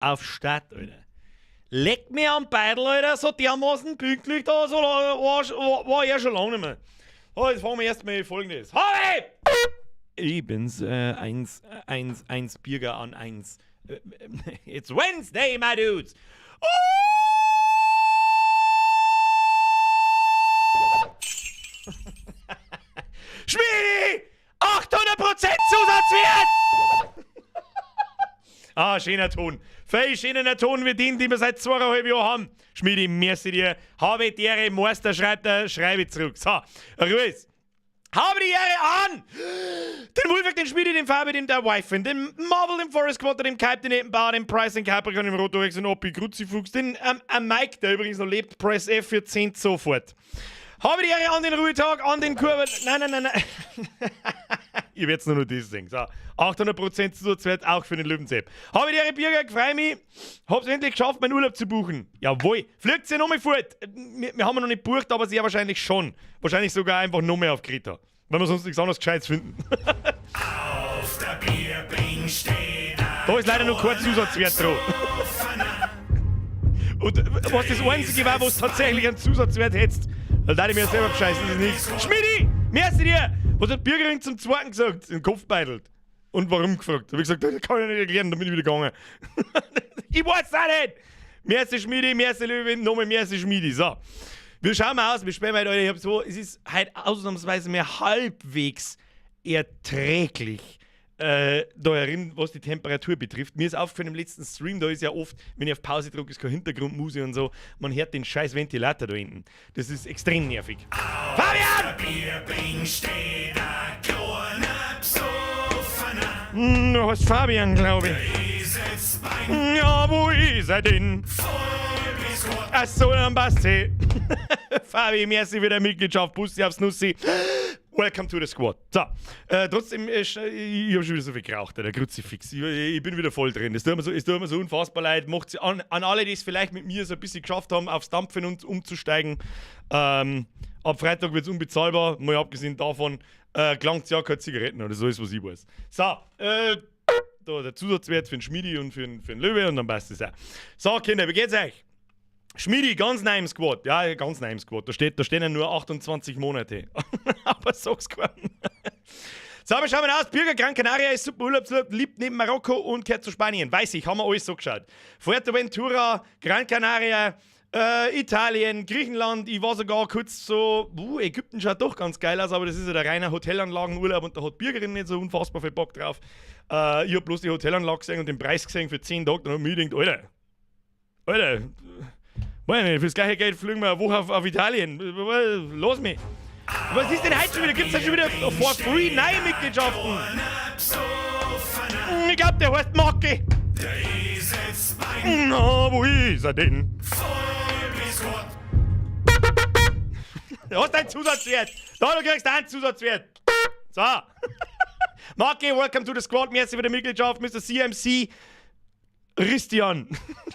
Auf Start, Alter. Leck mir am Beidel, Alter, so dermaßen pünktlich da, so lange war er schon lange nicht mehr. So, jetzt fangen wir erstmal folgendes. Hi! Ich bin's, 1, 1, 1 Birger an 1. It's Wednesday, my dudes! Oh! Schmiedi! 800% Zusatzwert! Ah, schöner Ton. Viel schöner Ton wie den, den wir seit 2,5 Jahren haben. Schmiedi, merci dir. Habe die Ehre, Meister schreibt er, schreibe ich zurück. So, Ruhe. Habe die Ehre an! Den Wolfgang, den Schmiedi, den Fabi, den der Wife, den Marvel, den Forest Quarter, dem Kype, den Ebenbauer, den Price, den Capricorn, den Rotorex, den Oppi, Kruzifuchs, den Mike, der übrigens noch lebt, Press F für 10 sofort. Habe die Ehre an den Ruhetag, an den Kurven. Nein, nein, nein, nein. Ihr werdet nur noch das sehen. So, 800% Zusatzwert auch für den Löwensepp. Habe die Ehre, Birger, freu mich. Hab's endlich geschafft, meinen Urlaub zu buchen. Jawohl. Fliegt ihr nochmal fort? Wir haben noch nicht gebucht, aber sehr wahrscheinlich schon. Wahrscheinlich sogar einfach noch mehr auf Kreta. Weil wir sonst nichts anderes Gescheites finden. Auf der Bierbänk steht Da ist leider noch kein Zusatzwert dran. Und was das Einzige war, was tatsächlich einen Zusatzwert hättest, da dachte ich mir selber bescheißen, das ist nichts. Schmidi! Merci dir! Was hat Bürgerin zum Zweiten gesagt? In den Kopf beidelt. Und warum gefragt? Da hab ich gesagt, das kann ich nicht erklären, da bin ich wieder gegangen. Ich weiß auch nicht! Merci Schmidi, merci Löwin, nochmal merci Schmidi. So. Wir schauen mal aus, wir spielen heute, ich hab so, es ist heute ausnahmsweise mehr halbwegs erträglich da herin, was die Temperatur betrifft. Mir ist aufgefallen im letzten Stream, da ist ja oft, wenn ich auf Pause drücke, ist keine Hintergrundmusik und so, man hört den scheiß Ventilator da hinten. Das ist extrem nervig. Auf Fabian! der Bierbänk steht ein kleiner Besoffener. Du heißt Fabian, glaub ich. Der Eselsbein. Ja, wo ist er denn? Voll bis Gott. Ach so, dann passt sie. Fabi, merci für deine Mitgliedschaft. Bussi aufs Nussi. Welcome to the squad. So, trotzdem, ich hab schon wieder so viel geraucht, der Kruzifix. Ich bin wieder voll drin. Es tut mir so, es tut mir so unfassbar leid. Macht's an alle, die es vielleicht mit mir so ein bisschen geschafft haben, aufs Dampfen und umzusteigen. Ab Freitag wird's unbezahlbar, mal abgesehen davon, gelangt's ja keine Zigaretten oder so ist, was ich weiß. So, da der Zusatzwert für den Schmiedi und für den Löwe und dann passt es auch. So, Kinder, wie geht's euch? Schmiedi, ganz neu im Squad. Ja, ganz neu im Squad. Da stehen ja nur 28 Monate. Aber sag's keinem. So, wir schauen mal aus. Bürger Gran Canaria ist super Urlaubsland, liebt neben Marokko und kehrt zu Spanien. Weiß ich, haben wir alles so geschaut. Fuerteventura, Gran Canaria, Italien, Griechenland. Ich war sogar kurz so, Ägypten schaut doch ganz geil aus, aber das ist ja der reine Hotelanlagenurlaub und da hat Bürgerin nicht so unfassbar viel Bock drauf. Ich hab bloß die Hotelanlage gesehen und den Preis gesehen für 10 Tage. Dann hab ich mir gedacht, Alter, Alter, weiß nicht, fürs gleiche Geld fliegen wir eine Woche auf Italien. Lass mich. Was ist denn heute schon wieder? Gibt's da schon wieder for free neue Mitgliedschaften? Ich glaub, der heißt Marke. Na, wo ist er denn? Du hast einen Zusatzwert. Da, du kriegst einen Zusatzwert. So. Marke, welcome to the squad. Merci für die Mitgliedschaft, Mister CMC. Christian.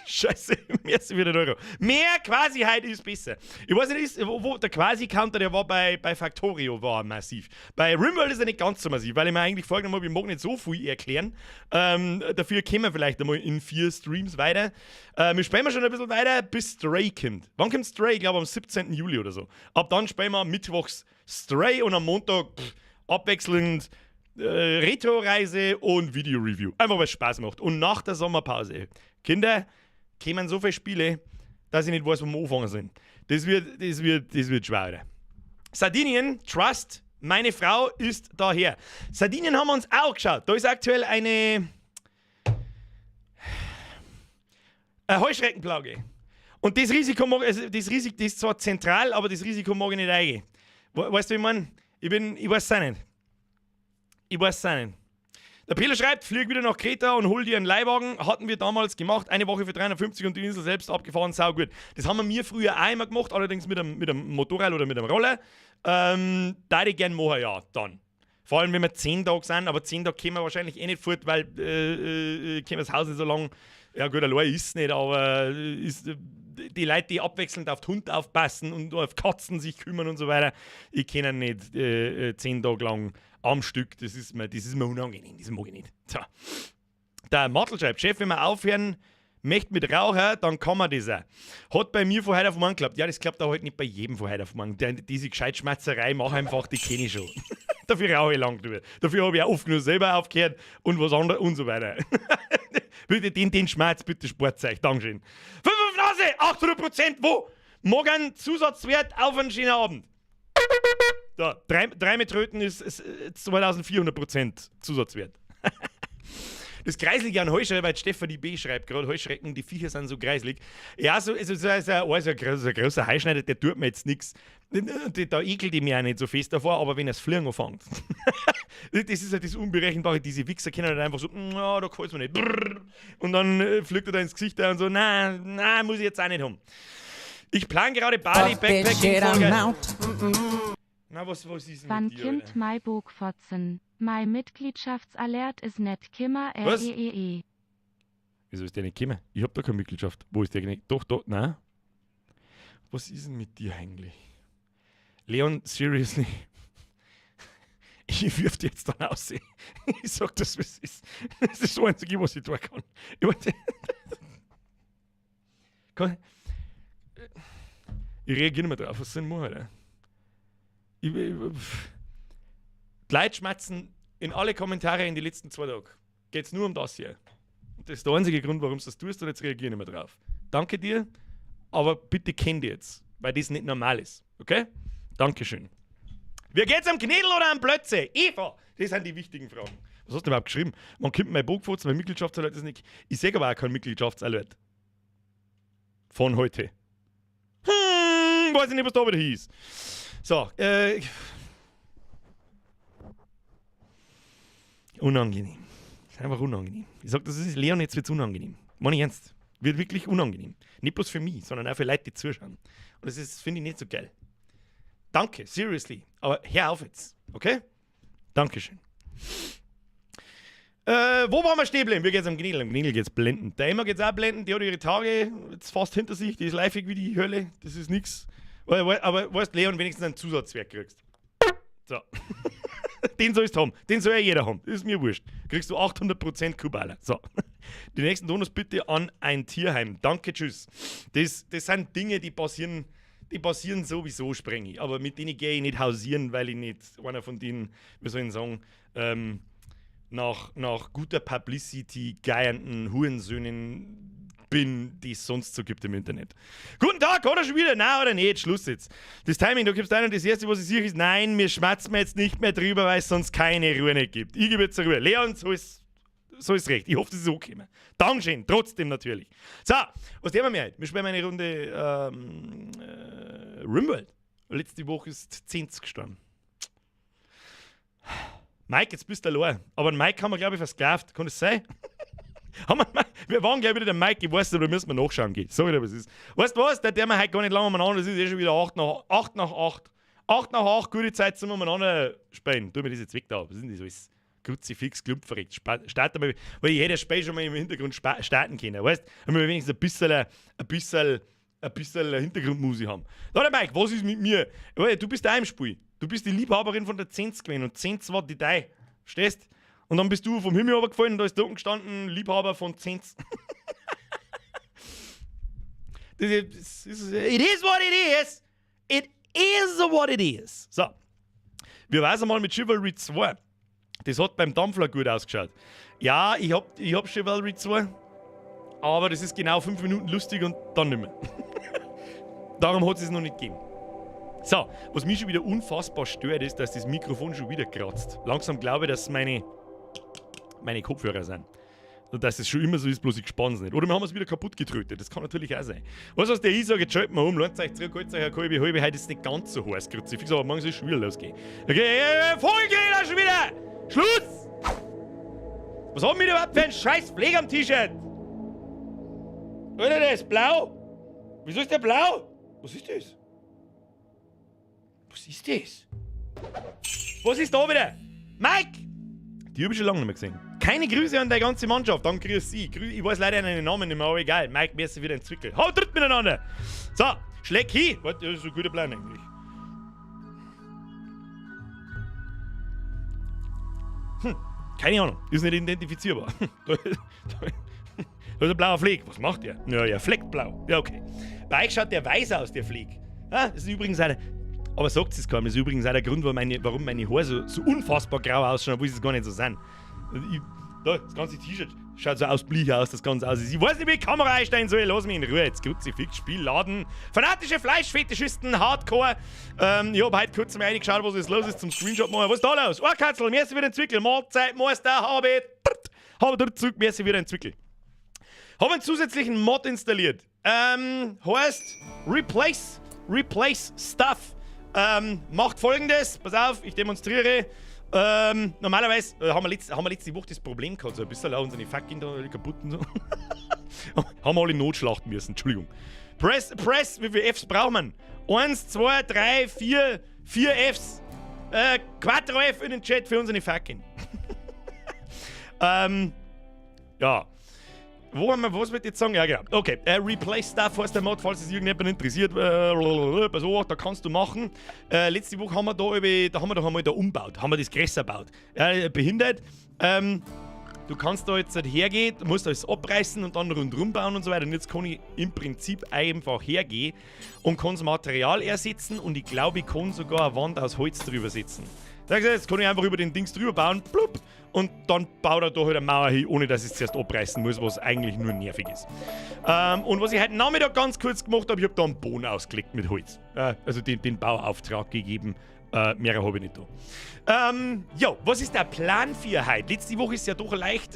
Scheiße, merci für den Euro. Mehr Quasi heute ist besser. Ich weiß nicht, ist, wo, wo, der Quasi-Counter, der war bei Factorio, war massiv. Bei Rimworld ist er nicht ganz so massiv, weil ich mir eigentlich vorgenommen habe, ich mag nicht so viel erklären. Dafür kommen wir vielleicht einmal in 4 Streams weiter. Wir spielen schon ein bisschen weiter, bis Stray kommt. Wann kommt Stray? Ich glaube am 17. Juli oder so. Ab dann spielen wir mittwochs Stray und am Montag abwechselnd Retro-Reise und Video-Review. Einfach, weil es Spaß macht. Und nach der Sommerpause, Kinder, kämen so viele Spiele, dass ich nicht weiß, wo wir anfangen sollen. Das wird schwer, Alter. Sardinien, Trust, meine Frau ist daher. Sardinien haben wir uns auch geschaut. Da ist aktuell eine Heuschreckenplage. Und das Risiko mag, also das Risiko, das ist zwar zentral, aber das Risiko mag ich nicht eingehen. Weißt du, wie ich mein? Ich bin, ich weiß es auch nicht. Ich weiß es auch nicht. Der Peter schreibt, flieg wieder nach Kreta und hol dir einen Leihwagen. Hatten wir damals gemacht. Eine Woche für 350 und die Insel selbst abgefahren. Sau gut. Das haben wir mir früher auch immer gemacht, allerdings mit einem Motorrad oder mit einem Roller. Da hätte ich gern machen, ja, dann. Vor allem, wenn wir 10 Tage sind, aber 10 Tage können wir wahrscheinlich eh nicht fort, weil können wir das Haus nicht so lang. Ja gut, allein ist es nicht, aber ist die Leute, die abwechselnd auf den Hund aufpassen und auf Katzen sich kümmern und so weiter, ich kenne nicht 10 Tage lang am Stück, das ist mir unangenehm, das mag ich nicht. So. Der Martel schreibt, Chef, wenn wir aufhören Möcht mit Raucher, dann kann man das auch. Hat bei mir von heute auf morgen geklappt. Ja, das klappt auch heute nicht bei jedem von heute auf morgen. Diese Gescheitschmatzerei, mach einfach, die kenne ich schon. Dafür rauche ich lang drüber. Dafür habe ich auch oft genug selber aufgehört und was anderes und so weiter. Bitte den Schmerz, bitte Sportzeug. Dankeschön. 5 auf Nase, 800%, wo? Morgen Zusatzwert auf einen schönen Abend. Da, 3 mit Tröten ist 2400% Zusatzwert. Das Kreislige an Heuschrecken, weil Stefanie B. schreibt gerade, Heuschrecken, die Viecher sind so kreislig. Ja, so ein großer Heuschneider, der tut mir jetzt nix. Da ekelt ich mich auch nicht so fest davor, aber wenn er das Fliegen anfängt. Das ist halt das Unberechenbare, diese Wichser können halt einfach so, na, da gefällt's mir nicht. Brrr. Und dann fliegt er da ins Gesicht und so, na, na, muss ich jetzt auch nicht haben. Ich plan gerade Bali, Backpacking, voll geil. Na, was ist denn Wann mit dir, kimmt Alter? mei Bogfotzen? Mei Mitgliedschaftsalert is net kimmer R Was? E E E. Wieso ist der nicht gekommen? Ich hab da keine Mitgliedschaft. Wo ist der denn? Doch, doch, nein. Was ist denn mit dir eigentlich? Leon, seriously? Ich wirf dir jetzt dann aus. Ich sag das, was es ist. Das ist das Einzige, was ich tun kann. Ich weiß nicht. Kann ich reagiere nicht mehr drauf. Was soll ich machen, Alter? Die Leute schmatzen in alle Kommentare in die letzten 2 Tagen. Geht's nur um das hier. Und das ist der einzige Grund, warum du das tust, und jetzt reagiere ich nicht mehr drauf. Danke dir, aber bitte kenn dich jetzt, weil das nicht normal ist. Okay? Dankeschön. Wie geht's am Knädel oder am Plötze? Eva! Das sind die wichtigen Fragen. Was hast du überhaupt geschrieben? Man kommt mein Bogfurz, mein Mitgliedschaftsalert ist nicht. Ich sehe aber auch keinen Mitgliedschaftsalert. Von heute. Weiß ich nicht, was da wieder hieß. So, unangenehm. Ist einfach unangenehm. Ich sag, das ist Leon, jetzt wird's unangenehm. Meine ich ernst. Wird wirklich unangenehm. Nicht bloß für mich, sondern auch für Leute, die zuschauen. Und das ist, finde ich, nicht so geil. Danke, seriously. Aber hör auf jetzt, okay? Dankeschön. Wo waren wir stehen geblieben? Wie geht's am Gnidl? Am Gnidl geht's blenden. Der Emma geht's auch blenden, die hat ihre Tage jetzt fast hinter sich, die ist liveig wie die Hölle, das ist nix. Aber weißt du, Leon, wenigstens einen Zusatzwerk kriegst. So. Den sollst du haben. Den soll ja jeder haben. Das ist mir wurscht. Kriegst du 800% Kubala. So. Die nächsten Donos bitte an ein Tierheim. Danke, tschüss. Das sind Dinge, die passieren sowieso, spreng ich. Aber mit denen gehe ich nicht hausieren, weil ich nicht einer von denen, wie soll ich sagen, nach guter Publicity geiernden Hurensöhnen bin, die es sonst so gibt im Internet. Guten Tag, oder schon wieder? Nein, oder nicht? Schluss jetzt. Das Timing, du gibst ein und das Erste, was ich sehe, ist, nein, mir schmerzt mir jetzt nicht mehr drüber, weil es sonst keine Ruhe nicht gibt. Ich gebe jetzt Ruhe. Leon, so ist recht. Ich hoffe, das ist okay. Dankeschön, trotzdem natürlich. So, was tun wir mir heute? Wir spielen eine Runde Rimworld. Letzte Woche ist 10 gestorben. Mike, jetzt bist du allein. Aber den Mike haben wir, glaube ich, versklavt. Kann das sein? Wir waren gleich wieder der Mike, ich weiß nicht, aber da müssen wir nachschauen gehen. Sorry, aber es ist. Weißt du was? Der wir heute gar nicht lange umeinander. Das ist eh schon wieder 8 nach 8. 8 nach 8, gute Zeit zum umeinander spielen. Tu mir das jetzt weg da. Was ist denn das alles? Kruzifix, Klumpverreckt. Starten wir, weil ich hätte das Spiel schon mal im Hintergrund starten können. Weißt du? Damit wir wenigstens ein bisschen Hintergrundmusik haben. Da, der Mike, was ist mit mir? Du bist da im Spiel. Du bist die Liebhaberin von der Zenz gewesen und Zenz war die Dei. Verstehst? Und dann bist du vom Himmel runtergefallen und da ist da unten gestanden, Liebhaber von Zenz. It is what it is. It is what it is. So. Wir weisen einmal mit Chivalry 2. Das hat beim Dampfler gut ausgeschaut. Ja, ich hab Chivalry 2, aber das ist genau 5 Minuten lustig und dann nicht mehr. Darum hat es noch nicht gegeben. So, was mich schon wieder unfassbar stört, ist, dass das Mikrofon schon wieder kratzt. Langsam glaube ich, dass meine Kopfhörer sind. Und dass es schon immer so ist, bloß ich spann's nicht. Oder wir haben es wieder kaputt getrötet, das kann natürlich auch sein. Was heißt der, ich sage, jetzt schalten wir um, lohnt euch zurück, holt euch eine halbe, halbe, heute ist es nicht ganz so heiß, Kruzifix, aber morgen soll es schon wieder losgehen. Okay, Vogelgräder schon wieder! Schluss! Was haben wir überhaupt für einen scheiß Fleck am T-Shirt? Oder der ist blau? Wieso ist der blau? Was ist das? Was ist das? Was ist da wieder? Mike! Die habe ich schon lange nicht mehr gesehen. Keine Grüße an die ganze Mannschaft. Dann grüß sie. Ich weiß leider einen Namen nicht mehr, aber egal. Mike, mir ist wieder entwickelt. Haut dritt miteinander! So, schläg hin! Warte, das ist ein guter Plan eigentlich. Keine Ahnung. Ist nicht identifizierbar. Da ist ein blauer Fleck. Was macht der? Ja, er fleckt blau. Ja, okay. Bei euch schaut der weiß aus, der Fleck. Ja, das ist übrigens eine. Aber sagt es keinem, das ist übrigens auch der Grund, warum meine Haare so unfassbar grau ausschauen, obwohl sie es gar nicht so sind. Da, das ganze T-Shirt schaut so aus, bleich aus, das Ganze aus. Ich weiß nicht, wie ich die Kamera einstellen soll, lass mich in Ruhe. Jetzt Kruzifix, Spiel, Laden. Fanatische Fleischfetischisten, Hardcore. Ich hab heute kurz mal reingeschaut, was jetzt los ist, zum Screenshot machen. Was ist da los? Ohrkatzel, merci für den Zwickel. Mahlzeit, Meister, habe. Habe dort zurück, merci für den Zwickel. Habe einen zusätzlichen Mod installiert. Heißt Replace Stuff. Macht Folgendes, pass auf, ich demonstriere. Normalerweise haben wir letzte Woche das Problem gehabt, so ein bisschen auch unsere fucking da kaputt und so. Haben wir alle notschlachten müssen, Entschuldigung. Press, press, wie viele Fs braucht man? Eins, zwei, drei, vier, vier Fs. Quattro F in den Chat für unsere fucking. Ja. Wo haben wir, was wollte ich jetzt sagen? Ja, genau. Okay, Replace Stuff heißt der Mod, falls es irgendjemand interessiert. Pass auf, da kannst du machen. Letzte Woche haben wir da, über, da haben wir doch einmal da umbaut, haben wir das größer gebaut. Ja, behindert. Du kannst da jetzt halt hergehen, du musst alles abreißen und dann rundherum bauen und so weiter. Und jetzt kann ich im Prinzip einfach hergehen und kann das Material ersetzen und ich glaube, ich kann sogar eine Wand aus Holz drüber setzen. Jetzt kann ich einfach über den Dings drüber bauen, plupp, und dann baut er da halt eine Mauer hin, ohne dass ich es zuerst abreißen muss, was eigentlich nur nervig ist. Und was ich heute Nachmittag ganz kurz gemacht habe, ich habe da einen Boden ausgelegt mit Holz. Also den Bauauftrag gegeben. Mehr habe ich nicht da. Ja, was ist der Plan für heute? Letzte Woche ist ja doch leicht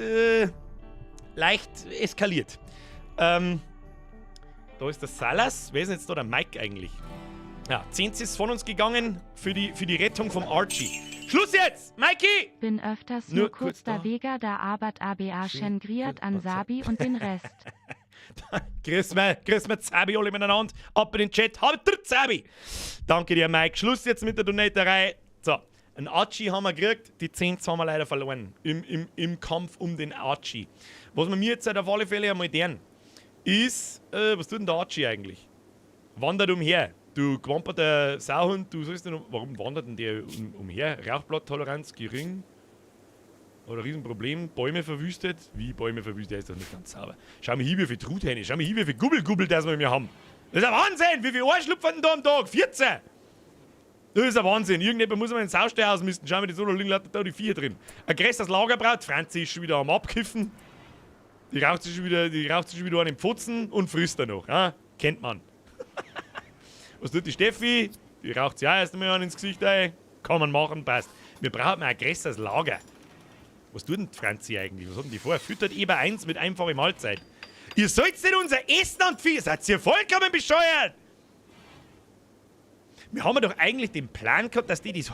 eskaliert. Da ist der Salas. Wer ist denn jetzt da der Mike eigentlich? Ja, 10 ist von uns gegangen für die Rettung vom Archie. Schluss jetzt! Mikey! Bin öfters Nur nur kurz kurz da da. wega da Arbeit, ABA Schön schen Griat an kurz da. Sabi und den Rest. Grüß mir Zabi alle miteinander. Ab in den Chat. Hab der Zabi! Danke dir, Mike. Schluss jetzt mit der Donaterei. So, einen Archie haben wir gekriegt. Die 10 haben wir leider verloren. Im Kampf um den Archie. Was wir mir jetzt halt auf alle Fälle einmal deren, ist, was tut denn der Archie eigentlich? Wandert umher. Du gewamperter Sauhund, du sollst denn, warum wandert denn der umher? Rauchblatttoleranz gering. Oder Riesenproblem, Bäume verwüstet. Wie Bäume verwüstet? Der ist doch nicht ganz sauber. Schau mal hier, wie viel Truthähne. Schau mal hier, wie viel Gubbel-Gubbel das wir hier haben. Das ist ein Wahnsinn! Wie viel Eier schlüpfen denn da am Tag? 14! Das ist ein Wahnsinn. Irgendjemand muss mal einen Saustall ausmisten. Schau mal, die so liegen lauter da die Viecher drin. Ein größeres Lager braucht. Franzi ist schon wieder am Abkiffen. Die raucht sich schon wieder an den Pfotzen und frisst dann noch. Ja? Kennt man. Was tut die Steffi? Die raucht sich auch erst einmal an ins Gesicht ein. Kann man machen, passt. Wir brauchen ein größeres Lager. Was tut denn die Franzi eigentlich? Was hat denn die vor? Füttert Eber 1 mit einfacher Mahlzeit. Ihr sollt nicht unser Essen an die Viecher. Seid ihr vollkommen bescheuert? Wir haben ja doch eigentlich den Plan gehabt, dass die das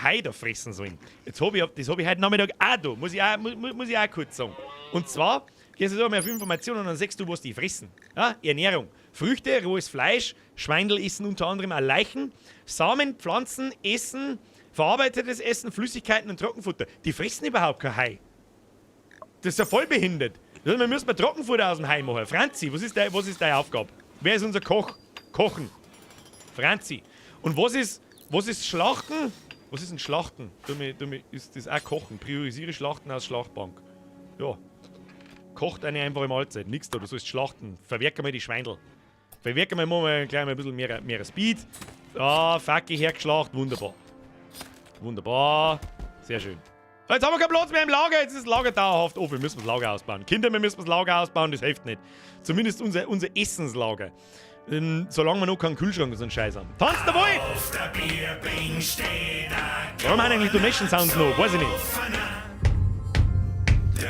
Heu da fressen sollen. Jetzt hab ich, das habe ich heute Nachmittag auch da, muss ich auch kurz sagen. Und zwar, gehst du da mal auf Informationen und dann siehst du, was die fressen. Ja, Ernährung. Früchte, rohes Fleisch, Schweindel essen unter anderem auch Leichen, Samen, Pflanzen, Essen, verarbeitetes Essen, Flüssigkeiten und Trockenfutter. Die fressen überhaupt kein Heu. Das ist ja voll behindert. Das heißt, wir müssen mal Trockenfutter aus dem Heu machen. Franzi, was ist deine Aufgabe? Wer ist unser Koch? Kochen. Franzi. Und was ist Schlachten? Was ist denn Schlachten? Du mir, ist das auch Kochen? Priorisiere Schlachten aus Schlachtbank. Ja. Kocht eine einfache Mahlzeit. Nix da, du sollst schlachten. Verwerke mal die Schweindel. Verwerke mal, machen wir gleich mal ein bisschen mehr Speed. Ah, Facki hergeschlacht. Wunderbar. Wunderbar. Sehr schön. Jetzt haben wir keinen Platz mehr im Lager. Jetzt ist das Lager dauerhaft offen. Wir müssen das Lager ausbauen. Kinder, wir müssen das Lager ausbauen. Das hilft nicht. Zumindest unser Essenslager. Solange wir noch keinen Kühlschrank und so einen Scheiß haben. Tanzt der Wolf! Auf der Bierbink steht ein Warum haben eigentlich Donation Sounds noch? Weiß ich nicht.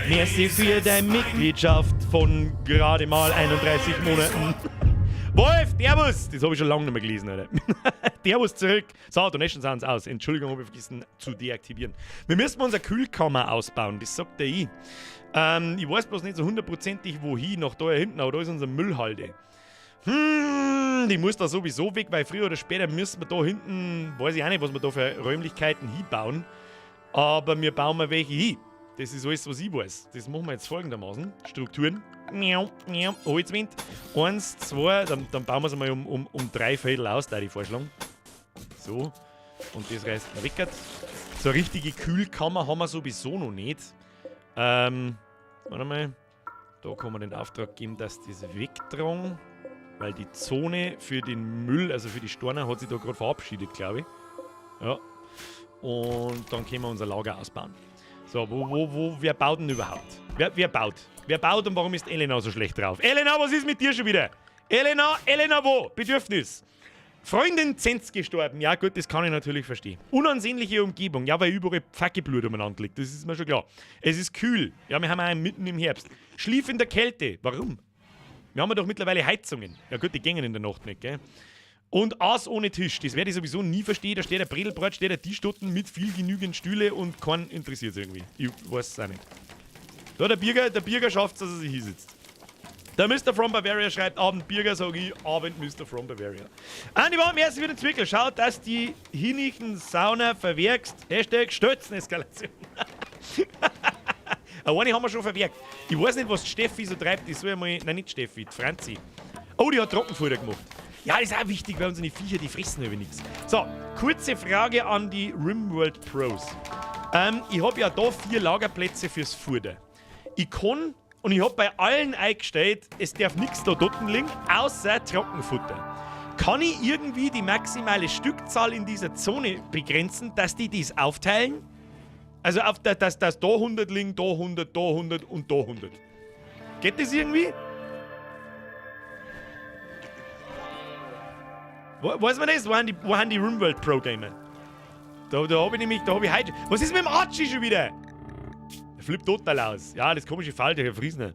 Merci für deine Mitgliedschaft von gerade mal 31 Monaten. Wolf, Servus! Das habe ich schon lange nicht mehr gelesen, Alter. Servus zurück. So, Donation Sounds aus. Entschuldigung, habe ich vergessen zu deaktivieren. Wir müssen unsere Kühlkammer ausbauen, das sagt der ich. Ich weiß bloß nicht so hundertprozentig, wohin, nach da hinten, aber da ist unsere Müllhalde. Die muss da sowieso weg, weil früher oder später müssen wir da hinten, weiß ich auch nicht, was wir da für Räumlichkeiten hinbauen. Aber wir bauen mal welche hin. Das ist alles, was ich weiß. Das machen wir jetzt folgendermaßen. Strukturen. Miau, miau. Holzwind. Eins, zwei, dann bauen wir es einmal um drei Viertel aus, da die vorschlagen. So. Und das reißt weg. So eine richtige Kühlkammer haben wir sowieso noch nicht. Warte mal. Da kann man den Auftrag geben, dass das wegtragen, weil die Zone für den Müll, also für die Storner, hat sich da gerade verabschiedet, glaube ich. Ja. Und dann können wir unser Lager ausbauen. So, wer baut denn überhaupt? Wer baut? Wer baut und warum ist Elena so schlecht drauf? Elena, was ist mit dir schon wieder? Elena, Elena wo? Bedürfnis. Freundin Zenz gestorben. Ja gut, das kann ich natürlich verstehen. Unansehnliche Umgebung. Ja, weil überall Pfacke-Blut umeinander liegt. Das ist mir schon klar. Es ist kühl. Ja, wir haben auch mitten im Herbst. Schlief in der Kälte. Warum? Wir haben ja doch mittlerweile Heizungen. Ja gut, die gängen in der Nacht nicht, gell? Und Aas ohne Tisch. Das werde ich sowieso nie verstehen. Da steht der Bredelbrat, steht der Tisch dort mit viel genügend Stühle und keinen interessiert es irgendwie. Ich weiß es auch nicht. Da, der Birger schafft es, dass er sich hinsetzt. Der Mr. From Bavaria schreibt, Abend Birger, sag ich, Abend Mr. From Bavaria. Andi Baum, erst wieder Zwickel. Schaut, dass die hinichen Sauna verwerkst. Hashtag Stürzeneskalation. Eine haben wir schon verwerkt. Ich weiß nicht, was die Steffi so treibt. Ich soll ja mal. Nein, nicht Steffi, die Franzi. Oh, die hat Trockenfutter gemacht. Ja, das ist auch wichtig, weil unsere Viecher, die fressen über nichts. So, kurze Frage an die Rimworld Pros. Ich hab ja da 4 Lagerplätze fürs Futter. Ich kann. Und ich hab bei allen eingestellt, es darf nichts da dort liegen, außer Trockenfutter. Kann ich irgendwie die maximale Stückzahl in dieser Zone begrenzen, dass die das aufteilen? Also, auf der, dass da 100 liegen, da 100, da 100 und da 100. Geht das irgendwie? Weiß man das? Wo haben die Rimworld Pro Gamer? Da hab ich nämlich, da hab ich heute. Was ist mit dem Archie schon wieder? Der flippt total aus. Ja, das komische Fall, der Herr Friesner.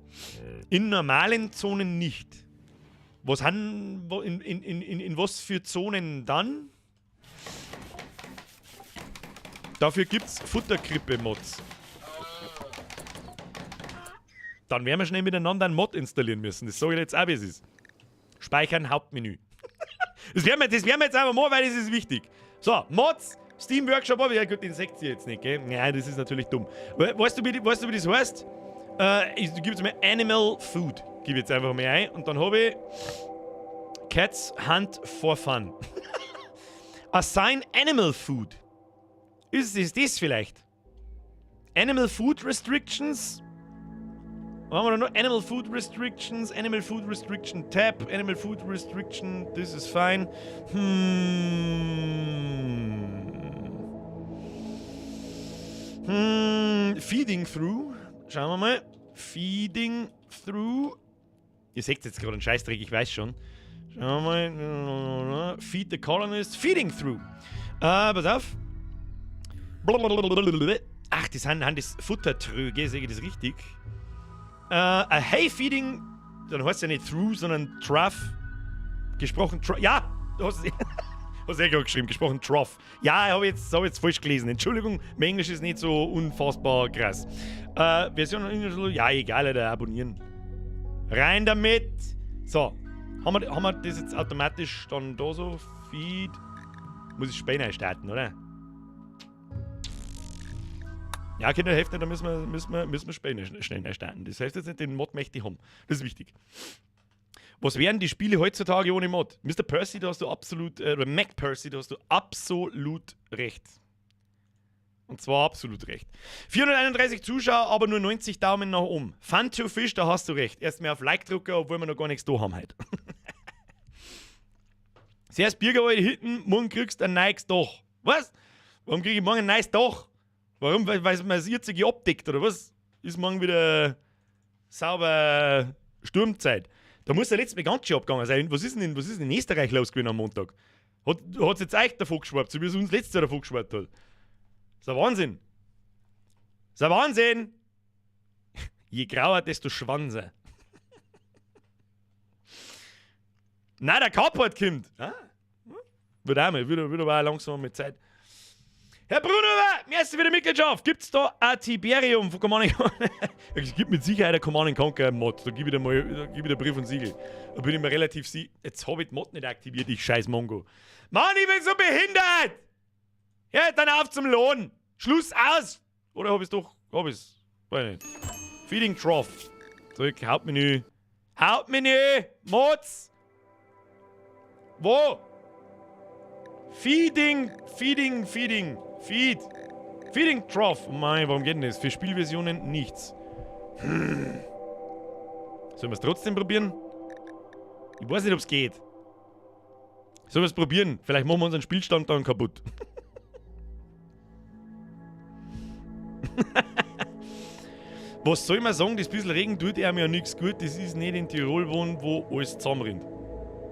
In normalen Zonen nicht. Was haben, wo, in was für Zonen dann? Dafür gibt's Futterkrippe-Mods. Dann werden wir schnell miteinander einen Mod installieren müssen. Das sag ich jetzt auch, wie es ist. Speichern, Hauptmenü. Das werden wir jetzt einfach machen, weil das ist wichtig. So, Mods, Steam Workshop, aber ja gut, den seht ihr jetzt nicht, gell? Nein, das ist natürlich dumm. Weißt du, wie das heißt? Ich gebe jetzt mal Animal Food. Gebe jetzt einfach mal ein und dann habe ich Cats Hunt for Fun. Assign Animal Food. Ist es das vielleicht? Animal Food Restrictions? Was haben wir da noch? Animal Food Restrictions, Animal Food Restriction Tab, Animal Food Restriction, this is fine. Feeding Through. Schauen wir mal. Feeding Through. Ihr seht jetzt gerade einen Scheißdreck, ich weiß schon. Schauen wir mal. Feed the Colonists. Feeding Through. Pass auf. Ach, das sind das Futtertröge, sehe ich das richtig? A Hay Feeding, dann heißt es ja nicht Through, sondern Trough. Gesprochen Trough. Ja, du hast es hast eh gerade geschrieben, gesprochen Trough. Ja, ich habe jetzt falsch gelesen. Entschuldigung, mein Englisch ist nicht so unfassbar krass. Version, ja, egal, Alter, abonnieren. Rein damit! So, haben wir das jetzt automatisch dann da so? Feed. Muss ich später starten, oder? Ja, Kinder, helft nicht, da müssen wir schnell neu starten. Das heißt jetzt nicht, den Mod möchte ich haben. Das ist wichtig. Was wären die Spiele heutzutage ohne Mod? Mr. Percy, da hast du absolut, oder Mac Percy, da hast du absolut recht. Und zwar absolut recht. 431 Zuschauer, aber nur 90 Daumen nach oben. Fun to Fish, da hast du recht. Erst mehr auf Like drücken, obwohl wir noch gar nichts da haben heute. Zuerst Bierger hinten, morgen kriegst du ein neues Dach. Was? Warum krieg ich morgen ein neues Dach? Warum? Weil man das jetzige abdeckt, oder was? Ist morgen wieder sauber Sturmzeit. Da muss der letzte Mal ganz schön abgegangen sein. Was ist denn in Österreich los gewesen am Montag? Hat es jetzt echt davon geschwappt, so wie es uns letztes Jahr davon geschwappt hat. Das ist ein Wahnsinn. Das ist ein Wahnsinn! Je grauer, desto schwanzer. Nein, der Carport kommt. Ah? Wird auch mal, wird aber auch langsam mit Zeit. Herr Brunner, merci für die Mitgliedschaft. Gibt's da ein Tiberium von Command Conquer? Es gibt mit Sicherheit ein Command Conquer Mod. Da gebe ich dir mal, da gebe ich dir Brief und Siegel. Da bin ich mir relativ sicher. Jetzt habe ich die Mod nicht aktiviert, ich scheiß Mongo. Mann, ich bin so behindert! Ja, dann auf zum Lohn! Schluss aus! Oder hab ich's doch? Hab ich's? Weiß nicht. Feeding Trough. Zurück, Hauptmenü. Hauptmenü! Mods! Wo? Feeding, Feeding, Feeding. Feed. Feeding Trough. Oh mein, warum geht denn das? Für Spielversionen nichts. Sollen wir es trotzdem probieren? Ich weiß nicht, ob es geht. Sollen wir es probieren? Vielleicht machen wir unseren Spielstand dann kaputt. Was soll man sagen? Das bisschen Regen tut einem ja nichts gut. Das ist nicht in Tirol wohnen, wo alles zusammenrinnt.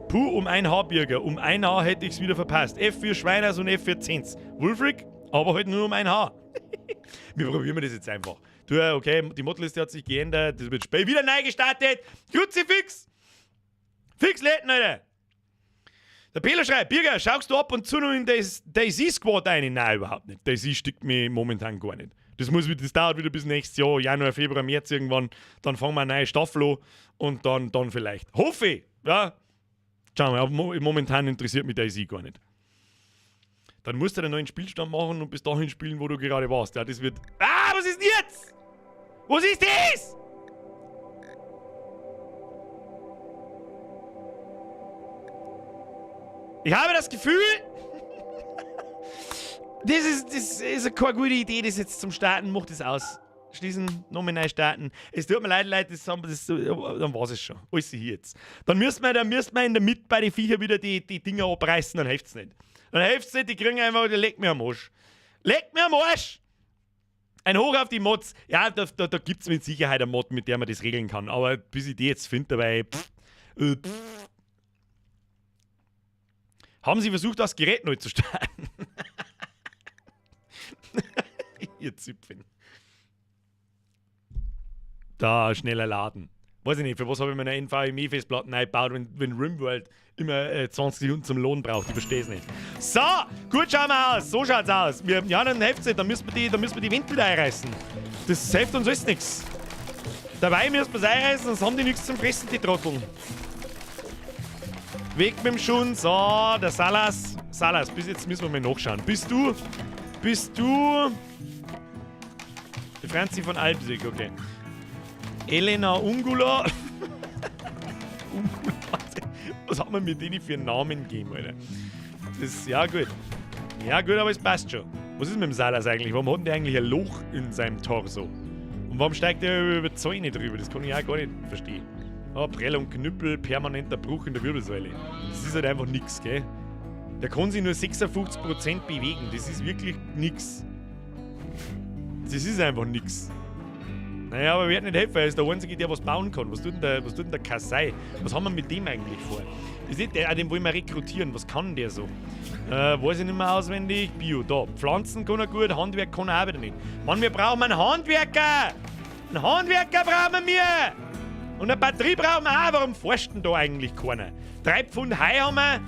Puh, um ein Haar, Birger. Um ein Haar hätte ich's wieder verpasst. F für Schweiners und F für Zehns. Wulfric, aber halt nur um ein Haar. Wir probieren das jetzt einfach. Du, okay, die Modliste hat sich geändert. Das wird spät wieder neu gestartet. Kruzifix! Fix lädt, Alter! Der Peter schreibt, Birger, schaust du ab und zu noch in das DayZ Squad rein? Nein, überhaupt nicht. DayZ stickt mir momentan gar nicht. Das dauert wieder bis nächstes Jahr, Januar, Februar, März irgendwann. Dann fangen wir eine neue Staffel an und dann vielleicht. Hoffe ich! Ja. Schauen wir, aber momentan interessiert mich DayZ gar nicht. Dann musst du einen neuen Spielstand machen und bis dahin spielen, wo du gerade warst. Ja, das wird... Ah, was ist denn jetzt? Was ist das? Ich habe das Gefühl, das ist keine gute Idee, das jetzt zum Starten. Mach das aus. Schließen, nochmal neu starten. Es tut mir leid, Leute, dann war's es schon. Alles hier jetzt. Dann müssen wir in der Mitte bei den Viecher wieder die Dinger abreißen, dann hilft's nicht. Dann hilft's nicht, die kriegen einfach, die leck mir am Arsch. Leck mir am Arsch! Ein Hoch auf die Mods. Ja, da gibt's mit Sicherheit eine Mod, mit der man das regeln kann. Aber bis ich die jetzt finde, dabei. Pff. Haben sie versucht, das Gerät neu zu starten? Ihr Zipfen. Da, schneller laden. Weiß ich nicht, für was habe ich meine NVMe-Festplatten eingebaut, wenn RimWorld immer 20 Sekunden zum Lohn braucht. Ich verstehe es nicht. So, gut schauen wir aus. So schaut's aus. Wir, ja, dann hilft's nicht. Dann müssen wir die Wände wieder einreißen. Das hilft uns alles nichts. Dabei müssen wir's einreißen, sonst haben die nichts zum Fressen, die Trotteln. Weg mit dem Schund. So, der Salas. Salas, bis jetzt müssen wir mal nachschauen. Bist du... Die Franzi von Alpsig, okay. Elena Ungula. Ungula. Was hat man mir denen für einen Namen gegeben, Alter? Das ist, ja gut. Ja gut, aber es passt schon. Was ist mit dem Salas eigentlich? Warum hat denn der eigentlich ein Loch in seinem Torso? Und warum steigt der über Zäune drüber? Das kann ich auch gar nicht verstehen. Oh, Prellung, Knüppel, permanenter Bruch in der Wirbelsäule. Das ist halt einfach nix, gell? Der kann sich nur 56% bewegen. Das ist wirklich nix. Das ist einfach nix. Naja, aber wir werden nicht helfen. Er ist der Einzige, der was bauen kann. Was tut denn der Kasai? Was haben wir mit dem eigentlich vor? Das ist der, den wollen wir rekrutieren. Was kann der so? Weiß ich nicht mehr auswendig. Bio, da. Pflanzen kann er gut, Handwerk kann er auch wieder nicht. Mann, wir brauchen einen Handwerker! Einen Handwerker brauchen wir! Und eine Batterie brauchen wir auch. Warum forscht denn da eigentlich keiner? 3 Pfund Heu haben wir.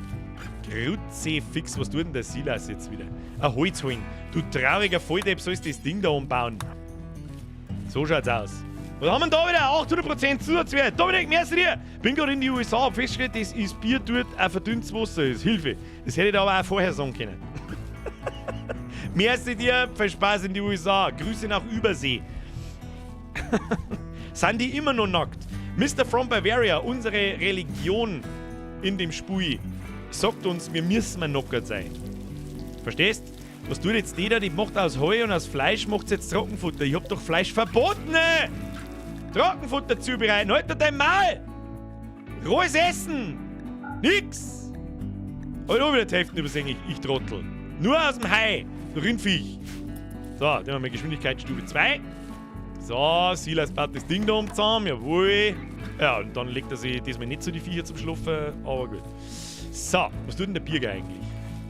Kruzifix, was tut denn der Silas jetzt wieder? Ein Holz holen. Du trauriger Volldepp, sollst das Ding da umbauen. So schaut's aus. Was haben wir denn da wieder? 800% Zusatzwert. Dominik, merci dir. Bin gerade in die USA, hab festgestellt, das ist Bier dort ein verdünntes Wasser ist. Hilfe. Das hätte ich da aber auch vorher sagen können. Merci dir, viel Spaß in die USA. Grüße nach Übersee. Sind die immer noch nackt? Mr. From Bavaria, unsere Religion in dem Spui, sagt uns, wir müssen knockert sein. Verstehst? Was tut jetzt die da? Die macht aus Heu und aus Fleisch macht's jetzt Trockenfutter. Ich hab doch Fleisch verboten! Trockenfutter zubereiten! Halt doch dein Maul! Rohes Essen! Nix! Halt auch wieder die Hälfte übersehen, ich Trottel. Nur aus dem Hai! Rindviech! So, dann haben wir Geschwindigkeitsstufe 2. So, Silas baut das Ding da um zusammen, jawohl. Ja, und dann legt er sich diesmal nicht so die Viecher zum Schlafen, aber gut. So, was tut denn der Birger eigentlich?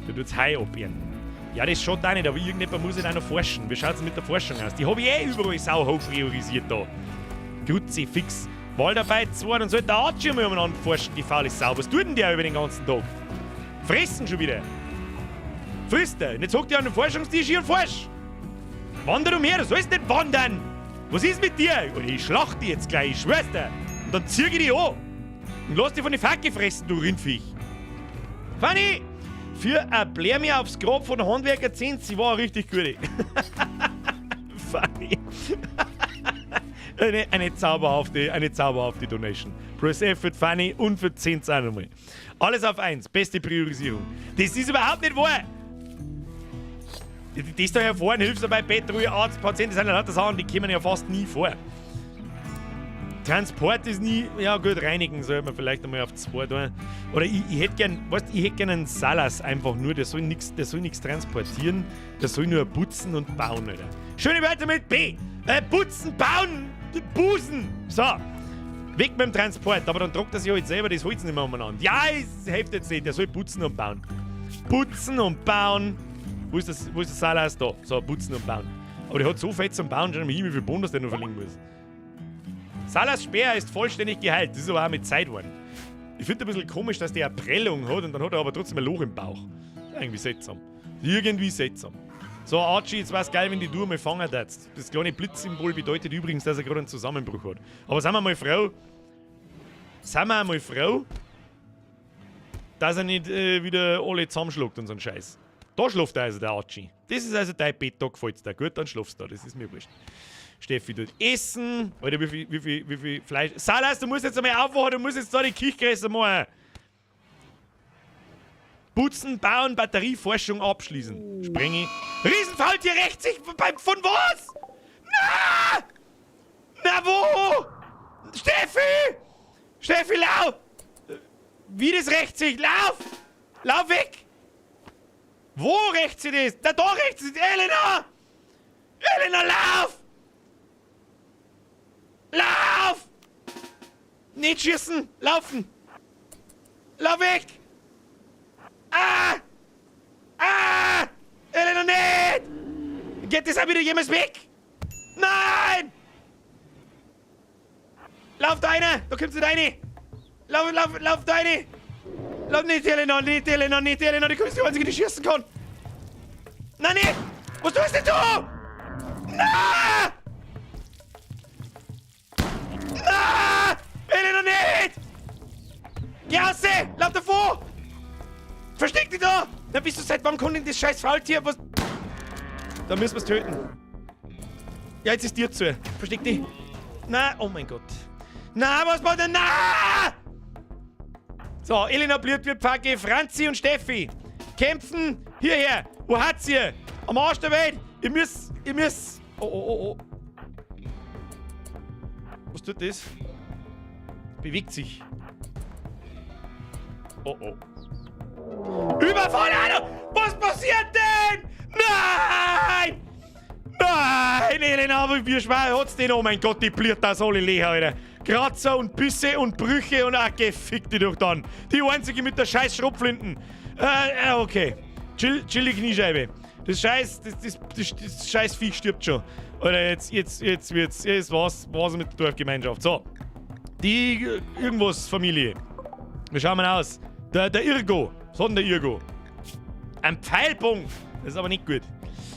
Der tut's Hai abernten. Ja, das schaut auch nicht, aber irgendjemand muss halt auch noch forschen. Wie schaut's denn mit der Forschung aus? Die hab ich eh überall sau hoch priorisiert da. Kruzifix. Waldarbeit 2, dann sollte der Archie mal umeinander forschen, die faule Sau. Was tut denn der über den ganzen Tag? Fressen schon wieder. Frisst er. Und jetzt hockt er an den Forschungstisch hier und forscht. Wandert umher, du sollst nicht wandern. Was ist mit dir? Und ich schlachte dich jetzt gleich, ich schwör's dir. Und dann zieh ich dich an. Und lass dich von den Fackel fressen, du Rindviech. Fanny! Für ein Blärmi aufs Grab von der Handwerker 10, sie war richtig gut. Fanny. Eine zauberhafte Donation. Press F für Fanny und für 10 auch nochmal. Alles auf 1, beste Priorisierung. Das ist überhaupt nicht wahr! Das da hervorn, Hilfsarbeit, Bettruhe, Arzt, Patient, das sind ja lauter Sachen, die kommen ja fast nie vor. Transport ist nie. Ja, gut, reinigen sollte man vielleicht einmal auf 2 tun. Oder ich hätte gern, weißt, ich hätte gern einen Salas einfach nur, der soll nix transportieren, der soll nur putzen und bauen, Alter. Schöne Wörter mit B! Putzen, bauen, Busen! So! Weg mit dem Transport, aber dann tragt er sich halt selber das Holz nicht mehr umeinander. Ja, es hilft jetzt nicht, der soll putzen und bauen. Putzen und bauen. Wo ist das Salas? Da. So, putzen und bauen. Aber der hat so viel zum Bauen, schon mal hin, wie viel Bonus der noch verlegen muss. Salas Speer ist vollständig geheilt. Das ist aber auch mit Zeit geworden. Ich finde ein bisschen komisch, dass der eine Prellung hat und dann hat er aber trotzdem ein Loch im Bauch. Irgendwie seltsam. Irgendwie seltsam. So, Archie, jetzt wär's geil, wenn die du mal fangen würdest. Das kleine Blitzsymbol bedeutet übrigens, dass er gerade einen Zusammenbruch hat. Aber sind wir mal froh, sind wir mal froh, dass er nicht wieder alle zusammenschlägt und so einen Scheiß. Da schläft er also, der Archie. Das ist also dein Bett, da gefällt's dir. Gut, dann schlafst du da, das ist mir wurscht. Steffi tut essen. Alter, wie viel Fleisch. Salas, du musst jetzt einmal aufwachen, du musst jetzt da die Küche machen. Putzen, bauen, Batterieforschung abschließen. Sprenge. Riesenfaultier rächt sich beim, von was? Na! Na wo? Steffi! Steffi, lauf! Wie das rächt sich? Lauf! Lauf weg! Wo rächt sich das? Da, da rächt sich das! Elena! Elena, lauf! Lauf! Nicht schießen! Laufen! Lauf weg! Ah! Ah! Elena, nicht! Geht das auch wieder jemals weg? Nein! Lauf da rein! Da kommst du rein! Lauf, lauf, lauf da rein! Lauf nicht, Elena, nicht, Elena, nicht, Elena, du kommst die Einzige, die schießen kann! Nein, nicht! Was tust denn du? Na! Na! Elena, nicht! Geh raus! Lauf davor! Versteck dich da! Na, bist du seit wann kommt denn das scheiß Faultier? Was? Da müssen wir's töten. Ja, jetzt ist dir zu. Versteck dich. Na, oh mein Gott. Na, was macht denn? Na! So, Elena blüht wird Pfacke, Franzi und Steffi kämpfen hierher. Wo hat's ihr? Am Arsch der Welt. Ihr müsst, ihr müsst. Oh, oh, oh, oh. Was tut das? Bewegt sich. Oh, oh. Überfall, Alter! Was passiert denn? Nein! Nein, Elena, aber wie schwer hat's denn? Oh mein Gott, die bliert das alle leer, Alter. Kratzer und Bisse und Brüche und ach, gefick die doch dann. Die einzige mit der scheiß Schrotflinten. Okay. Chill, chill die Kniescheibe. Das scheiß, das, das, das, das scheiß Viech stirbt schon. Oder jetzt wird's, jetzt war's mit der Dorfgemeinschaft. So. Die irgendwas Familie. Wir schauen mal aus. Der Irgo. Was hat denn der Irgo? Ein Pfeilpunkt. Das ist aber nicht gut.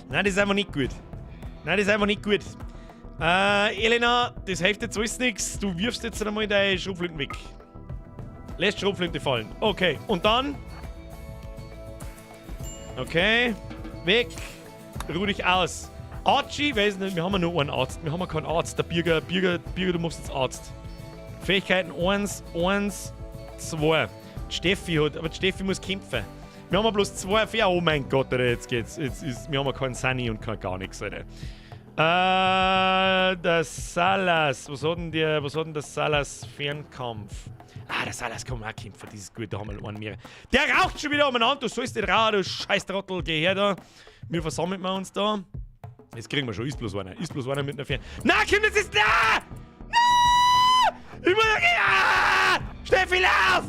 Nein, das ist einfach nicht gut. Nein, das ist einfach nicht gut. Elena, das hilft jetzt alles nix. Du wirfst jetzt einmal deine Schrotflinten weg. Lässt Schrotflinte fallen. Okay, und dann? Okay. Weg. Ruh dich aus. Archie, weiß nicht, wir haben ja nur einen Arzt. Wir haben ja keinen Arzt. Der Birger, Birger, Birger, du machst jetzt Arzt. Fähigkeiten 1, 1, 2. Die Steffi hat, aber die Steffi muss kämpfen. Wir haben ja bloß 2 Pferde. Oh mein Gott, Alter, jetzt geht's. Jetzt ist, wir haben ja keinen Sunny und kein gar nichts, Alter. Der Salas. Was hat denn der, was hat denn der Salas Fernkampf? Ah, der Salas kann auch kämpfen. Das ist gut, da haben wir einen mehr. Der raucht schon wieder umeinander. Du sollst nicht rauchen, du scheiß Trottel. Geh her da. Wir versammeln wir uns da. Jetzt kriegen wir schon. Ist bloß einer. Ist bloß einer mit einer Fern. Na, komm, das ist. Na! Na! Ich muss. Ah! Steffi, lauf!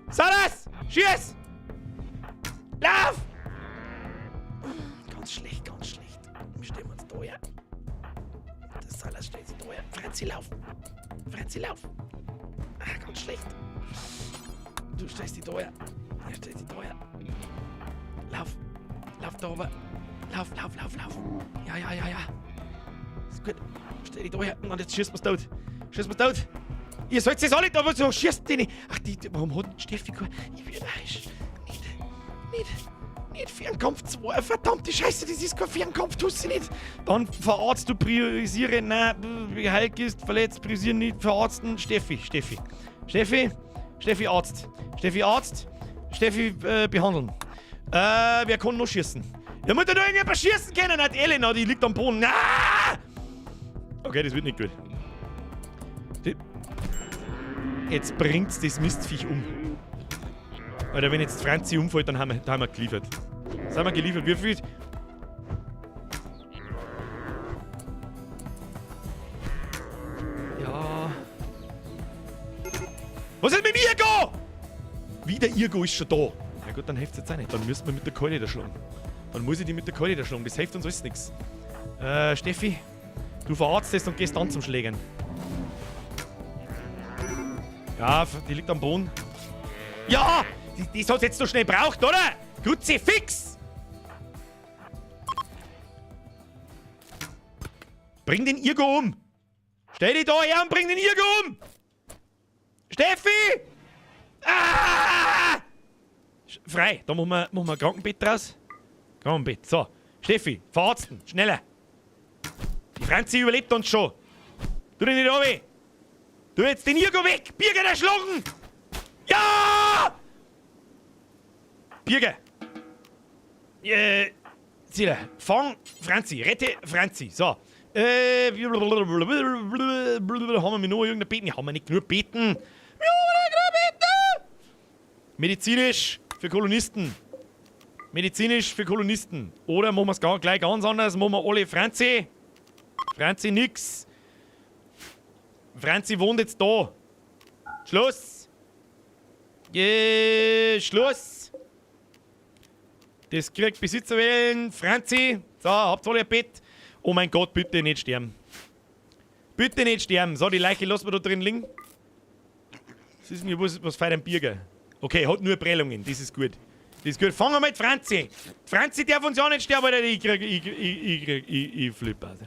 Salas! Schieß! Lauf! Ganz schlecht, ganz schlecht. Wir stellen uns da her. Der Salas stellt sich da her. Franzi, lauf! Franzi, lauf! Ah, ganz schlecht. Du stellst dich da her. Du stellst dich da her. Lauf! Lauf da oben. Lauf, lauf, lauf, lauf. Ja, ja, ja, ja. Ist gut. Stell dich da her. Und jetzt schießt wir's tot. Schießt wir's tot. Ihr sollt es alle da, aber so schießt die nicht. Ach, die, warum hat Steffi kein. Ich will nicht. Nicht. Nicht Fernkampf 2. Verdammte Scheiße, das ist kein Fernkampf, tust sie nicht. Dann verarzt du priorisiere. Nein, geheilt ist, verletzt, priorisieren nicht, verarzten. Steffi, Steffi. Steffi, Steffi Arzt. Steffi Arzt. Steffi behandeln. Wer kann noch schießen? Ja, muss doch noch irgendjemand schießen können. Nicht Elena, die liegt am Boden. Ah! Okay, das wird nicht gut. Die, Jetzt bringt's das Mistviech um. Alter, wenn jetzt Franzi umfällt, dann haben wir geliefert. Das haben wir geliefert. Wie viel? Ja. Was ist mit dem Irgo? Wieder Irgo ist schon da. Na gut, dann hilft's jetzt auch nicht. Dann müssen wir mit der Keule da schlagen. Dann muss ich die mit der Keule da schlagen. Das hilft uns alles nix. Steffi, du verarztest und gehst dann zum Schlägern. Ja, die liegt am Boden. Ja! Die hat's jetzt so schnell braucht, oder? Kruzifix! Bring den Irgo um! Stell dich da her und bring den Irgo um! Steffi! Ah! Frei, da machen wir ein Krankenbett draus. Krankenbett, so. Steffi, verarzten, schneller! Die Franzi überlebt uns schon! Tu dich nicht runter! Du jetzt den Irgo weg! Birger erschlagen! Ja! Birger! Zilla, fang Franzi, rette Franzi. So. Haben wir noch irgendein Beten? Haben wir nicht genug Beten? Wir haben nicht genug Beten! Medizinisch für Kolonisten. Medizinisch für Kolonisten. Oder machen wir es gleich ganz anders? Machen wir alle Franzi. Franzi nix. Franzi wohnt jetzt da. Schluss. Schluss. Das kriegt Besitzer wählen. Franzi. So, habt alle ein Bett. Oh mein Gott, bitte nicht sterben. Bitte nicht sterben. So, die Leiche lassen wir da drin liegen. Das ist mir was feiert ein Birger. Okay, hat nur Prellungen. Das ist gut. Das ist gut. Fangen wir mit Franzi. Franzi darf uns ja nicht sterben, Alter. Ich krieg, ich, ich, ich krieg, ich, ich flipp aus.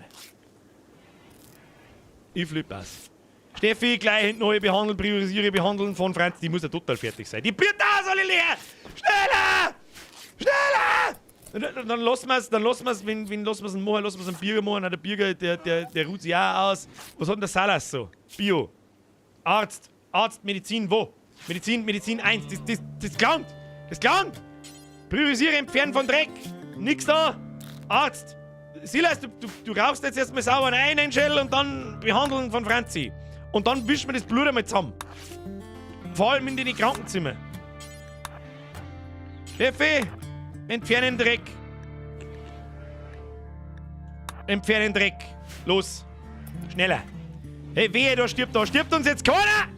Ich flipp aus. Steffi, gleich neue behandeln, priorisiere behandeln von Franzi. Die muss ja total fertig sein. Die blüht aus, alle leer! Schneller! Schneller! Dann lassen wir's, dann lassen wir's, wenn lassen wir's einen machen, lassen wir's einen Birger machen. Der Birger, der ruht sich auch aus. Was hat denn der Salas so? Bio. Arzt. Arzt, Medizin, wo? Medizin, Medizin 1. Das klangt. Das klangt. Priorisiere, entfernen von Dreck. Nix da. Arzt. Silas, du rauchst jetzt erstmal sauber rein, den Schädel, und dann behandeln von Franzi. Und dann wischen wir das Blut einmal zusammen. Vor allem in die Krankenzimmer. Steffi, entfernen Dreck. Entfernen Dreck. Los. Schneller. Hey, wehe, da stirbt, da stirbt uns jetzt keiner!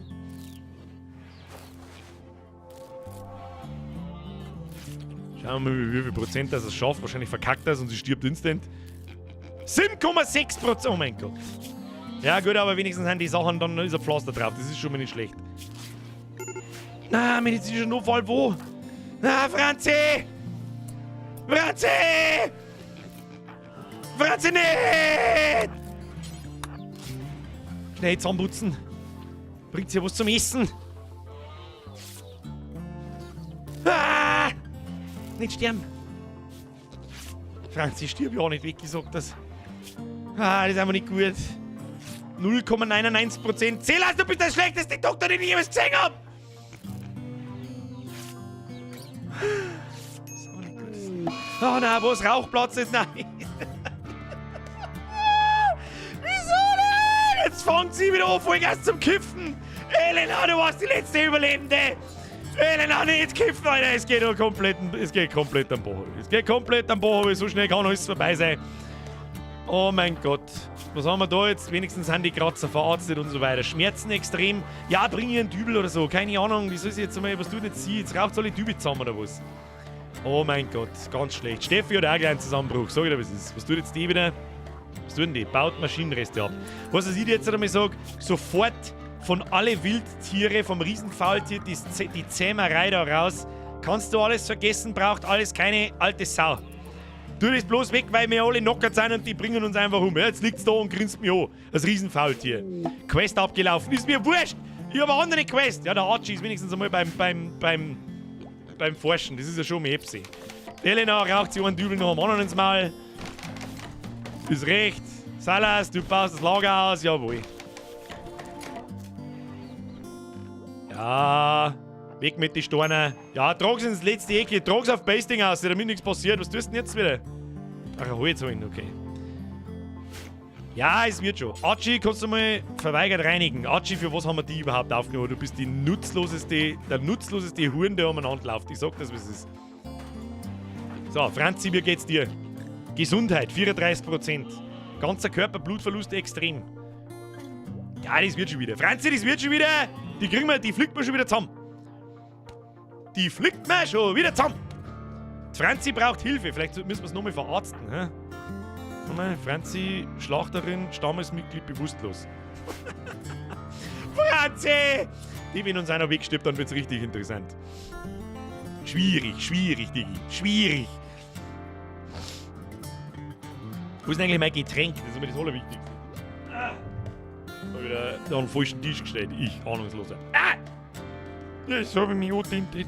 Schauen wir mal, wie viel Prozent das es schafft. Wahrscheinlich verkackt das und sie stirbt instant. 7,6%. Oh mein Gott. Ja gut, aber wenigstens sind die Sachen, dann ist ein Pflaster drauf. Das ist schon mal nicht schlecht. Na, medizinischer Notfall, wo? Na, Franzi! Franzi! Franzi, nicht! Schnell zusammenputzen. Bringt sie was zum Essen? Ah! Nicht sterben. Franzi, stirb ja nicht weg, ich sag das. Ah, das ist einfach nicht gut. 0,99%. Silas, du bist der schlechteste Doktor, den ich jemals gesehen hab! Das ist auch nicht gut. Oh nein, wo ist Rauchplatz ist? Nein! Wieso denn? Jetzt fängt sie wieder an, Vollgas zum Kiffen! Elena, du warst die letzte Überlebende! Elena, nicht kiffen, Alter! Es geht komplett, es geht komplett am Boden. Es geht komplett am Boden, so schnell kann alles vorbei sein. Oh mein Gott. Was haben wir da jetzt? Wenigstens sind die Kratzer verarztet und so weiter. Schmerzen extrem. Ja, bring ihr einen Dübel oder so. Keine Ahnung. Wie soll sie jetzt einmal, was tut jetzt sie? Jetzt raucht alle Dübel zusammen oder was? Oh mein Gott, ganz schlecht. Steffi hat auch gleich einen Zusammenbruch. Sag ich dir, was ist. Was tut jetzt die wieder? Was tun die? Baut Maschinenreste ab. Was ich dir jetzt einmal sag, sofort von alle Wildtiere, vom Riesenfaultier, die Zähmerei da raus. Kannst du alles vergessen, braucht alles keine alte Sau. Tu das bloß weg, weil wir alle knockert sind und die bringen uns einfach um. Ja, jetzt liegt's da und grinst mich an. Das Riesenfaultier. Quest abgelaufen. Ist mir wurscht. Ich hab eine andere Quest. Ja, der Archie ist wenigstens einmal beim Forschen. Das ist ja schon mal hepsi. Elena raucht sich einen Dübel noch am anderen ins Maul. Ist recht. Salas, du baust das Lager aus. Jawohl. Ja. Weg mit den Steinen. Ja, trag's ins letzte Ecke. Trag's auf Basting aus, damit nichts passiert. Was tust du denn jetzt wieder? Ach, ein Holz holen, okay. Ja, es wird schon. Archie, kannst du mal verweigert reinigen. Archie, für was haben wir die überhaupt aufgenommen? Du bist die nutzloseste, der nutzloseste Huren, der umeinander läuft. Ich sag das, wie es ist. So, Franzi, wie geht's dir? Gesundheit, 34%. Ganzer Körper, Blutverlust extrem. Ja, das wird schon wieder. Franzi, das wird schon wieder. Die kriegen wir, die flickt man schon wieder zusammen. Die flickt man schon wieder zusammen. Die Franzi braucht Hilfe. Vielleicht müssen wir es nochmal verarzten. Hä? Nochmal, Franzi, Schlachterin, Stammesmitglied, bewusstlos. Franzi! Die, wenn uns einer wegstirbt, dann wird's richtig interessant. Schwierig, schwierig, Digi. Schwierig. Wo ist denn eigentlich mein Getränk? Das ist immer das Allerwichtigste. Ah. Hab wieder da einen falschen Tisch gestellt. Ich, Ahnungsloser. Ah! Jetzt hab ich mich angetintet.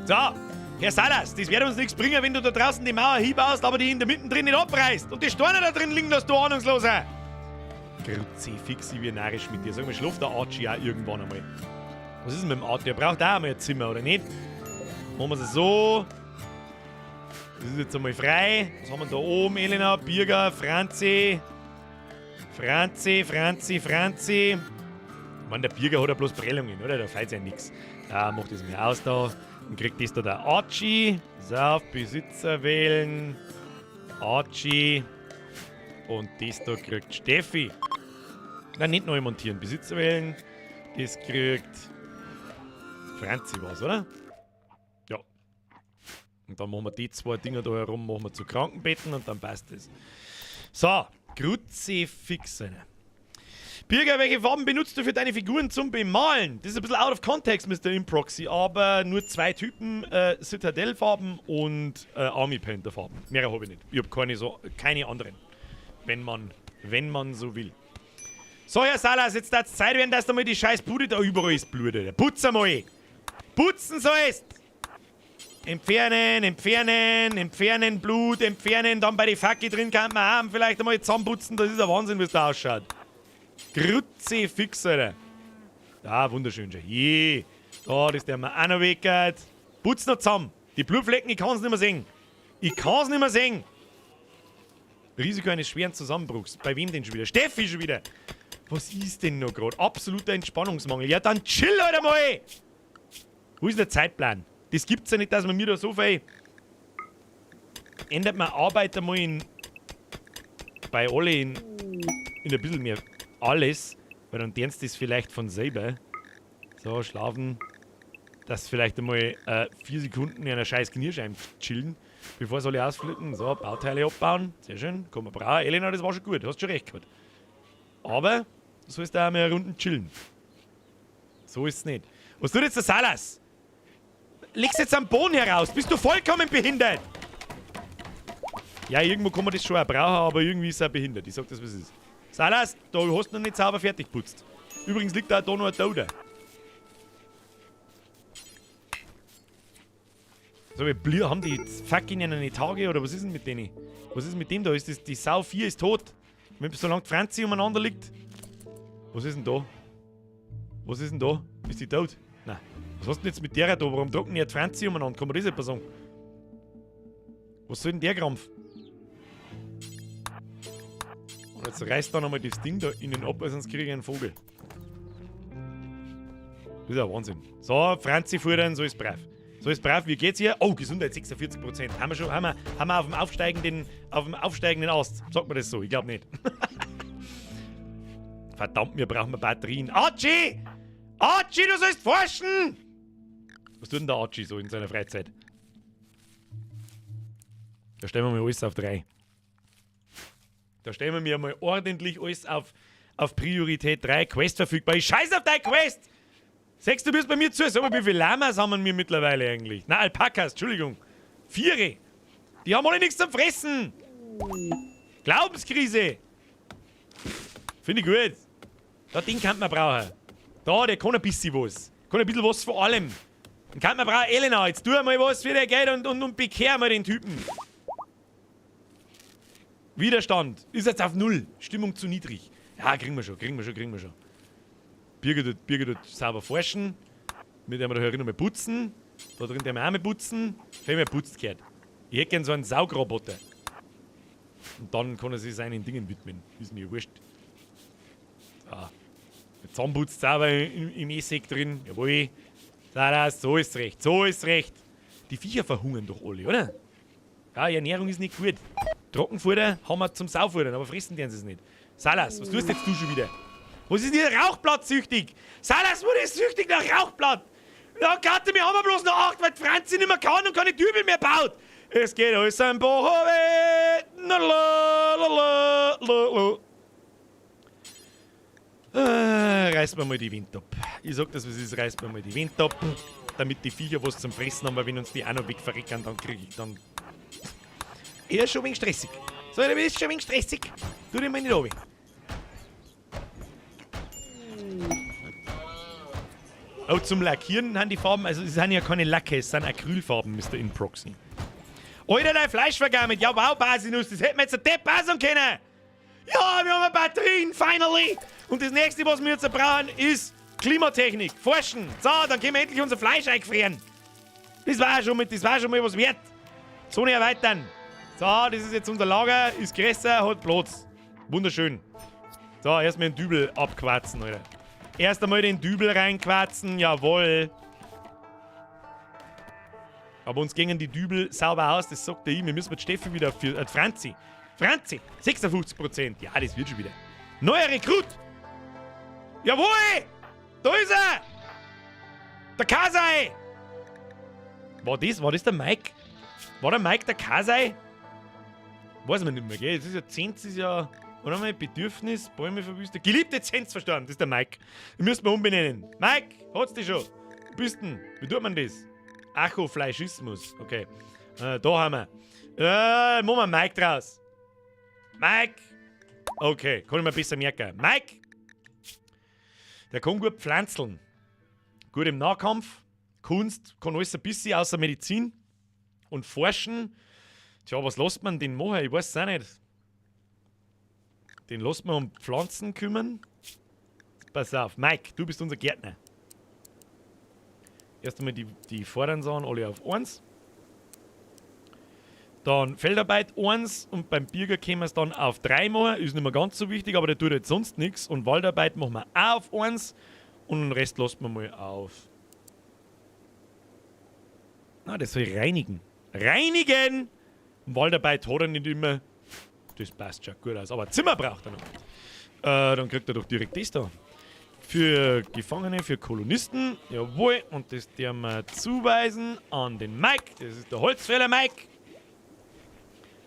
So, Herr Salas, das wird uns nichts bringen, wenn du da draußen die Mauer hinbaust, aber die in der Mitte drin nicht abreißt und die Steine da drin liegen, dass du Ahnungsloser. Kruzifixi, wie narrisch mit dir. Sag mal, schläft der Archie auch irgendwann einmal? Was ist denn mit dem Archie? Der braucht auch einmal ein Zimmer, oder nicht? Machen wir es so. Das ist jetzt einmal frei. Was haben wir da oben? Elena, Birger, Franzi. Franzi, Franzi, Franzi. Ich meine, der Birger hat ja bloß Prellungen, oder? Da fällt ja nichts. Da macht das mir aus da. Dann kriegt das da der Archie. So, auf Besitzer wählen. Archie. Und das da kriegt Steffi. Nein, nicht neu montieren. Besitzer wählen. Das kriegt Franzi was, oder? Ja. Und dann machen wir die zwei Dinger da herum, machen wir zu Krankenbetten und dann passt das. So, Kruzifix. Birger, welche Farben benutzt du für deine Figuren zum Bemalen? Das ist ein bisschen out of context, Mr. Improxy, aber nur zwei Typen, Citadel-Farben und Army Painter-Farben. Mehr habe ich nicht. Ich habe keine anderen. Wenn man so will. So, Herr Salas, jetzt darf's Zeit werden, dass da mal die scheiß Bude da überall ist, Blut, Alter. Putz einmal! Putzen sollst! Entfernen, entfernen, entfernen, Blut, entfernen, dann bei den Fackel drin kann man auch vielleicht einmal zusammenputzen, das ist ein Wahnsinn, wie es da ausschaut. Kruzifix, Alter. Ja, wunderschön schon. Je. Da, das der mir auch noch weggehört. Putz noch zusammen. Die Blutflecken, ich kann's nicht mehr sehen. Ich kann's nicht mehr sehen. Risiko eines schweren Zusammenbruchs. Bei wem denn schon wieder? Steffi schon wieder. Was ist denn noch grad? Absoluter Entspannungsmangel. Ja, dann chill halt einmal. Wo ist der Zeitplan? Das gibt's ja nicht, dass man mir da so viel... Ändert man Arbeit einmal in... Bei alle in ein bisschen mehr alles, weil dann denkst du das vielleicht von selber. So, schlafen. Dass vielleicht einmal 4 Sekunden in einer scheiß Knirscheibe chillen, bevor sie alle ausflippen. So, Bauteile abbauen. Sehr schön. Komm, wir brauchen. Elena, das war schon gut. Hast schon recht gehabt. Aber du sollst da auch mal Runden chillen. So ist es nicht. Was tut jetzt der Salas? Legst jetzt am Boden heraus. Bist du vollkommen behindert? Ja, irgendwo kann man das schon auch brauchen, aber irgendwie ist er behindert. Ich sag das, was es ist. Salas, da hast du noch nicht sauber fertig geputzt. Übrigens liegt da noch ein Toter. So, wir haben die jetzt fucking eine Tage oder was ist denn mit denen? Was ist mit dem da? Ist das, die Sau 4 ist tot. Wenn solange die Franzi umeinander liegt. Was ist denn da? Was ist denn da? Ist die tot? Nein. Was hast du denn jetzt mit der da? Warum drucken die Franzi umeinander? Kann man das etwas sagen? Was soll denn der Krampf? Und jetzt reißt da nochmal das Ding da innen ab, weil sonst kriege ich einen Vogel. Das ist ja Wahnsinn. So, Franzi futtern, so ist brav. So ist brav, wie geht's hier? Oh, Gesundheit 46%. Haben wir schon, haben wir auf dem aufsteigenden Ast. Sagt man das so? Ich glaub nicht. Verdammt, wir brauchen Batterien. Archie! Archie, du sollst forschen! Was tut denn der Archie so in seiner Freizeit? Da stellen wir mal alles auf 3. Da stellen wir mir mal ordentlich alles auf Priorität 3. Quest verfügbar. Ich scheiß auf deine Quest! Sechs, du bist bei mir zu. Sag mal, wie viele Lamas haben wir mittlerweile eigentlich? Na, Alpakas, Entschuldigung. 4. Die haben alle nichts zum Fressen. Glaubenskrise. Finde ich gut. Da, den kann man brauchen. Da, der kann ein bisschen was. Kann ein bisschen was von allem. Den kann man brauchen. Elena, jetzt tu mal was für dein Geld und bekehr mal den Typen. Widerstand. Ist jetzt auf 0. Stimmung zu niedrig. Ja, kriegen wir schon, kriegen wir schon, kriegen wir schon. Birger tut sauber forschen. Mit dem wir da herin nochmal putzen. Da drin werden wir auch mal putzen. Wenn wir putzt gehört. Ich hätte gern so einen Saugroboter. Und dann kann er sich seinen Dingen widmen. Ist mir wurscht. So. Der Zahnputz sauber im Essig drin. Jawohl. So ist recht. So ist recht. Die Viecher verhungern doch alle, oder? Ja, die Ernährung ist nicht gut. Trockenfutter haben wir zum Saufuttern, aber fressen deren sie es nicht. Salas, was tust jetzt du schon wieder? Was ist denn hier Rauchblattsüchtig? Salas wurde süchtig nach Rauchblatt. Ja, Katte, wir haben bloß noch 8, weil die Franzi nicht mehr kann und keine Dübel mehr baut. Es geht alles ein Bach. Reißt mir mal die Wind ab. Ich sag das, was ist, reißt mir mal die Wind ab, damit die Viecher was zum Fressen haben, weil wenn uns die auch noch wegverreckern, dann krieg ich dann. Eher schon ein wenig stressig. So, du bist schon ein wenig stressig. Tu dich mal nicht runter. Oh, zum Lackieren haben die Farben, also es sind ja keine Lacke, es sind Acrylfarben, Mr. Inproxy. Alter, dein Fleisch vergammelt. Ja, wow, Basinus, das hätten wir jetzt ein Depp passen können. Ja, wir haben Batterien, finally. Und das nächste, was wir jetzt brauchen, ist Klimatechnik. Forschen. So, dann können wir endlich unser Fleisch eingefrieren. Das war schon mal, das war schon mal was wert. Zone erweitern. So, das ist jetzt unser Lager, ist größer, hat Platz. Wunderschön. So, erstmal den Dübel abquarzen, Alter. Erst einmal den Dübel reinquarzen, jawohl. Aber uns gingen die Dübel sauber aus, das sagt der ich. Wir müssen mit Steffi wieder für Franzi. Franzi, 56%. Ja, das wird schon wieder. Neuer Rekrut! Jawohl! Da ist er! Der Kasai! War das der Mike? War der Mike der Kasai? Weiß man nicht mehr, gell? Das ist ja Zenz, ist ja. Oder mal Bedürfnis, Bäume verwüstet. Geliebte Zenz verstorben, das ist der Mike. Den müssen wir umbenennen. Mike, hat's dich schon? Wo bist denn? Wie tut man das? Achofleischismus. Okay. Da haben wir. Machen wir Mike draus. Mike! Okay, kann ich mir besser merken. Mike! Der kann gut pflanzeln. Gut im Nahkampf. Kunst, kann alles ein bisschen außer Medizin. Und forschen. Tja, was lässt man den machen? Ich weiß es auch nicht. Den lässt man um Pflanzen kümmern. Pass auf, Mike, du bist unser Gärtner. Erst einmal die vorderen Sachen alle auf 1. Dann Feldarbeit 1 und beim Birger können wir es dann auf 3 machen. Ist nicht mehr ganz so wichtig, aber der tut jetzt sonst nichts. Und Waldarbeit machen wir auch auf 1 und den Rest lassen wir mal auf. Na, das soll ich reinigen. Reinigen! Und Waldarbeit hat er nicht immer. Das passt schon gut aus. Aber Zimmer braucht er noch. Dann kriegt er doch direkt das da. Für Gefangene, für Kolonisten. Jawohl. Und das dürfen wir zuweisen an den Mike. Das ist der Holzfäller Mike.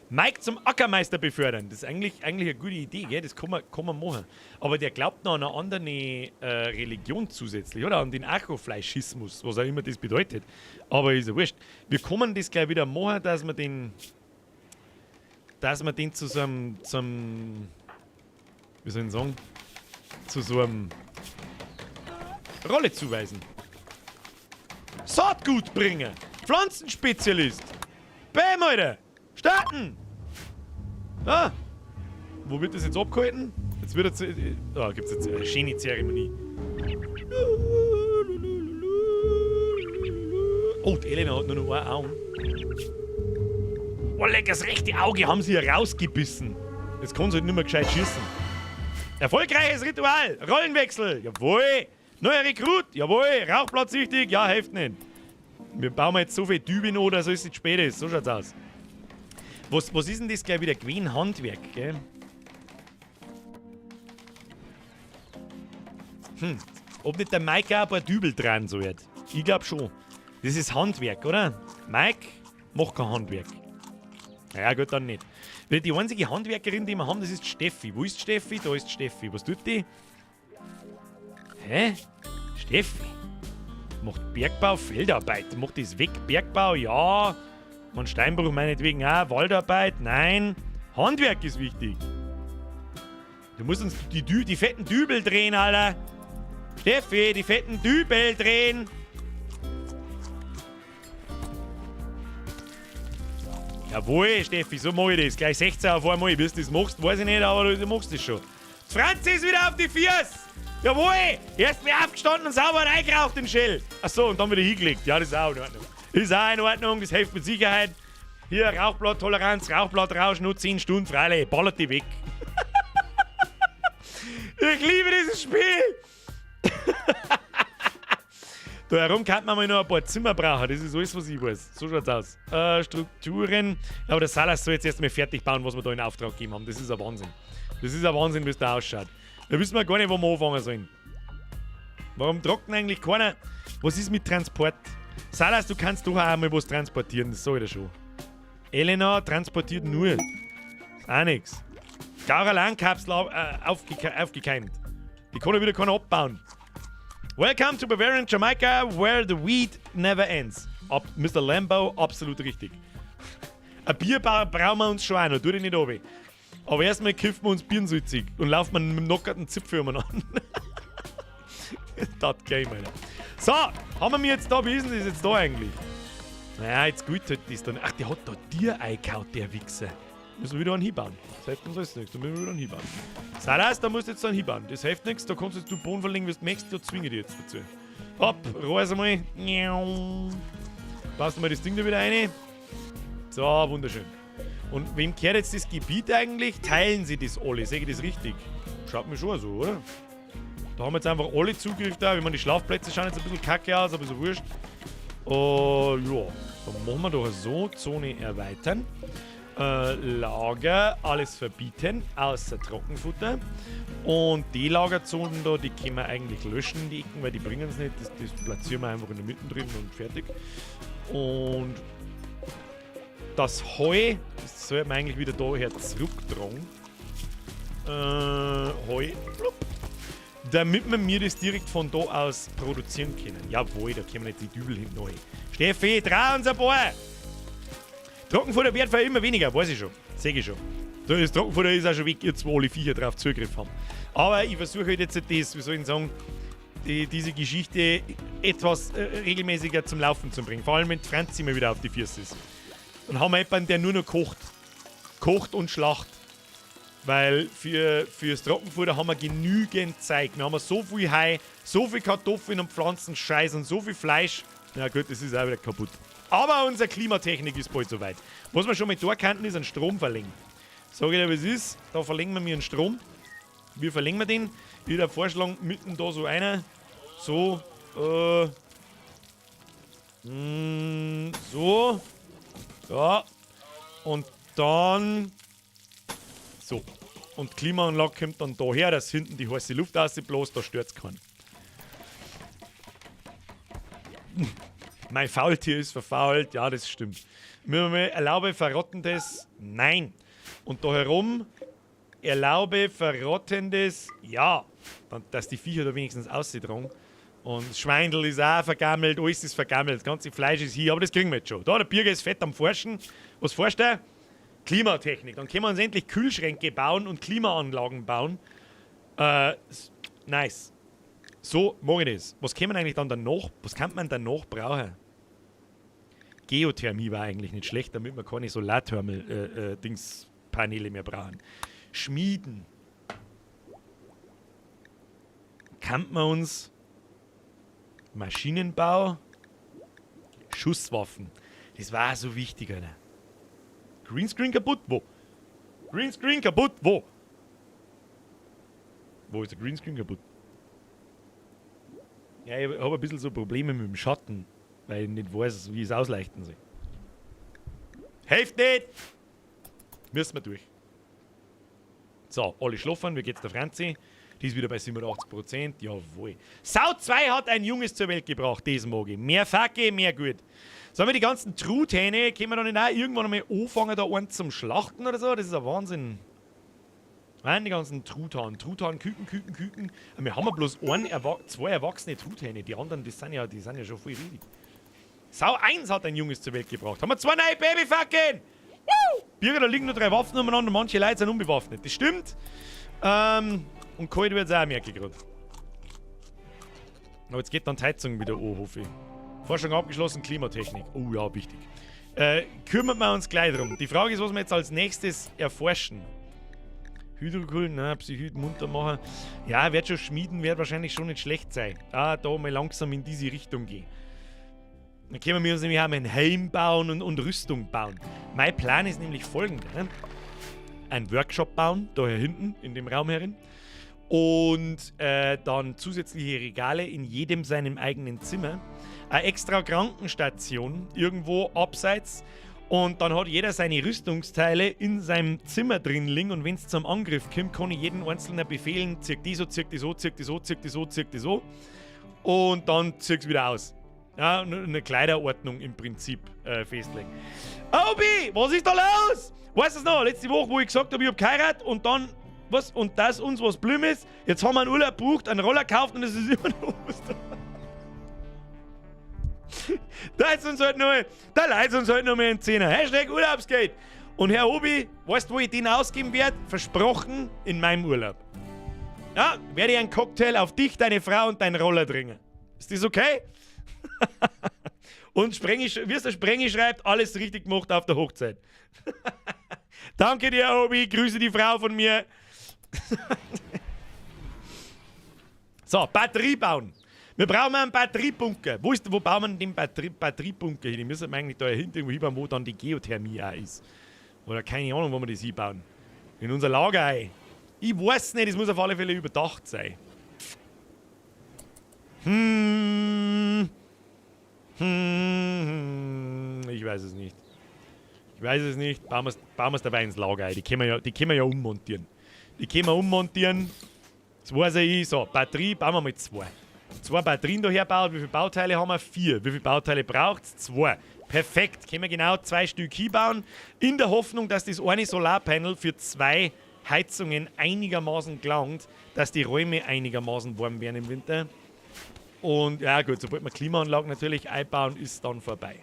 Mike zum Ackermeister befördern. Das ist eigentlich eine gute Idee, gell? Das kann man machen. Aber der glaubt noch an eine andere Religion zusätzlich, oder? An den Achofleischismus, was auch immer das bedeutet. Aber ist ja wurscht. Wir können das gleich wieder machen, dass wir den. Dass wir den zu so einem, wie soll ich sagen, zu so einem Rolle zuweisen. Saatgut bringen! Pflanzenspezialist! Bäm, Alter! Starten! Ah! Wo wird das jetzt abgehalten? Jetzt wird jetzt. Da gibt's jetzt eine schöne Zeremonie. Oh, die Elena hat nur noch ein Auge. Oh, leck, das rechte Auge haben sie ja rausgebissen. Jetzt kann sie halt nicht mehr gescheit schießen. Erfolgreiches Ritual! Rollenwechsel! Jawohl! Neuer Rekrut! Jawohl! Rauchplatzsüchtig! Ja, hilft nicht. Wir bauen jetzt so viel Dübel noch, dass es nicht spät ist. So schaut's aus. Was ist denn das gleich wieder? Gewinn Handwerk, gell? Ob nicht der Mike auch ein paar Dübel dran so wird? Ich glaub schon. Das ist Handwerk, oder? Mike macht kein Handwerk. Naja, gut, dann nicht. Die einzige Handwerkerin, die wir haben, das ist Steffi. Wo ist Steffi? Da ist Steffi. Was tut die? Hä? Steffi? Macht Bergbau, Feldarbeit. Macht das weg? Bergbau, ja. Und Steinbruch meinetwegen auch. Waldarbeit, nein. Handwerk ist wichtig. Du musst uns die fetten Dübel drehen, Alter. Steffi, die fetten Dübel drehen. Jawohl, Steffi, so mach ich das. Gleich 16 auf einmal. Wie du das machst, weiß ich nicht, aber du machst das schon. Franzi ist wieder auf die Füße! Jawohl! Erst mal aufgestanden und sauber reingeraucht den Shell. Achso, und dann wieder hingelegt. Ja, das ist auch in Ordnung. Ist auch in Ordnung, das hilft mit Sicherheit. Hier, Rauchblatt-Toleranz, Rauchblattrausch, nur 10 Stunden, freilich, ballert die weg. Ich liebe dieses Spiel! Da herum kann man mal noch ein paar Zimmer brauchen, das ist alles, was ich weiß. So schaut's aus. Strukturen. Aber der Salas soll jetzt erstmal fertig bauen, was wir da in Auftrag gegeben haben. Das ist ein Wahnsinn. Das ist ein Wahnsinn, wie es da ausschaut. Da wissen wir gar nicht, wo wir anfangen sollen. Warum trocknet eigentlich keiner? Was ist mit Transport? Salas, du kannst doch auch einmal was transportieren, das sag ich dir schon. Elena transportiert nur. Ist auch nix. Gauralan-Kapsel aufgekeimt. Die kann ja wieder keiner abbauen. Welcome to Bavarian Jamaica, where the weed never ends. Ab, Mr. Lambo, absolut richtig. Ein Bier brauchen wir uns schon auch noch, tu dich nicht runter. Aber erstmal kiffen wir uns Birnensalzig und laufen wir mit dem nockerten Zipfel umeinander. Das Game, Alter. So, haben wir jetzt da, wie ist denn das jetzt da eigentlich? Naja, jetzt gut, halt das dann. Ach, der hat da Tier eingehauen, der Wichser. Müssen wir wieder einen hinbauen. Das hilft uns alles nichts, da müssen wir wieder einen hinbauen. Salas, da musst du jetzt einen hinbauen. Das hilft nichts, da kannst jetzt du Boden verlegen, wie du möchtest, da zwinge ich dich jetzt dazu. Hopp, reiß einmal. Baust du mal das Ding da wieder rein. So, wunderschön. Und wem gehört jetzt das Gebiet eigentlich? Teilen sie das alle? Sehe ich das richtig? Schaut mir schon so, oder? Da haben wir jetzt einfach alle Zugriff da. Ich meine, die Schlafplätze schauen jetzt ein bisschen kacke aus, aber so wurscht. Ja, dann machen wir doch so. Zone erweitern. Lager, alles verbieten, außer Trockenfutter. Und die Lagerzonen da, die können wir eigentlich löschen, die Ecken, weil die bringen es nicht. Das platzieren wir einfach in der Mitte drin und fertig. Und das Heu, das sollte man eigentlich wieder daher zurücktragen. Heu, plupp. Damit wir mir das direkt von da aus produzieren können. Jawohl, da können wir nicht die Dübel hinten rein. Steffi, trau uns ein paar! Trockenfutter wird immer weniger, weiß ich schon. Seh ich schon. Das Trockenfutter ist auch schon weg, jetzt wo alle Viecher drauf Zugriff haben. Aber ich versuche halt jetzt das, wie soll ich sagen, diese Geschichte etwas regelmäßiger zum Laufen zu bringen. Vor allem, wenn Franzi mal wieder auf die Füße ist. Dann haben wir jemanden, der nur noch kocht. Kocht und schlacht. Weil fürs Trockenfutter haben wir genügend Zeug. Wir haben so viel Heu, so viel Kartoffeln und Pflanzenscheiß und so viel Fleisch. Na gut, das ist auch wieder kaputt. Aber unsere Klimatechnik ist bald soweit. Was wir schon mal da kannten, ist ein Strom verlegen. Sag ich dir, was ist? Da verlegen wir mir einen Strom. Wie verlegen wir den? Ich würde vorschlagen, mitten da so einer. So, so. Ja. Und dann so. Und Klimaanlage kommt dann daher, dass hinten die heiße Luft rausbläst, da stört's keinen. Mein Faultier ist verfault, ja, das stimmt. Müssen wir mal erlaube verrottendes? Nein. Und da herum erlaube verrottendes? Ja. Dann, dass die Viecher da wenigstens aussehen. Und das Schweindel ist auch vergammelt, alles ist vergammelt, das ganze Fleisch ist hier, aber das kriegen wir jetzt schon. Da, der Birger ist fett am Forschen. Was forscht er? Klimatechnik. Dann können wir uns endlich Kühlschränke bauen und Klimaanlagen bauen. Nice. So mag ich das. Was kann man eigentlich dann danach, was kann man danach brauchen? Geothermie war eigentlich nicht schlecht, damit wir keine Solarthermal-Dings-Paneele mehr brauchen. Schmieden. Kann man uns Maschinenbau, Schusswaffen. Das war so wichtig, Alter. Greenscreen kaputt? Wo? Greenscreen kaputt? Wo? Wo ist der Greenscreen kaputt? Ja, ich hab ein bisschen so Probleme mit dem Schatten, weil ich nicht weiß, wie ich es ausleuchten soll. Helft nicht! Müssen wir durch. So, alle schlafen. Wie geht's der Franzi? Die ist wieder bei 87%. Jawohl. Sau 2 hat ein Junges zur Welt gebracht, das mag ich. Mehr Facke, mehr gut. Sollen wir die ganzen Truthähne, können wir dann nicht auch irgendwann einmal anfangen, da einen zum Schlachten oder so? Das ist ein Wahnsinn. Nein, die ganzen Truthahn. Truthahn, Küken, Küken, Küken. Aber wir haben ja bloß zwei erwachsene Truthähne. Die anderen, die sind ja schon voll riesig. Sau 1 hat ein Junges zur Welt gebracht. Haben wir 2 neue Babyfackeln! Woo! Birger, da liegen nur 3 Waffen umeinander und manche Leute sind unbewaffnet. Das stimmt. Und kalt wird's auch, merke ich grad. Aber jetzt geht dann die Heizung wieder an, hoffe ich. Forschung abgeschlossen, Klimatechnik. Oh ja, wichtig. Kümmern wir uns gleich drum. Die Frage ist, was wir jetzt als nächstes erforschen. Hydrokül, na, Psychyt munter machen. Ja, wird schon schmieden, wird wahrscheinlich schon nicht schlecht sein. Ah, da mal langsam in diese Richtung gehen. Dann können wir uns nämlich auch mal ein Heim bauen und Rüstung bauen. Mein Plan ist nämlich folgender. Ne? Ein Workshop bauen, da hier hinten in dem Raum herin. Und dann zusätzliche Regale in jedem seinem eigenen Zimmer. Eine extra Krankenstation irgendwo abseits. Und dann hat jeder seine Rüstungsteile in seinem Zimmer drin liegen. Und wenn es zum Angriff kommt, kann ich jeden einzelnen befehlen: Zieh die so, zieh die so, zieh die so, zieh die so, zieh die so. Und dann zieh's wieder aus. Ja, eine Kleiderordnung im Prinzip festlegen. Obi, was ist da los? Weißt du es noch? Letzte Woche, wo ich gesagt habe, ich hab geheiratet und dann, was? Und dass uns was blüm ist, jetzt haben wir einen Urlaub gebucht, einen Roller gekauft und es ist immer noch was da. Da ist uns halt noch, da leiht uns halt noch mal ein Zehner. Hashtag Urlaubsgeld. Und Herr Obi, weißt du, wo ich den ausgeben werde? Versprochen, in meinem Urlaub. Ja, werde ich einen Cocktail auf dich, deine Frau und deinen Roller trinken. Ist das okay? Und Sprengi, wie es der Sprengi schreibt, alles richtig gemacht auf der Hochzeit. Danke dir, Obi. Grüße die Frau von mir. So, Batterie bauen. Wir brauchen einen Batteriebunker. Wo bauen wir denn den Batteriebunker hin? Die müssen wir eigentlich da hinten irgendwo hinbauen, wo dann die Geothermie auch ist. Oder keine Ahnung, wo wir das hinbauen. In unser Lager ein. Ich weiß nicht, es muss auf alle Fälle überdacht sein. Ich weiß es nicht. Ich weiß es nicht. Bauen wir's dabei ins Lager ein. Die können wir ja ummontieren. Die können wir ummontieren. Das weiß ich. So, Batterie bauen wir mal 2. 2 Batterien daher baut. Wie viele Bauteile haben wir? 4. Wie viele Bauteile braucht's? 2. Perfekt. Können wir genau 2 Stück hinbauen. In der Hoffnung, dass das eine Solarpanel für 2 Heizungen einigermaßen gelangt, dass die Räume einigermaßen warm werden im Winter. Und ja gut, sobald wir Klimaanlagen natürlich einbauen, ist dann vorbei.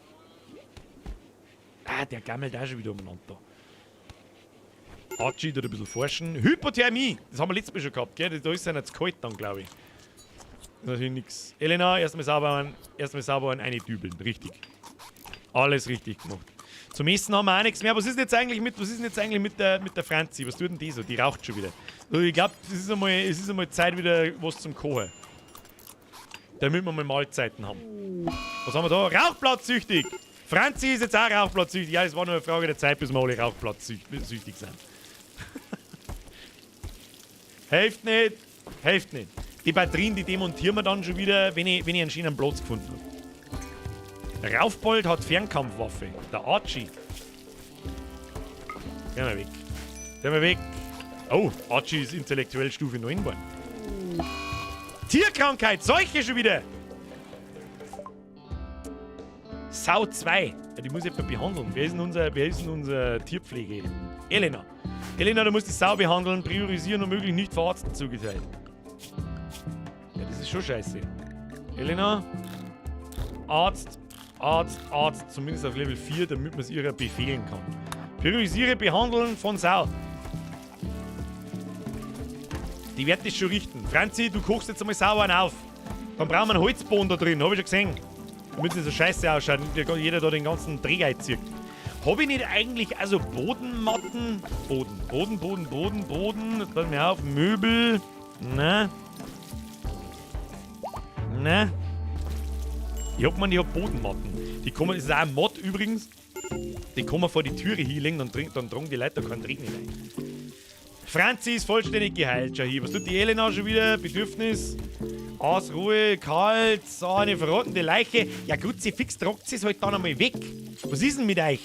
Ah, der gammelt auch schon wieder umeinander da. Archie tut ein bisschen forschen. Hypothermie! Das haben wir letztes Mal schon gehabt, gell? Da ist es ja zu kalt dann, glaube ich. Natürlich nix. Elena, erstmal sauber, erstmal sauber und eine dübeln. Richtig. Alles richtig gemacht. Zum Essen haben wir auch nichts mehr. Was ist denn jetzt eigentlich mit, was ist denn jetzt eigentlich mit der Franzi? Was tut denn die so? Die raucht schon wieder. Also ich glaub, es ist einmal Zeit wieder was zum Kochen. Damit wir mal Mahlzeiten haben. Was haben wir da? Rauchblattsüchtig! Franzi ist jetzt auch rauchblattsüchtig. Ja, es war nur eine Frage der Zeit, bis wir alle rauchblattsüchtig sind. Hilft nicht. Hilft nicht. Die Batterien, die demontieren wir dann schon wieder, wenn ich einen schönen Platz gefunden habe. Raufbold hat Fernkampfwaffe. Der Archie. Geh mal weg. Geh mal weg. Oh, Archie ist intellektuell Stufe 9 geworden. Tierkrankheit, Seuche schon wieder. Sau 2. Ja, die muss ich jemand behandeln. Wer ist denn unser Tierpflege? Elena. Elena, du musst die Sau behandeln, priorisieren und möglich nicht verarzten zugeteilt. Ja, das ist schon scheiße. Elena. Arzt, Arzt, Arzt. Zumindest auf Level 4, damit man es ihr befehlen kann. Priorisiere Behandeln von Sau. Die wird das schon richten. Franzi, du kochst jetzt einmal sauer auf. Dann brauchen wir einen Holzboden da drin, hab ich schon gesehen. Damit es nicht so scheiße ausschaut und jeder da den ganzen Dreck einzieht. Hab ich nicht eigentlich also Bodenmatten? Boden, Boden, Boden, Boden, Boden. Jetzt pass mir auf. Möbel. Na. Na. Ich hab gemeint, ich hab Bodenmatten. Die kommen, das ist auch ein Mod übrigens. Die kommen vor die Türe hinlegen, dann tragen die Leute da keinen Dreck nicht rein. Franzi ist vollständig geheilt, schau hier. Was tut die Elena schon wieder? Bedürfnis. Aus, Ruhe, kalt, so eine verrottende Leiche. Ja gut, sie fix tragt sie es halt dann einmal weg. Was ist denn mit euch?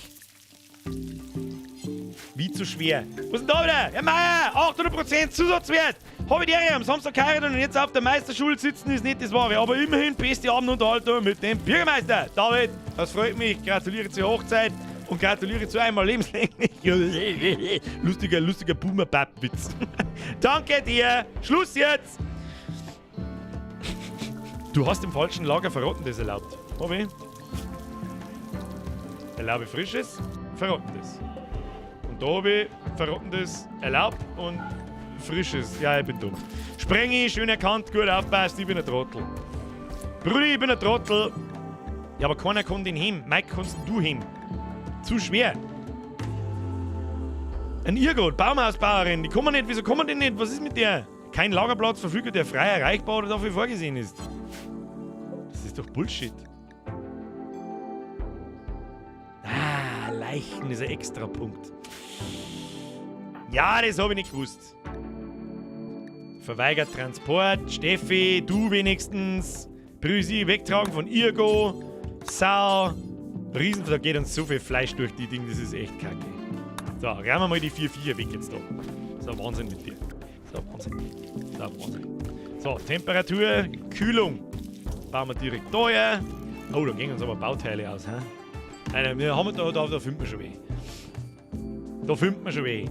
Wie zu schwer. Was ist denn da wieder? Herr Meier, 800% Zusatzwert. Hab ich die Ehre, am Samstag geheiratet und jetzt auf der Meisterschule sitzen ist nicht das Wahre. Aber immerhin beste Abendunterhaltung mit dem Bürgermeister. David, das freut mich. Gratuliere zur Hochzeit und gratuliere zu einmal lebenslänglich. Lustiger Boomer-Bap-Witz. Danke dir. Schluss jetzt. Du hast im falschen Lager Verrottendes erlaubt. Hab ich? Erlaube Frisches, Verrottendes. Und da hab ich Verrottendes erlaubt und Frisches. Ja, ich bin dumm. Sprengi, schön erkannt, gut aufpasst, ich bin ein Trottel. Brudi, ich bin ein Trottel. Ja, aber keiner kann den heben. Mike, kannst du heben? Zu schwer. Ein Irrgott, Baumhausbauerin, die kommen nicht. Wieso kommen die nicht? Was ist mit der? Kein Lagerplatz verfügbar, der frei erreichbar oder dafür vorgesehen ist. Das ist doch Bullshit. Leichen ist ein extra Punkt. Ja, das habe ich nicht gewusst. Verweigert Transport. Steffi, du wenigstens. Brüsi, wegtragen von Irgo. Sau. Riesen, da geht uns so viel Fleisch durch die Dinge, das ist echt kacke. So, räumen wir mal die 4 Viecher weg jetzt da. Das ist ein Wahnsinn mit dir. Das ist ein Wahnsinn. Das ist ein Wahnsinn. So, Temperatur, Kühlung. Bauen wir direkt da her. Oh, da gehen uns aber Bauteile aus, hä? Nein, wir haben da, da, da finden wir schon weh. Da finden wir schon weh.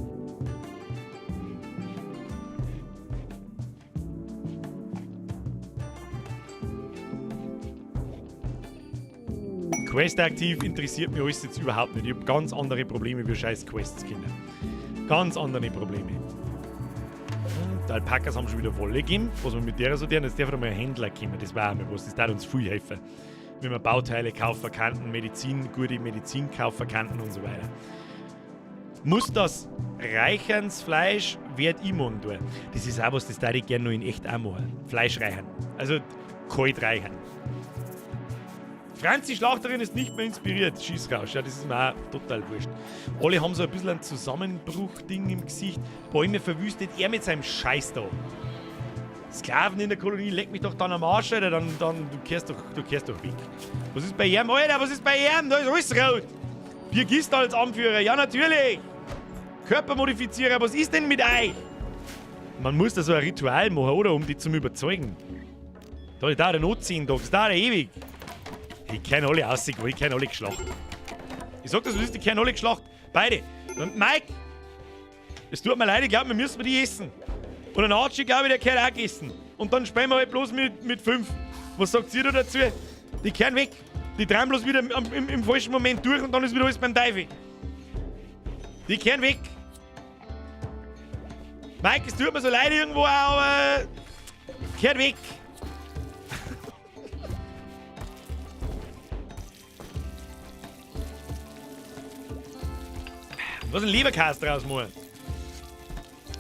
Quest aktiv interessiert mich alles jetzt überhaupt nicht. Ich hab ganz andere Probleme wie scheiß Quests, Kinder. Ganz andere Probleme. Die Alpakas haben schon wieder Wolle gegeben. Was wir mit der so tun, jetzt darf mal ein Händler kommen. Das war auch mal was. Das darf uns viel helfen. Wenn wir Bauteile kaufen könnten, Medizin, gute Medizin kaufen könnten und so weiter. Muss das reicherns Fleisch, werd ich morgen tun. Das ist auch was, das darf ich gerne noch in echt auch machen. Fleisch reichern. Also kalt reichern. Franzi Schlachterin ist nicht mehr inspiriert. Schieß raus. Ja, das ist mir auch total wurscht. Alle haben so ein bisschen ein Zusammenbruch-Ding im Gesicht. Bäume verwüstet, er mit seinem Scheiß da. Sklaven in der Kolonie, leck mich doch dann am Arsch, Alter. Dann, du kehrst doch weg. Was ist bei ihm, Alter? Was ist bei ihm? Da ist alles rot. Birgist als Anführer, ja natürlich. Körpermodifizierer, was ist denn mit euch? Man muss da so ein Ritual machen, oder? Um die zum Überzeugen. Da ist da der Not 10 Tage, das dauert ewig. Die kennen alle aussehen, die kennen alle geschlacht. Ich sag das, was ist, die kennen alle geschlacht. Beide. Und Mike, es tut mir leid, ich glaub, wir müssen die essen. Und ein Archie, glaub ich, der gehört auch gegessen. Und dann spielen wir halt bloß mit 5. Was sagt ihr da dazu? Die kehren weg. Die drehen bloß wieder im falschen Moment durch und dann ist wieder alles beim Teufel. Die kehren weg. Mike, es tut mir so leid irgendwo, aber kehrt weg. Was ein Leberkäse draus machen.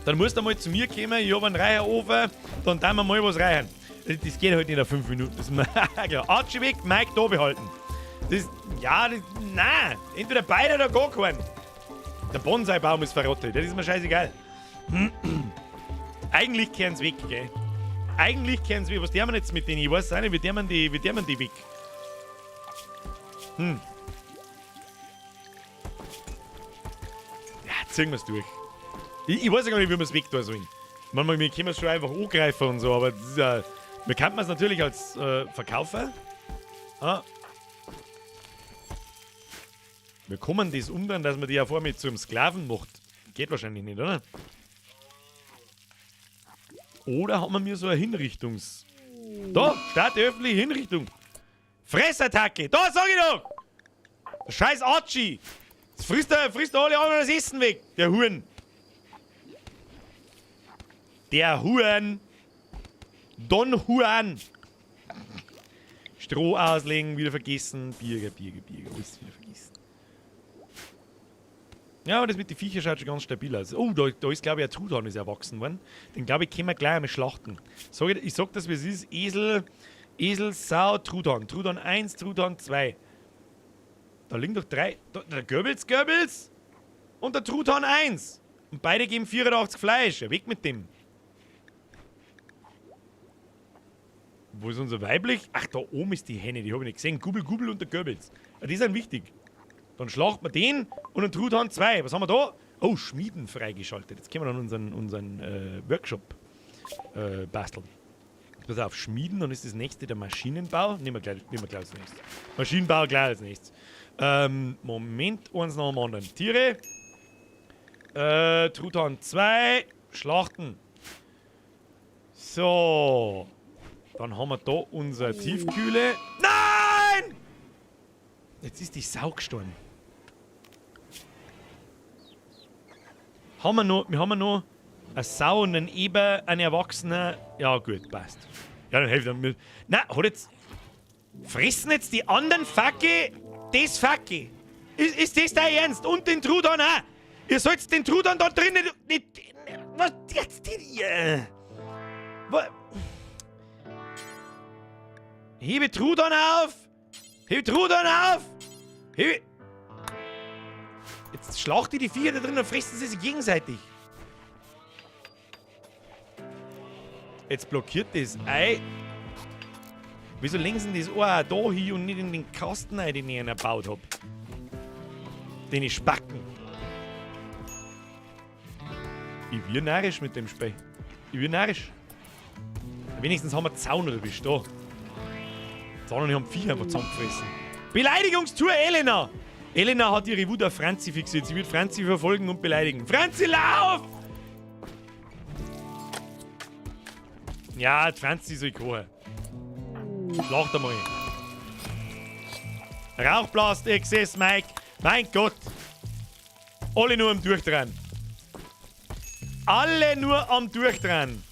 Dann musst du mal zu mir kommen, ich hab einen Reicherofen, dann tun wir mal was reichen. Das geht halt nicht auf 5 Minuten. Das ist mir klar. Archie weg, Mike da behalten. Das, ja, das, nein. Entweder beide oder gar keinen. Der Bonsai-Baum ist verrottet, das ist mir scheißegal. Eigentlich kehren sie weg, gell? Eigentlich kehren sie weg. Was tun wir jetzt mit denen? Ich weiß auch nicht, wie tun wir die, wie tun wir die weg? Ja, ziehen wir's durch. Ich weiß ja gar nicht, wie wir's weg tun sollen. Manchmal, wir können es schon einfach angreifen und so, aber das ist ja, wir könnten es natürlich als Verkaufer. Ah. Wir kommen das umdrehen, dass man die ja vor mir zum Sklaven macht. Geht wahrscheinlich nicht, oder? Oder haben wir mir so eine Hinrichtungs... Da, starte öffentliche Hinrichtung. Fressattacke. Da, sag ich doch! Der scheiß Archie. Jetzt frisst er alle anderen das Essen weg. Der Huren. Der Huren. Don Juan. Stroh auslegen, wieder vergessen. Birger, Birger, Birger. Alles wieder vergessen. Ja, aber das mit den Viechern schaut schon ganz stabil aus. Oh, da ist, glaube ich, ein Truthahn ist erwachsen worden. Den, glaube ich, können wir gleich einmal schlachten. Sag ich, ich sag das, wie es ist. Esel, Esel, Sau, Truthahn. Truthahn 1, Truthahn 2. Da liegen doch 3. Da, der Goebbels, Goebbels und der Truthahn 1. Und beide geben 84 Fleisch. Ja, weg mit dem. Wo ist unser weiblich? Ach, da oben ist die Henne, die hab ich nicht gesehen. Gubel, Gubel und der Goebbels. Ja, die sind wichtig. Dann schlachten wir den und einen Truthahn 2. Was haben wir da? Oh, Schmieden freigeschaltet. Jetzt können wir dann unseren Workshop basteln. Pass auf, Schmieden, dann ist das nächste der Maschinenbau. Nehmen wir gleich als nächstes. Maschinenbau gleich als nächstes. Moment, eins nach dem anderen. Tiere. Truthahn 2. Schlachten. So. Dann haben wir da unsere Tiefkühle. Nein! Jetzt ist die Sau gestorben. Haben wir noch, wir haben noch eine Sau und einen Eber, einen Erwachsenen. Ja, gut, passt. Ja, dann helft mir. Na, hat jetzt. Fressen jetzt die anderen Facke das Facke? Ist das dein Ernst? Und den Truthahn auch? Ihr sollt den Truthahn da drin nicht, was jetzt die, ihr? Hebe Truthahn auf! Hebe Truthahn auf! Hebe. Jetzt schlacht die Viecher da drin und fressen sie sich gegenseitig. Jetzt blockiert das Ei. Wieso legen sie das Ohr auch da hin und nicht in den Kasten rein, den ich ihnen gebaut hab? Den ich spacken. Ich wir narrisch mit dem Spiel. Ich wir narrisch. Wenigstens haben wir Zaun oder bist du da. Zaun und ich haben Viecher einfach zusammengefressen. Beleidigungstour, Elena! Elena hat ihre Wut auf Franzi fixiert. Sie wird Franzi verfolgen und beleidigen. Franzi, lauf! Ja, die Franzi soll kochen. Schlacht einmal. Rauchblast, XS, Mike. Mein Gott. Alle nur am Durchdrehen. Alle nur am Durchdrehen.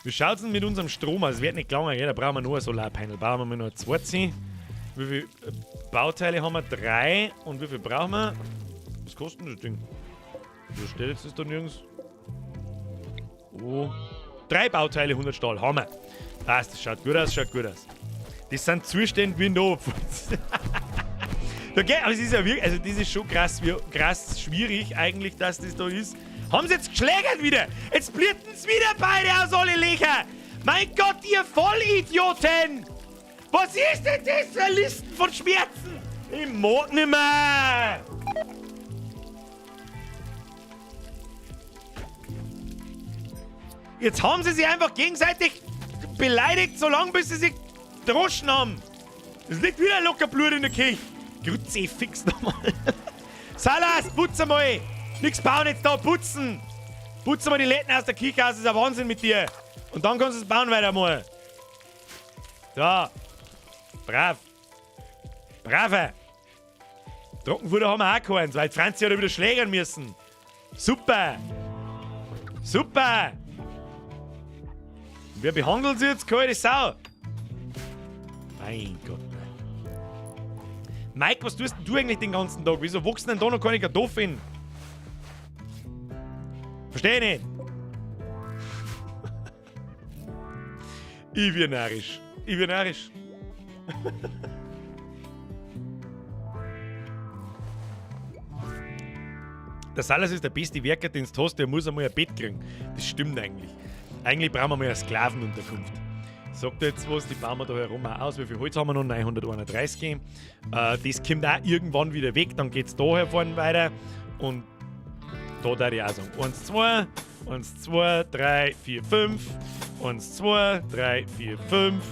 Wie schaut's denn mit unserem Strom aus? Es wird nicht gelangen, gell? Da brauchen wir nur ein Solarpanel. Brauchen wir nur ein zweites. Wie viele Bauteile haben wir? 3. Und wie viel brauchen wir? Was kostet denn das Ding? Wo steht jetzt das da nirgends? Oh. 3 Bauteile, 100 Stahl. Haben wir. Passt, das schaut gut aus, schaut gut aus. Das sind Zustände wie in der Oberpfalz. Okay, aber es ist ja wirklich, also das ist schon krass, wie, krass schwierig eigentlich, dass das da ist. Haben sie jetzt geschlägert wieder? Jetzt blühten sie wieder beide aus alle Löcher. Mein Gott, ihr Vollidioten! Was ist denn das für Listen von Schmerzen? Ich mag nimmer! Jetzt haben sie sich einfach gegenseitig beleidigt, solange bis sie sich droschen haben. Es liegt wieder locker Blut in der Kirche. Grütze, fix nochmal. Salas, putz einmal! Nix bauen jetzt da, putzen! Putz mal die Läden aus der Kirche aus, das ist ein Wahnsinn mit dir. Und dann kannst du es bauen weiter mal. So. Brav. Brave. Trockenfutter haben wir auch keins, weil die Franzi hat ja wieder schlägern müssen. Super. Super. Wer behandelt sie jetzt? Kalte Sau. Mein Gott. Mike, was tust denn du eigentlich den ganzen Tag? Wieso wachsen denn da noch keine Kartoffeln? Versteh ich nicht. Ich bin narrisch. Ich bin narrisch. Der Salas ist der beste Werker, den du hast, der muss einmal ein Bett kriegen. Das stimmt eigentlich. Eigentlich brauchen wir mal eine Sklavenunterkunft. Sagt jetzt was, die bauen wir da herum auch aus. Wie viel Holz haben wir noch? 931. Das kommt auch irgendwann wieder weg, dann geht's da hervorne weiter. Und da darf ich auch sagen. 1, 2, 1, 2, 3, 4, 5. 1, 2, 3, 4, 5.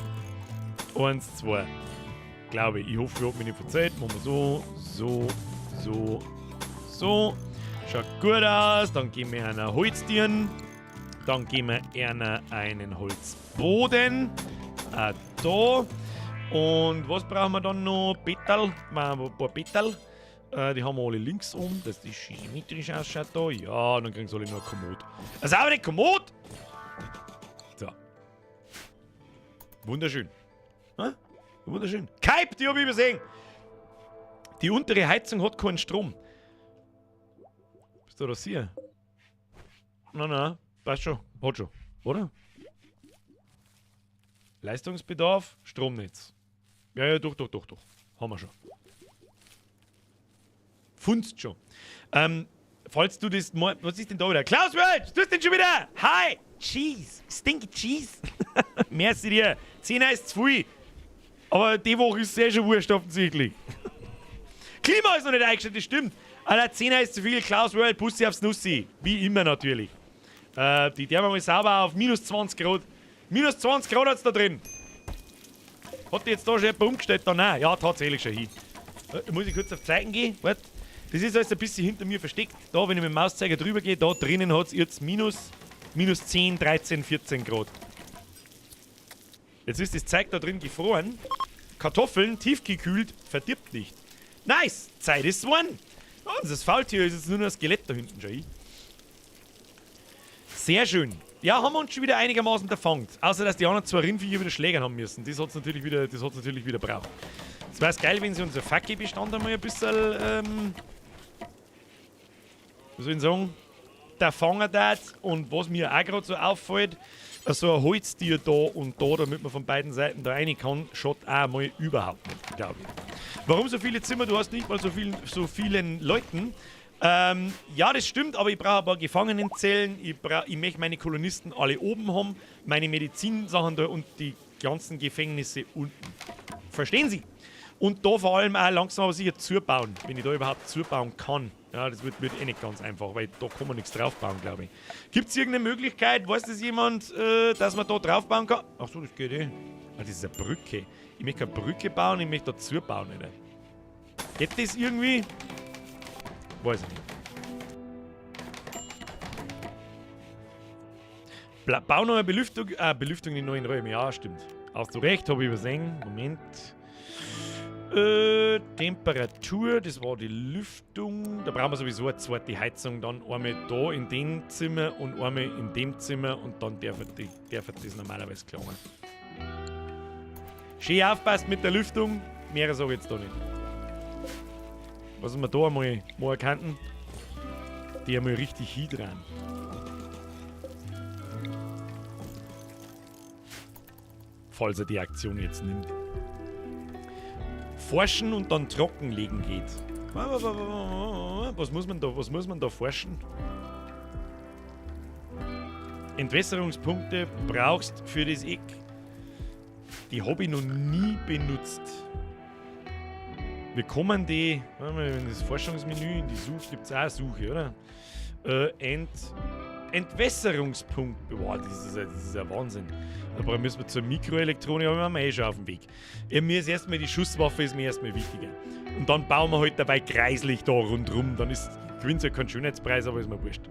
1, 2. Glaube ich. Ich hoffe, ich hab mich nicht verzählt. Machen wir so, so, so, so. Schaut gut aus. Dann geben wir einer Holztieren. Dann geben wir einer einen Holzboden. Auch da. Und was brauchen wir dann noch? Petal. Machen wir ein paar Petal. Die haben wir alle links um, dass die symmetrisch ausschaut da. Ja, dann kriegen sie alle noch ein Kommod. Also aber nicht Kommod! So. Wunderschön. Hm? Wunderschön. Kype, die hab ich übersehen! Die untere Heizung hat keinen Strom. Bist du das hier? Nein, nein. Passt schon. Hat schon. Oder? Leistungsbedarf, Stromnetz. Ja, ja, doch, doch, doch, doch. Haben wir schon. Funzt schon. Falls du das mal. Was ist denn da wieder? Klaus World! Was tust du denn schon wieder? Hi! Cheese! Stinky Cheese! Merci dir! 10 ist zu viel. Aber die Woche ist sehr schon wurscht, offensichtlich. Klima ist noch nicht eingestellt, das stimmt. Alter, 10 ist zu viel. Klaus World, Bussi aufs Nussi. Wie immer natürlich. Die der mal sauber auf minus 20 Grad. Minus 20 Grad hat's da drin. Hat die jetzt da schon jemand umgestellt? Da, nein. Ja, tatsächlich schon hin. Muss ich kurz auf Zeiten gehen? Warte. Das ist alles ein bisschen hinter mir versteckt. Da, wenn ich mit dem Mauszeiger drüber gehe, da drinnen hat's jetzt minus 10, 13, 14 Grad. Jetzt ist das Zeug da drin gefroren. Kartoffeln, tiefgekühlt, verdirbt nicht. Nice! Zeit ist one! Oh, das Faultier ist jetzt nur noch ein Skelett da hinten schon. Sehr schön. Ja, haben wir uns schon wieder einigermaßen erfangen. Außer, dass die anderen zwei Rindviecher wieder Schlägern haben müssen. Das hat's natürlich wieder, das hat's natürlich wieder braucht. Es wäre geil, wenn sie unser Fackelbestand einmal ein bisschen, was soll ich sagen, der fangen hat. Und was mir auch gerade so auffällt, so ein Holztier da und da, damit man von beiden Seiten da rein kann, schaut auch mal überhaupt nicht, glaube ich. Warum so viele Zimmer? Du hast nicht mal so vielen Leuten. Ja, das stimmt, aber ich brauche ein paar Gefangenenzellen. Ich möchte meine Kolonisten alle oben haben, meine Medizinsachen da und die ganzen Gefängnisse unten. Verstehen Sie? Und da vor allem auch langsam aber sicher zubauen, wenn ich da überhaupt zubauen kann. Ja, das wird eh nicht ganz einfach, weil da kann man nichts draufbauen, glaube ich. Gibt's irgendeine Möglichkeit, weiß das jemand, dass man da draufbauen kann? Ach so, das geht eh. Ah, das ist eine Brücke. Ich möchte keine Brücke bauen, ich möchte da zubauen, Alter. Geht das irgendwie? Weiß ich nicht. Bau noch eine Belüftung. Ah, Belüftung in neuen Räumen. Ja, stimmt. Hast du recht, hab ich übersehen. Moment. Temperatur, das war die Lüftung. Da brauchen wir sowieso eine zweite Heizung. Dann einmal da in dem Zimmer und einmal in dem Zimmer. Und dann darf das normalerweise klammern. Schön aufpasst mit der Lüftung. Mehr sag ich jetzt da nicht. Was wir da einmal machen könnten, die einmal richtig hindrehen. Falls er die Aktion jetzt nimmt. Forschen und dann trockenlegen geht. Was muss man da forschen? Entwässerungspunkte brauchst für das Eck. Die hab ich noch nie benutzt. Wir kommen die, warte mal, in das Forschungsmenü, in die Suche, gibt's auch eine Suche, oder? Entwässerungspunkt. Boah, das ist ja Wahnsinn. Da müssen wir zur Mikroelektronik, aber wir haben eh schon auf dem Weg. Ja, mir ist erstmal die Schusswaffe ist mir erstmal wichtiger. Und dann bauen wir halt dabei kreislich da rundrum. Dann gewinnt ja keinen Schönheitspreis, aber ist mir wurscht.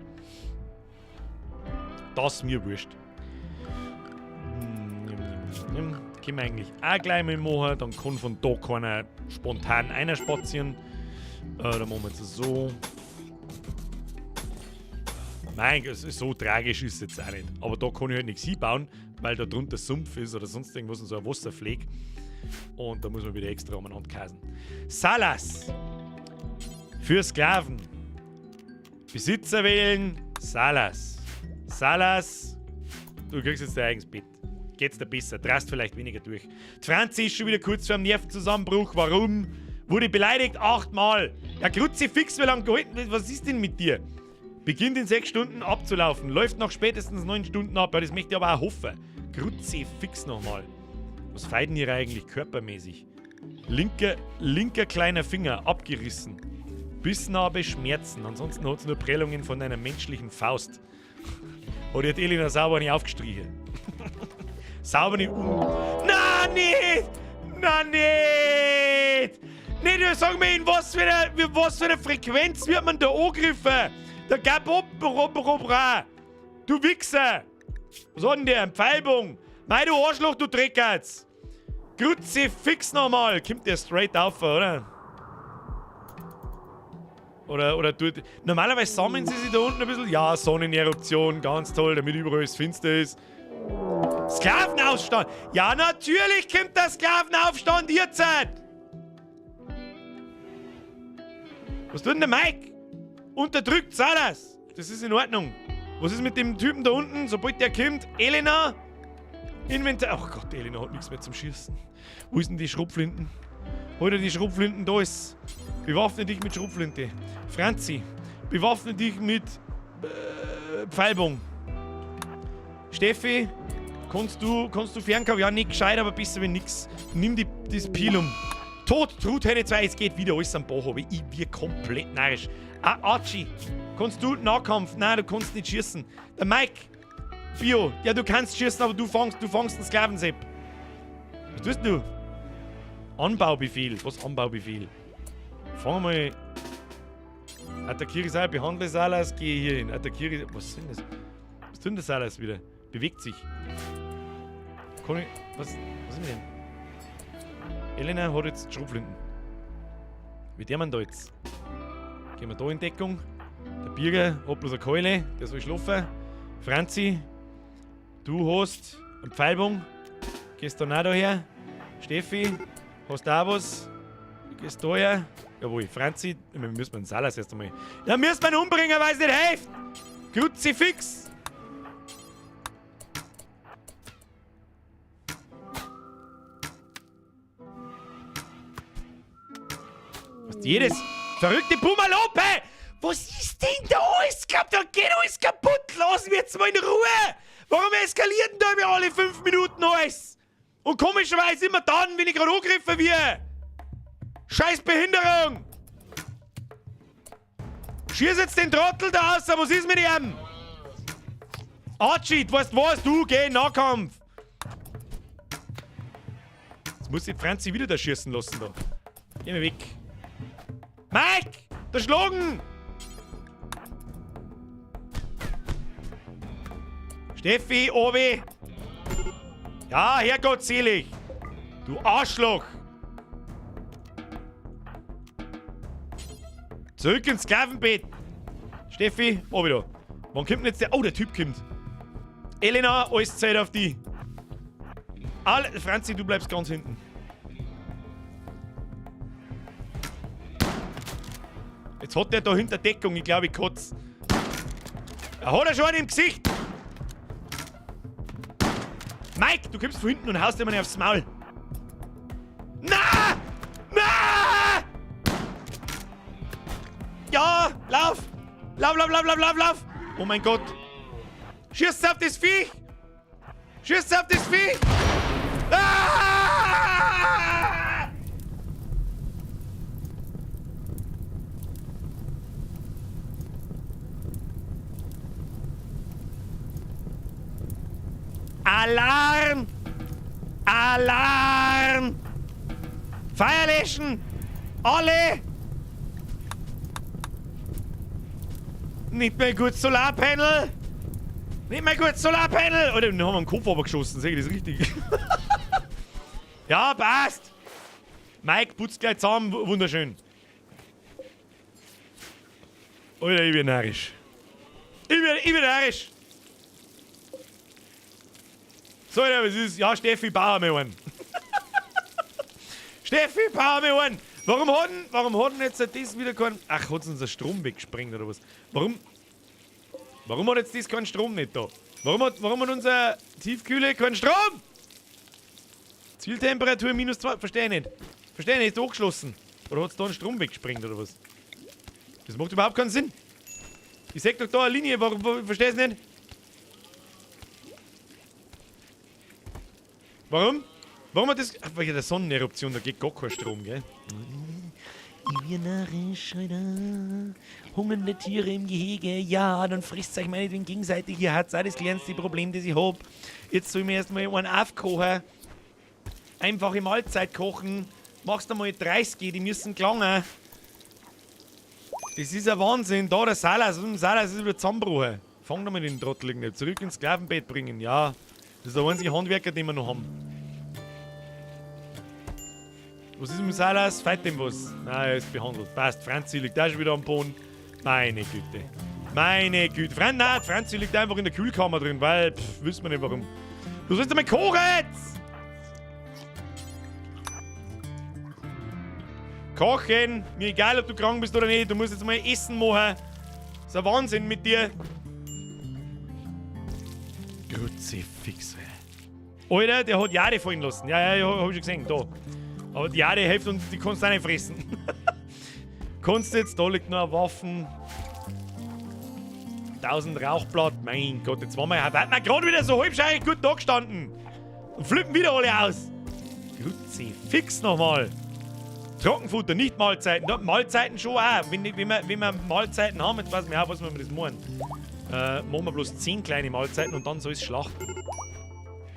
Das ist mir wurscht. Können wir eigentlich auch gleich mal machen. Dann kann von da keiner spontan einer spazieren. Dann machen wir jetzt so. Nein, so tragisch ist es jetzt auch nicht. Aber da kann ich halt nichts hinbauen, weil da drunter Sumpf ist oder sonst irgendwas und so ein Wasserfleck. Und da muss man wieder extra umeinander kasen. Salas! Für Sklaven. Besitzer wählen. Salas. Salas. Du kriegst jetzt dein eigenes Bett. Geht's dir besser, drast vielleicht weniger durch. Die Franzi ist schon wieder kurz vor dem Nervenzusammenbruch. Warum? Wurde beleidigt 8-mal. Ja, Kruzifix, wie lange gehalten? Was ist denn mit dir? Beginnt in 6 Stunden abzulaufen. Läuft nach spätestens 9 Stunden ab. Ja, das möchte ich aber auch hoffen. Kruzifix nochmal. Was feiden hier eigentlich körpermäßig? Linker kleiner Finger abgerissen. Bissnarbe, Schmerzen. Ansonsten hat's nur Prellungen von einer menschlichen Faust. Hat die Elena sauber nicht aufgestrichen. Sauber nicht um. Na nicht! Na nicht! Nicht, sag mir, in was für eine Frequenz wird man da angegriffen? Der gab ob, du Wichser! Was hat denn der? Ein Pfeilbogen! Mei, du Arschloch, du Dreckerz! Kruzifix nochmal! Kommt der straight auf, oder? Oder tut. Normalerweise sammeln sie sich da unten ein bisschen. Ja, Sonneneruption, ganz toll, damit überall es finster ist. Sklavenaufstand! Ja, natürlich kommt der Sklavenaufstand jetzt! Was tut denn der Mike? Unterdrückt Salas! Das ist in Ordnung. Was ist mit dem Typen da unten? Sobald der kommt, Elena! Inventar. Ach Gott, Elena hat nichts mehr zum Schießen. Wo ist denn die Schrotflinten? Hol dir die Schrotflinten, da ist. Bewaffne dich mit Schrotflinte. Franzi, bewaffne dich mit Pfeilbogen. Steffi, kannst du Fernkampf? Ja, nicht gescheit, aber besser wie nix. Nimm das Pilum. Tot, Truthähne 2, es geht wieder alles am Bach, aber ich bin komplett narrisch. Ah, Archie, kannst du Nahkampf? Nein, du kannst nicht schießen. Der Mike, Bio, ja, du kannst schießen, aber du fangst einen Sklavensepp. Was tust du? Anbaubefehl. Was Anbaubefehl? Fang mal. Attackiere Salas, behandle Salas, gehe hier hin. Attackiere. Was sind das? Was tut denn das Salas wieder? Bewegt sich. Kann ich. Was ist mit dem? Elena hat jetzt Schrotflinten. Wie der man da jetzt? Gehen wir da in Deckung. Der Birger hat bloß eine Keule, der soll schlafen. Franzi, du hast einen Pfeilbogen. Gehst dann auch da her. Steffi, hast du auch was? Du gehst da her. Jawohl, Franzi, wir müssen den Salas erst einmal. Ja, müssen wir ihn umbringen, weil es nicht hilft! Kruzifix! Jedes verrückte Pumalope! Was ist denn da alles kaputt? Da geht alles kaputt! Lass mich jetzt mal in Ruhe! Warum eskaliert denn da immer alle 5 Minuten alles? Und komischerweise immer dann, wenn ich gerade angegriffen werde! Scheiß Behinderung! Schieß jetzt den Trottel da raus, was ist mit ihm? Archie, weißt was, du geh in Nahkampf! Jetzt muss ich Franzi wieder da schießen lassen da. Geh mir weg. Mike! Der Schlagen! Steffi, Obi! Ja, Herrgott selig! Du Arschloch! Zurück ins Sklavenbett! Steffi, Obi da. Wann kommt denn jetzt der... Oh, der Typ kommt. Elena, alles Zeit auf die. Alle, Franzi, du bleibst ganz hinten. Jetzt hat der da hinter Deckung, ich glaube, ich kotze. Er hat er schon einen im Gesicht! Mike, du kommst von hinten und haust ihm aufs Maul. Na! Na! Ja, lauf! Lauf, lauf, lauf, lauf, lauf, lauf! Oh mein Gott! Schießt auf das Viech! Schießt auf das Viech! Ah! Alarm! Alarm! Feuer löschen! Alle! Nicht mehr gut Solarpanel! Nicht mehr gut Solarpanel! Oder den haben wir am Kopf aber geschossen, sehe ich das richtig? Ja, passt! Mike putzt gleich zusammen, wunderschön. Alter, ich bin narrisch. Ich bin narrisch! So, Alter, was ist? Ja, Steffi, bau mir einen. Steffi, bau mir einen! Warum hat denn jetzt das wieder keinen... Ach, hat's unser Strom weggesprengt oder was? Warum hat jetzt das keinen Strom nicht da? Warum hat unser Tiefkühle keinen Strom? Zieltemperatur -2, verstehe ich nicht. Verstehe ich nicht, ist angeschlossen. Oder hat's da einen Strom weggesprengt oder was? Das macht überhaupt keinen Sinn. Ich seh doch da eine Linie, warum versteh ich's nicht? Warum? Warum hat das... Ach, wegen der Sonneneruption, da geht gar kein Strom, gell? Ich bin narrisch, Alter. Hungernde Tiere im Gehege, ja, dann frisst euch meinetwegen gegenseitig. Ihr habt auch das kleinste Problem, das ich hab. Jetzt soll ich mir erstmal einen aufkochen. Einfache Mahlzeit kochen. Machst du mal 30, die müssen gelangen. Das ist ein Wahnsinn. Da, der Salas, Salas ist wieder zusammengebrochen. Fang doch mal den Trottel irgendwie. Zurück ins Sklavenbett bringen, ja. Das ist der einzige Handwerker, den wir noch haben. Was ist mit Salas? Feit dem was? Nein, er ist behandelt. Passt. Franzi liegt auch schon wieder am Boden. Meine Güte. Meine Güte. Nein, Franzi liegt einfach in der Kühlkammer drin, weil, pff, wissen wir nicht warum. Du sollst einmal kochen jetzt! Kochen! Mir egal, ob du krank bist oder nicht, du musst jetzt mal Essen machen. Das ist ein Wahnsinn mit dir. Kruzifix. Alter, der hat Jade fallen lassen. Ja, ja, hab ich schon gesehen. Da. Aber die Jade hilft und die kannst du auch nicht fressen. Kannst jetzt, da liegt noch eine Waffen. 1000 Rauchblatt. Mein Gott, jetzt waren wir ja gerade wieder so halbscheinig gut da gestanden. Und flippen wieder alle aus. Kruzifix nochmal. Trockenfutter, nicht Mahlzeiten. Da, Mahlzeiten schon auch. Wenn wir Mahlzeiten haben, jetzt weiß ich auch, was wir das meinen. Machen wir bloß 10 kleine Mahlzeiten und dann soll es schlachten.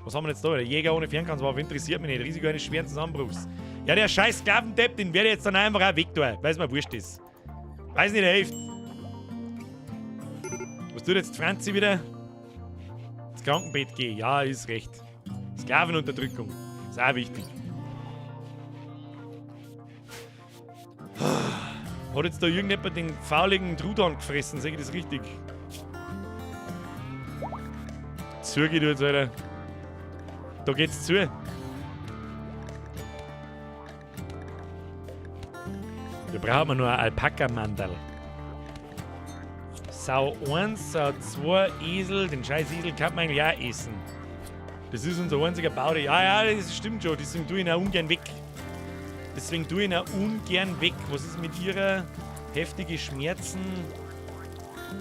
Was haben wir jetzt da? Der Jäger ohne Fernkampfwaffe interessiert mich nicht. Risiko eines schweren Zusammenbruchs. Ja, der scheiß Sklavendepp, den werde ich jetzt dann einfach auch weg tun, weil es mir wurscht ist. Weiß nicht, der hilft. Was tut jetzt Franzi wieder? Ins Krankenbett gehen. Ja, ist recht. Sklavenunterdrückung. Ist auch wichtig. Hat jetzt da irgendjemand den fauligen Truthahn gefressen? Sehe ich das richtig? Zugeht jetzt, Alter. Da geht's zu. Da brauchen wir nur ein Alpaka-Mandal. Sau 1, Sau 2, Esel. Den scheiß Esel kann man eigentlich auch essen. Das ist unser einziger Bauer. Ja, ja, das stimmt schon. Deswegen tue ich ihn auch ungern weg. Deswegen tue ich ihn auch ungern weg. Was ist mit ihrer? Heftige Schmerzen.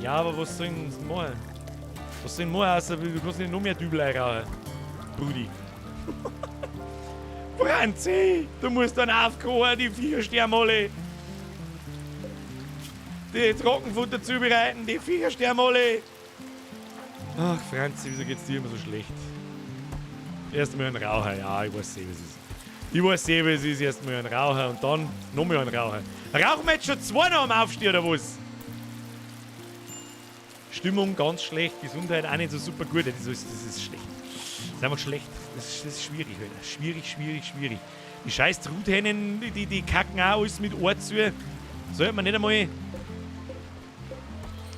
Ja, aber was soll ich denn machen? Was soll ich denn machen? Außer du kannst nicht noch mehr Dübel rauchen. Brudi. Franzi, du musst dann aufkochen, die Viecher sterben alle. Die Trockenfutter zubereiten, die Viecher sterben alle. Ach, Franzi, wieso geht's dir immer so schlecht? Erst mal ein Raucher, ja, ich weiß eh, was es ist. Ich weiß eh, was es ist. Erst mal ein Raucher und dann nochmal ein Raucher. Rauchen wir jetzt schon zwei noch am Aufstehen, oder was? Stimmung ganz schlecht, Gesundheit auch nicht so super gut. Das ist schlecht. Das ist einfach schlecht. Das ist schwierig, Alter. Schwierig, schwierig, schwierig. Die scheiß Truthähnen, die kacken auch alles mit Ohr zu. Sollte man nicht einmal.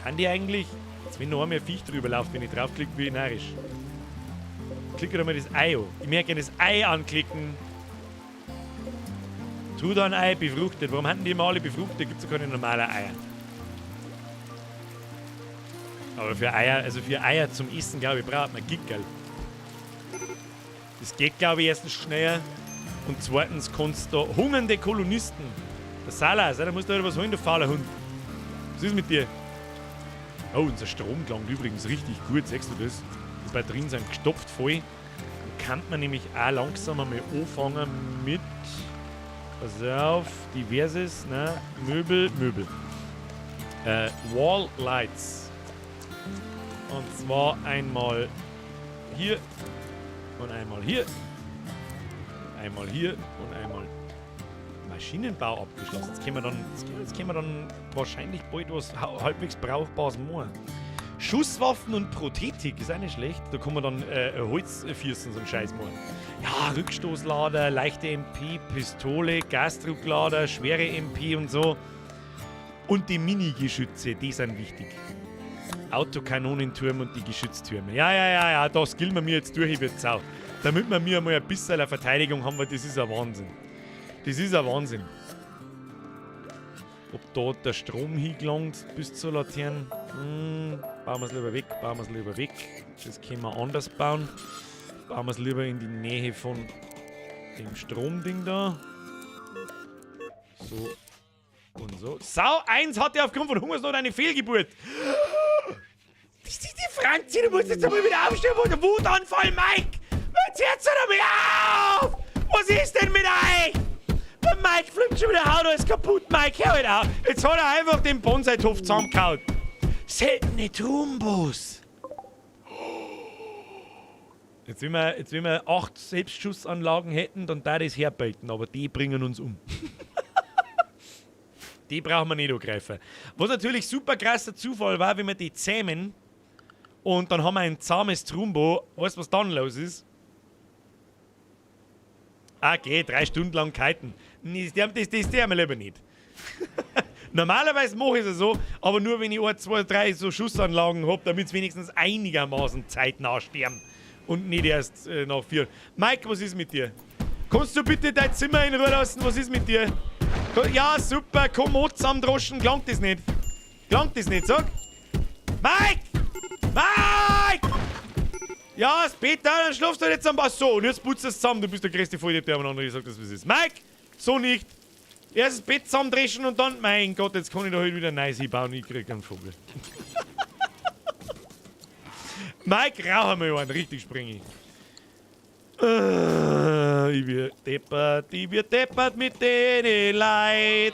Haben die eigentlich. Jetzt, wenn noch einmal ein Viech drüber läuft, wenn ich draufklicke, bin ich narrisch. Klicke doch mal das Ei an. Ich möchte gerne das Ei anklicken. Truthahn-Ei befruchtet. Warum haben die immer alle befruchtet? Gibt es ja keine normalen Eier. Aber für Eier, also für Eier zum Essen, glaube ich, braucht man Gickerl. Das geht, glaube ich, erstens schneller. Und zweitens kannst du da hungernde Kolonisten. Der Salas, da musst du halt was holen, du fauler Hund. Was ist mit dir? Oh, unser Strom klangt übrigens richtig gut, siehst du das? Die Batterien sind gestopft voll. Dann kann man nämlich auch langsam einmal anfangen mit. Pass auf, diverses, ne? Möbel, Möbel. Wall Lights. Und zwar einmal hier und einmal hier. Einmal hier und einmal Maschinenbau abgeschlossen. Jetzt können wir dann wahrscheinlich bald was halbwegs Brauchbares machen. Schusswaffen und Prothetik ist auch nicht schlecht. Da kann man dann Holzfiersten so einen Scheiß machen. Ja, Rückstoßlader, leichte MP, Pistole, Gasdrucklader, schwere MP und so. Und die Mini-Geschütze, die sind wichtig. Autokanonenturm und die Geschütztürme. Ja, da skillen wir mir jetzt durch, ich wird sau. Damit wir mir mal ein bisschen eine Verteidigung haben, weil das ist ein Wahnsinn. Das ist ein Wahnsinn. Ob da der Strom hingelangt bis zur Laterne? Bauen wir es lieber weg, bauen wir es lieber weg. Das können wir anders bauen. Bauen wir es lieber in die Nähe von dem Stromding da. So und so. Sau 1 hatte aufgrund von Hungersnot eine Fehlgeburt. Das ist die Franzi, du musst jetzt einmal wieder aufstehen. Wo der Wutanfall, Mike! Jetzt hört's doch einmal auf! Was ist denn mit euch? Der Mike flippt schon wieder, haut alles kaputt, Mike, hör halt auf! Jetzt hat er einfach den Bonsai-Topf zusammengehauen. Seltene Trumbos. Jetzt, wenn wir acht Selbstschussanlagen hätten, dann da das herbeiten, aber die bringen uns um. Die brauchen wir nicht angreifen. Was natürlich super krasser Zufall war, wenn wir die zähmen und dann haben wir ein zahmes Trumbo. Weißt du, was dann los ist? Okay, 3 Stunden lang kiten. Nee, das haben wir lieber nicht. Normalerweise mache ich es so, aber nur, wenn ich ein, zwei, drei so Schussanlagen habe, damit es wenigstens einigermaßen zeitnah sterben. Und nicht erst nach 4. Mike, was ist mit dir? Kannst du bitte dein Zimmer in Ruhe lassen? Was ist mit dir? Ja, super, Kommod zusammendroschen, gelangt das nicht? Gelangt das nicht, sag? Mike! Mike! Ja, das Peter, dann schlafst du jetzt am Bass. So, und jetzt putzt du es zusammen. Du bist der größte Volldepp, der am anderen gesagt, dass es ist. Mike! So nicht. Erst das Bett zusammendreschen und dann, mein Gott, jetzt kann ich da heute wieder nice hinbauen. Ich krieg einen Vogel. Mike, rauchen wir einen, richtig springe ich. Ich wird deppert, ich wird deppert mit den Leid.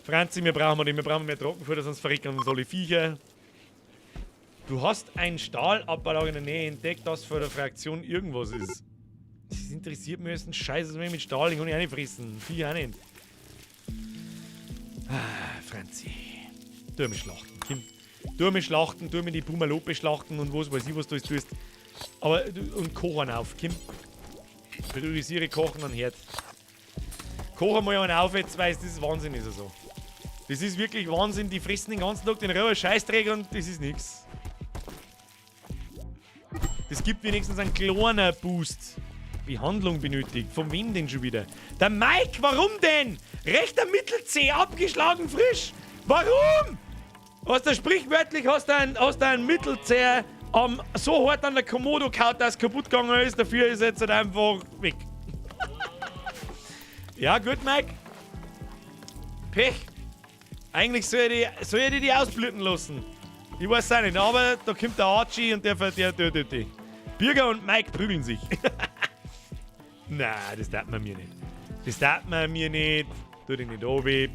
Franzi, wir brauchen nicht, wir brauchen mehr Trockenfutter, sonst verrecken uns alle Viecher. Du hast ein Stahlabbaulag in der Nähe entdeckt, das vor der Fraktion irgendwas ist. Das interessiert mich jetzt ein Scheiß, was mit Stahl, ich kann ich auch nicht fressen. Viecher auch nicht. Ah, Franzi. Tu mich schlachten, Kim. Tu mich schlachten, tu mir die Pumalope schlachten und was weiß ich, was du alles tust. Aber, und kochen auf, Kim. Priorisiere Kochen an Herd. Kochen mal einen auf jetzt, weil das ist Wahnsinn, ist er so. Das ist wirklich Wahnsinn, die fressen den ganzen Tag den rohen Scheißdreck und das ist nix. Das gibt wenigstens einen kleinen Boost. Behandlung benötigt. Von wem denn schon wieder? Der Mike, warum denn? Rechter Mittelzeh, abgeschlagen frisch. Warum? Was da sprichwörtlich hast du einen Mittelzeh so hart an der Komodo kaut, dass es kaputt gegangen ist. Dafür ist er jetzt halt einfach weg. Ja, gut, Mike. Pech. Eigentlich soll ich die ausblüten lassen. Ich weiß auch nicht, aber da kommt der Archie und der. Birger und Mike prügeln sich. Na, das darf man mir nicht. Das darf man mir nicht. Tu dich nicht runter.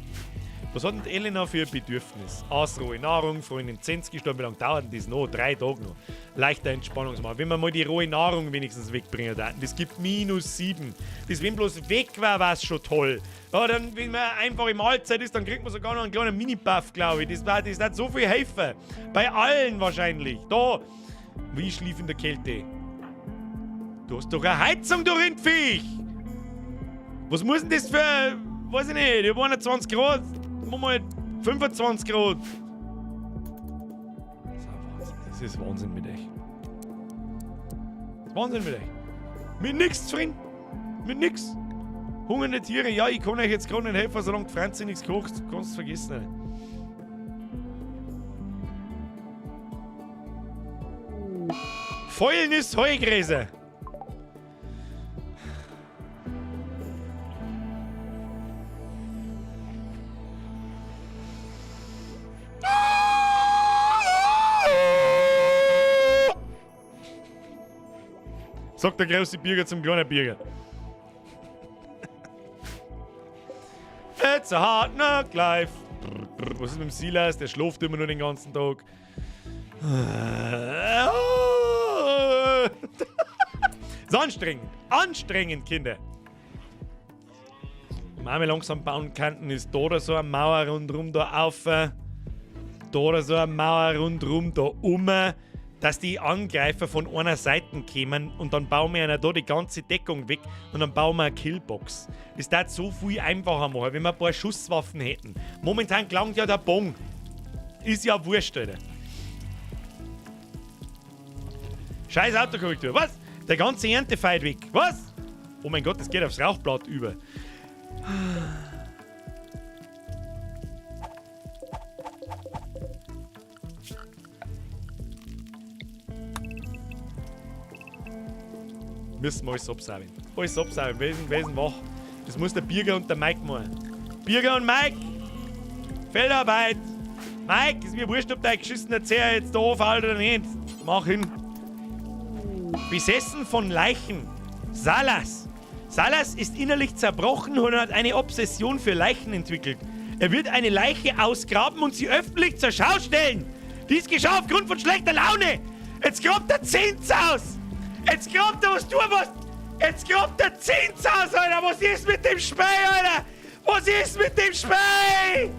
Was hat denn die Elena für ein Bedürfnis? Ausruhe Nahrung, Freundin Zenz gestorben. Wie lange dauert denn das noch? 3 Tage noch. Leichter Entspannungsmahl. Wenn wir mal die rohe Nahrung wenigstens wegbringen würden. Das gibt -7. Das, wenn bloß weg war, war es schon toll. Ja, dann, wenn man einfach im Mahlzeit ist, dann kriegt man sogar noch einen kleinen Mini-Buff, glaube ich. Das hat so viel helfen. Bei allen wahrscheinlich. Da. Wie schlief in der Kälte? Du hast doch eine Heizung, du Rindviech! Was muss denn das für... Weiß ich nicht, ich hab 21 Grad. Mach mal 25 Grad. Das ist ein Wahnsinn. Das ist Wahnsinn mit euch. Das ist Wahnsinn mit euch. Mit nix zufrieden. Mit nix. Hungernde Tiere, ja, ich kann euch jetzt gerade nicht helfen, solange die Franzi nichts kocht. Kannst du vergessen. Fäulnis Heugräser. Sagt der große Birger zum kleinen Birger. It's a hard knock life. Was ist mit dem Silas? Der schläft immer nur den ganzen Tag. Ist anstrengend. Anstrengend, Kinder. Und wenn wir langsam bauen könnten, ist da oder so eine Mauer rundrum da auf. Da oder so eine Mauer rundrum da um. Dass die Angreifer von einer Seite kämen und dann bauen wir einer da die ganze Deckung weg und dann bauen wir eine Killbox. Das würde so viel einfacher machen, wenn wir ein paar Schusswaffen hätten. Momentan gelangt ja der Bong. Ist ja wurscht, Alter. Scheiß Autokorrektur. Was? Der ganze Erntefeit weg. Was? Oh mein Gott, das geht aufs Rauchblatt über. Müssen wir alles absaugen. Alles absaugen. Wer ist denn wach? Das muss der Birger und der Mike machen. Birger und Mike! Feldarbeit! Mike, ist mir wurscht, ob dein geschissener Zeher jetzt da anfällt oder nicht. Mach hin. Besessen von Leichen. Salas. Salas ist innerlich zerbrochen und hat eine Obsession für Leichen entwickelt. Er wird eine Leiche ausgraben und sie öffentlich zur Schau stellen. Dies geschah aufgrund von schlechter Laune. Jetzt grabt der Zins aus. Jetzt grabt er, was du machst! Jetzt grabt der Zins aus, Alter! Was ist mit dem Spey, Alter? Was ist mit dem Spey?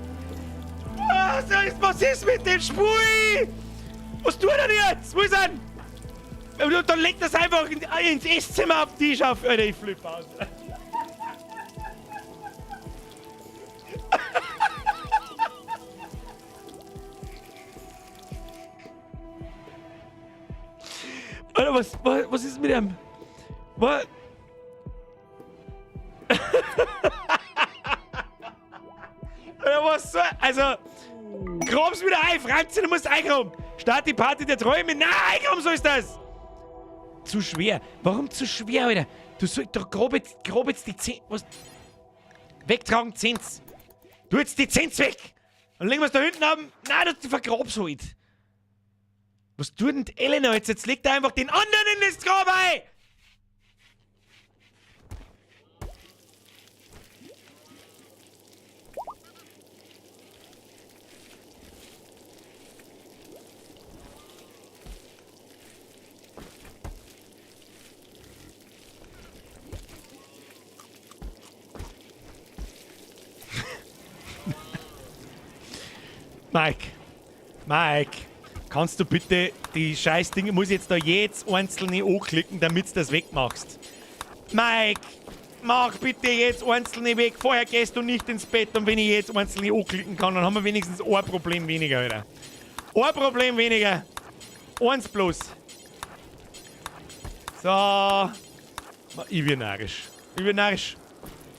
Was ist mit dem Spui? Was tut er denn jetzt? Wo ist er? Dann legt das einfach ins Esszimmer auf den Tisch auf. Alter, ich flippe aus. Alter, was ist mit dem? Was? Alter, was soll? Also, grab's wieder ein, Franzi, du musst eingraben. Start die Party der Träume. Nein, eingraben soll das! Zu schwer. Warum zu schwer, Alter? Du sollst doch grab jetzt die Zehn. Was? Wegtragen, Zehns. Du jetzt die Zehns weg! Dann legen wir's da hinten ab. Nein, du vergrabst halt. Was tut denn die Elena jetzt? Jetzt legt er einfach den anderen in das Grab ein! Mike, Mike, kannst du bitte die scheiß Dinge, muss ich jetzt da jedes einzelne anklicken, damit du das wegmachst? Mike, mach bitte jetzt einzelne weg, vorher gehst du nicht ins Bett und wenn ich jetzt einzelne anklicken kann, dann haben wir wenigstens ein Problem weniger, Alter. Ein Problem weniger. Eins bloß. So. Ich bin narrisch. Ich bin narrisch.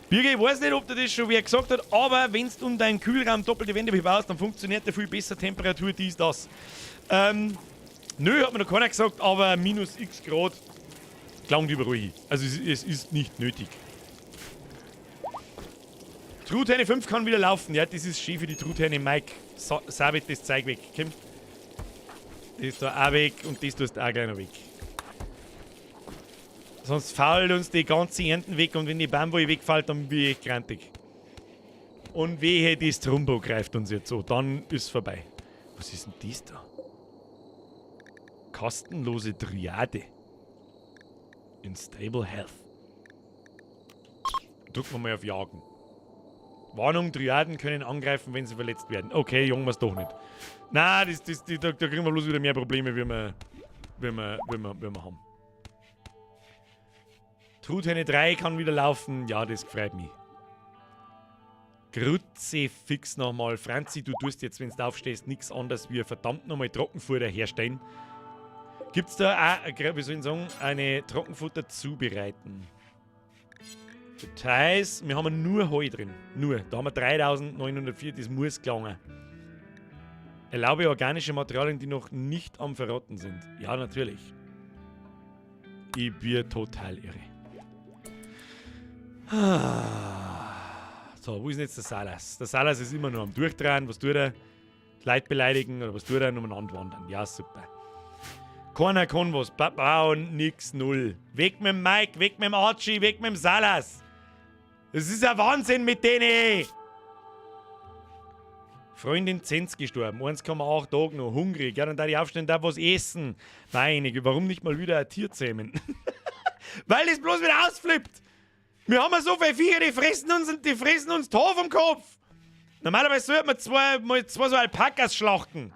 Birger, ich weiß nicht, ob dir das schon wer gesagt hat, aber wenn du um deinen Kühlraum doppelte Wände baust, dann funktioniert der viel besser, Temperatur, dies, das. Nö, hat mir noch keiner gesagt, aber minus x Grad gelangt überall hin. Also es ist nicht nötig. Truthähne 5 kann wieder laufen. Ja, das ist schön für die Truthähne. Mike, sabit das Zeug weg. Komm. Das ist da auch weg und das tust du auch gleich noch weg. Sonst fault uns die ganze Ernten weg und wenn die Baumwolle wegfällt, dann bin ich echt grantig. Und wehe, das Trumbo greift uns jetzt so. Dann ist vorbei. Was ist denn das da? Kostenlose Triade. In Stable Health. Drücken wir mal auf Jagen. Warnung, Dryaden können angreifen, wenn sie verletzt werden. Okay, jagen wir's doch nicht. Na, da kriegen wir bloß wieder mehr Probleme, wie wir haben. Truthähne 3 kann wieder laufen. Ja, das freut mich. Kruzifix nochmal. Franzi, du tust jetzt, wenn du aufstehst, nichts anderes wie verdammt nochmal Trockenfutter herstellen. Gibt's da auch, wie soll ich sagen, eine Trockenfutter zubereiten? Details, wir haben nur Heu drin. Nur. Da haben wir 3904, das muss gelangen. Erlaube organische Materialien, die noch nicht am Verrotten sind. Ja, natürlich. Ich bin total irre. So, wo ist denn jetzt der Salas? Der Salas ist immer noch am Durchdrehen. Was tut er? Die Leute beleidigen oder was tut er? Umeinander wandern. Ja, super. Keiner kann was. Bauen, nix, null. Weg mit dem Mike, weg mit dem Archie, weg mit dem Salas. Das ist ein Wahnsinn mit denen! Freundin Zenz gestorben, 1,8 Tage noch, hungrig. Ja, dann darf ich aufstehen, darf was essen. Meine Güte, warum nicht mal wieder ein Tier zähmen? Weil das bloß wieder ausflippt! Wir haben ja so viele Viecher, die fressen uns und die fressen uns Haar vom Kopf! Normalerweise sollte man mal zwei so Alpakas schlachten,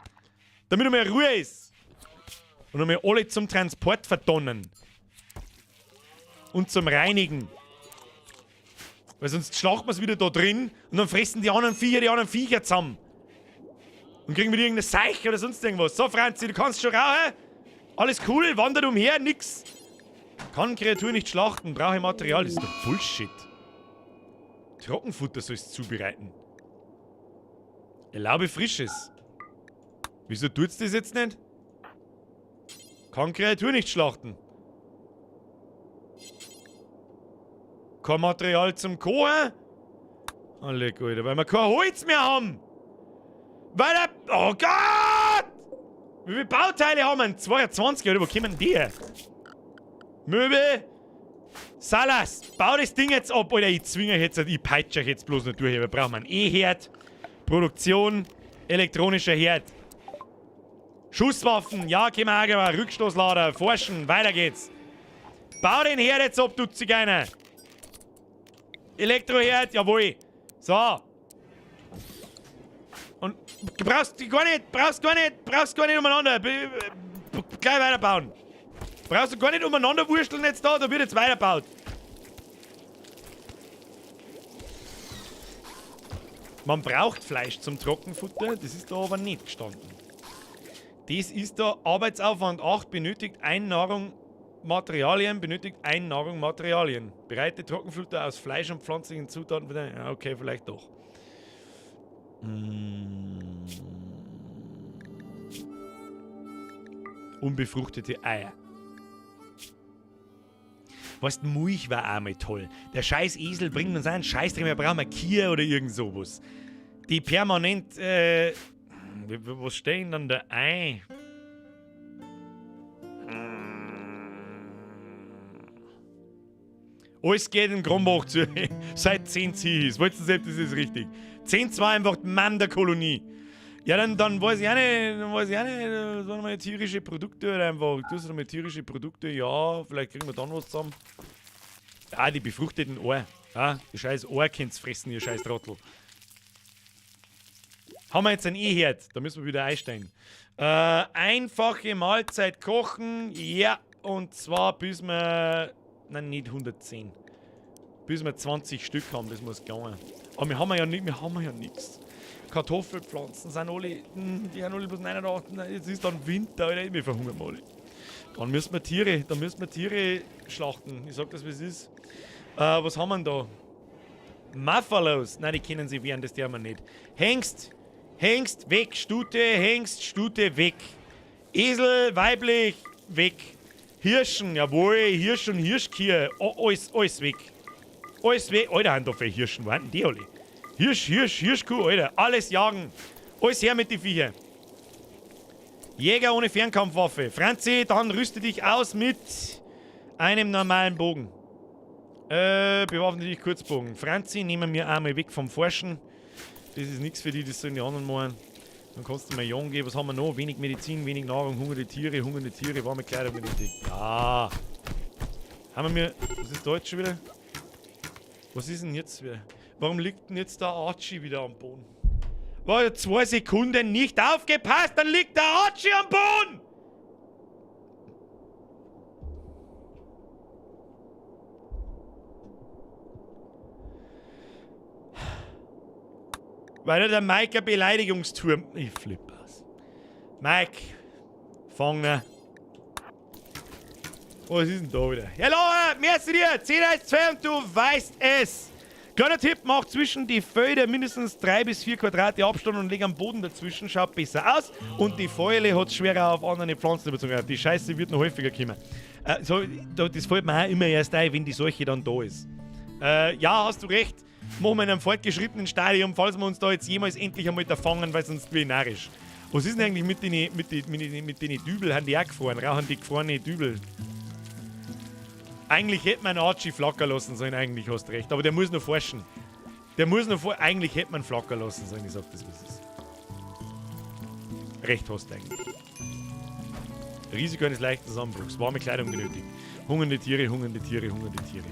damit einmal Ruhe ist. Und einmal alle zum Transport verdonnen. Und zum Reinigen. Weil sonst schlachten wir's wieder da drin und dann fressen die anderen Viecher zusammen. Und kriegen wieder irgendeine Seiche oder sonst irgendwas. So, Franzi, du kannst schon rauchen. Alles cool, wandert umher, nix. Kann Kreatur nicht schlachten, brauche Material. Das ist doch Bullshit. Trockenfutter sollst du zubereiten. Erlaube Frisches. Wieso tut's das jetzt nicht? Kann Kreatur nicht schlachten. Kein Material zum Kochen? Alle gut, weil wir kein Holz mehr haben. Weil er... Oh Gott! Wie viele Bauteile haben wir? 22, oder wo kommen denn die her? Möbel! Salas, bau das Ding jetzt ab, Alter. Ich zwinge euch jetzt, ich peitsche euch jetzt bloß nicht durch. Wir brauchen einen E-Herd, Produktion, elektronischer Herd. Schusswaffen, ja, können wir auch gehen, Rückstoßlader, forschen, weiter geht's. Bau den Herd jetzt ab, du Zigeuner. Elektroherd, jawohl. So. Und brauchst gar nicht umeinander. Gleich weiterbauen. Brauchst du gar nicht umeinander wursteln jetzt da, da wird jetzt weitergebaut. Man braucht Fleisch zum Trockenfutter, das ist da aber nicht gestanden. Das ist da Arbeitsaufwand 8, benötigt Einnahrung Materialien, benötigt Einnahrung Materialien. Bereite Trockenfutter aus Fleisch und pflanzlichen Zutaten. Ja, okay, vielleicht doch. Unbefruchtete Eier. Weißt du, Milch war auch mal toll. Der scheiß Esel bringt uns auch einen Scheiß drin, wir brauchen eine Kühe oder irgend sowas. Die permanent, was stehen dann da ein? Alles geht in Grombach zu. Seit 10 Zieh ist. Wolltest du selbst, das ist richtig. 10 war einfach Mann der Kolonie. Ja, dann weiß ich auch nicht, dann weiß ich auch nicht, sollen wir tierische Produkte oder einfach, tust du mal tierische Produkte, ja, vielleicht kriegen wir dann was zusammen. Ah, die befruchteten Ohr. Ah, die scheiß Ohr könnt's fressen, ihr scheiß Trottel. Haben wir jetzt einen E-Herd, da müssen wir wieder einsteigen. Einfache Mahlzeit kochen, ja, und zwar bis wir, nein, nicht 110. Bis wir 20 Stück haben, das muss gelangen. Aber wir haben ja nicht, wir haben ja nichts. Kartoffelpflanzen sind alle, die haben alle bloß 89, jetzt ist dann Winter, Alter, wir verhungern alle. Dann müssen wir Tiere, schlachten. Ich sag das, wie es ist. Was haben wir denn da? Muffalos. Nein, die kennen sie wehren, das dürfen wir nicht. Hengst, Hengst, weg, Stute, Hengst, Stute, weg. Esel, weiblich, weg. Hirschen, jawohl, Hirsch und Hirschkühe. Oh, alles, alles weg. Alles weg. Alter, haben da viele Hirschen, wo sind denn die alle? Hirsch, Hirsch, Hirschkuh, Alter. Alles jagen. Alles her mit den Viecher. Jäger ohne Fernkampfwaffe. Franzi, dann rüste dich aus mit einem normalen Bogen. Bewaffne dich Kurzbogen. Franzi, nehmen wir einmal weg vom Forschen. Das ist nichts für die, das sollen die anderen machen. Dann kannst du mal jagen gehen. Was haben wir noch? Wenig Medizin, wenig Nahrung, hungernde Tiere, warme Kleidung benötigt. Ja. Haben wir... Was ist da jetzt schon wieder? Was ist denn jetzt wieder? Warum liegt denn jetzt der Archie wieder am Boden? War 2 Sekunden nicht aufgepasst, dann liegt der Archie am Boden! Weil der Mike eine Beleidigungstour... Ich flippe aus. Mike, Fangner. Was ist denn da wieder? Hallo, merci dir! 10 als 2 und du weißt es! Kleiner Tipp, mach zwischen die Felder mindestens 3 bis 4 Quadrate Abstand und leg am Boden dazwischen, schaut besser aus. Und die Fäule hat schwerer auf andere Pflanzen überzogen. Die Scheiße wird noch häufiger kommen. Das fällt mir auch immer erst ein, wenn die Seuche dann da ist. Ja, hast du recht. Machen wir in einem fortgeschrittenen Stadium, falls wir uns da jetzt jemals endlich einmal da fangen, weil sonst bin ich narrisch. Was ist denn eigentlich mit den Dübel? Haben die auch gefroren? Rauchen die gefrorene Dübel? Eigentlich hätte man Archie flackern lassen sollen, eigentlich hast du recht. Aber der muss noch forschen. Der muss noch vor. Eigentlich hätte man flackern lassen sollen, ich sag das, was ist. Recht hast du eigentlich. Risiko eines leichten Zusammenbruchs. Warme Kleidung benötigt. Hungernde Tiere, hungernde Tiere, hungernde Tiere.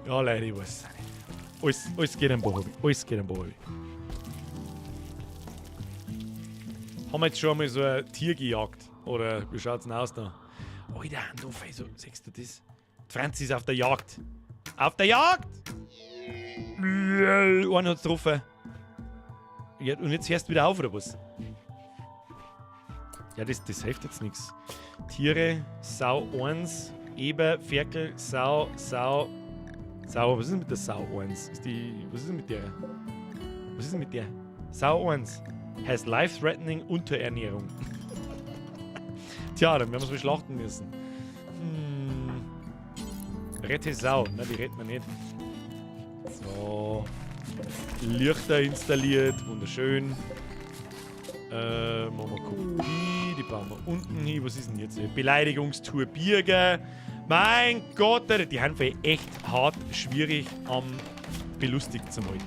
Ja, Leute, ich weiß es nicht. Alles geht am Bach. Alles geht am Bach. Haben wir jetzt schon einmal so ein Tier gejagt? Oder wie schaut's denn aus da? Alter, Handoff, so, siehst du das? Die Franzi ist auf der Jagd. Auf der Jagd! Einer hat's getroffen. Ja, und jetzt hörst du wieder auf, oder was? Ja, das hilft jetzt nichts. Tiere, Sau 1, Eber, Ferkel, Sau, Sau, Sau. Was ist denn mit der Sau 1? Ist die, was ist denn mit der? Was ist denn mit der? Sau 1 heißt life-threatening Unterernährung. Tja, dann werden wir es wohl schlachten müssen. Rette Sau. Nein, die retten wir nicht. So. Lichter installiert. Wunderschön. Machen wir Kopie. Die bauen wir unten hin. Was ist denn jetzt hier? Beleidigungstour Birger. Mein Gott, Alter, die haben echt hart schwierig am belustigt zu halten.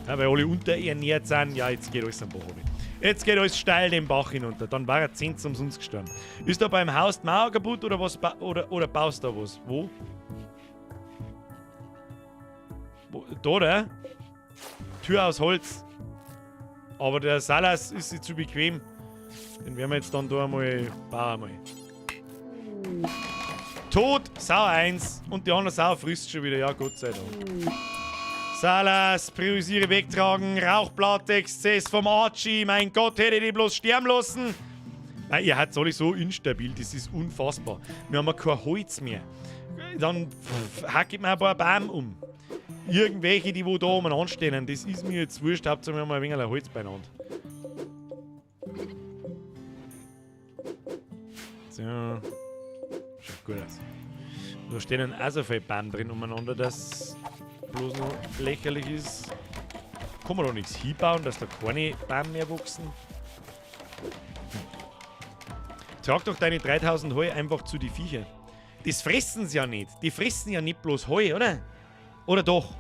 Ja, weil alle unterernährt sind. Ja, jetzt geht alles am Bach runter. Jetzt geht alles steil den Bach hinunter. Dann war er 10 umsonst gestorben. Ist da beim Haus die Mauer kaputt oder was? Oder baust du da was? Wo? Wo? Da, oder? Tür aus Holz. Aber der Salas ist sich zu bequem. Den werden wir jetzt dann da einmal bauen. Mal. Tot, Sau 1. Und die andere Sau frisst schon wieder. Ja, Gott sei Dank. Salas, priorisiere wegtragen, Rauchplatte, Exzess vom Archie, mein Gott, hätte ich die bloß sterben lassen. Nein, ihr habt alle so instabil, das ist unfassbar. Wir haben ja kein Holz mehr. Dann hacke ich mir ein paar Bäume um. Irgendwelche, die wo da oben anstehen, das ist mir jetzt wurscht, Hauptsache wir haben ein wenig Holz beieinander. So. Schaut gut aus. Da stehen auch so viele Bäume drin umeinander, dass bloß noch lächerlich ist. Kann man da nichts hinbauen, dass da keine Bäume mehr wachsen? Trag doch deine 3000 Heu einfach zu die Viecher. Das fressen sie ja nicht. Die fressen ja nicht bloß Heu, oder? Oder doch?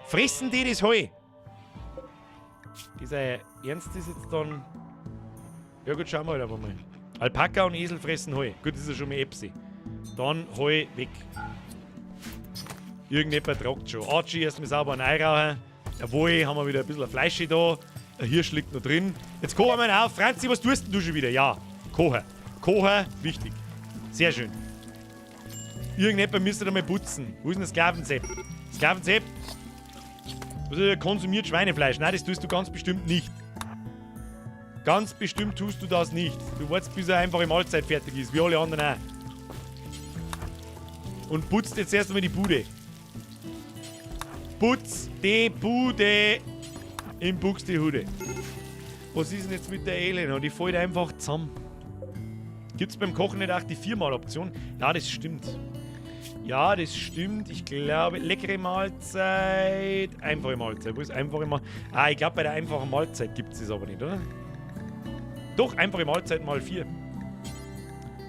Fressen die das Heu? Ist euer Ernst das jetzt dann? Ja gut, schauen wir halt einfach mal. Alpaka und Esel fressen Heu. Gut, das ist ja schon mal Epsi. Dann Heu weg. Irgendjemand tragt schon. Archie erstmal sauber reinrauchen. Jawohl, haben wir wieder ein bisschen Fleisch da. Ein Hirsch liegt noch drin. Jetzt kochen wir ihn auf. Franzi, was tust denn du schon wieder? Ja, kochen. Kochen, wichtig. Sehr schön. Irgendjemand müsste da mal putzen. Wo ist denn das Sklavensepp? Sklavensepp? Was ist, konsumiert Schweinefleisch? Nein, das tust du ganz bestimmt nicht. Ganz bestimmt tust du das nicht. Du wartest, bis er einfach im Mahlzeit fertig ist, wie alle anderen auch. Und putzt jetzt erstmal die Bude. Putz die Bude im Buxtehude. Was ist denn jetzt mit der Elena? Die fällt einfach zusammen. Gibt's beim Kochen nicht auch die 4-mal-Option? Ja, das stimmt. Ja, das stimmt. Ich glaube, leckere Mahlzeit. Einfache Mahlzeit. Wo ist einfache Mahlzeit? Ah, ich glaube, bei der einfachen Mahlzeit gibt es das aber nicht, oder? Doch, einfache Mahlzeit mal 4.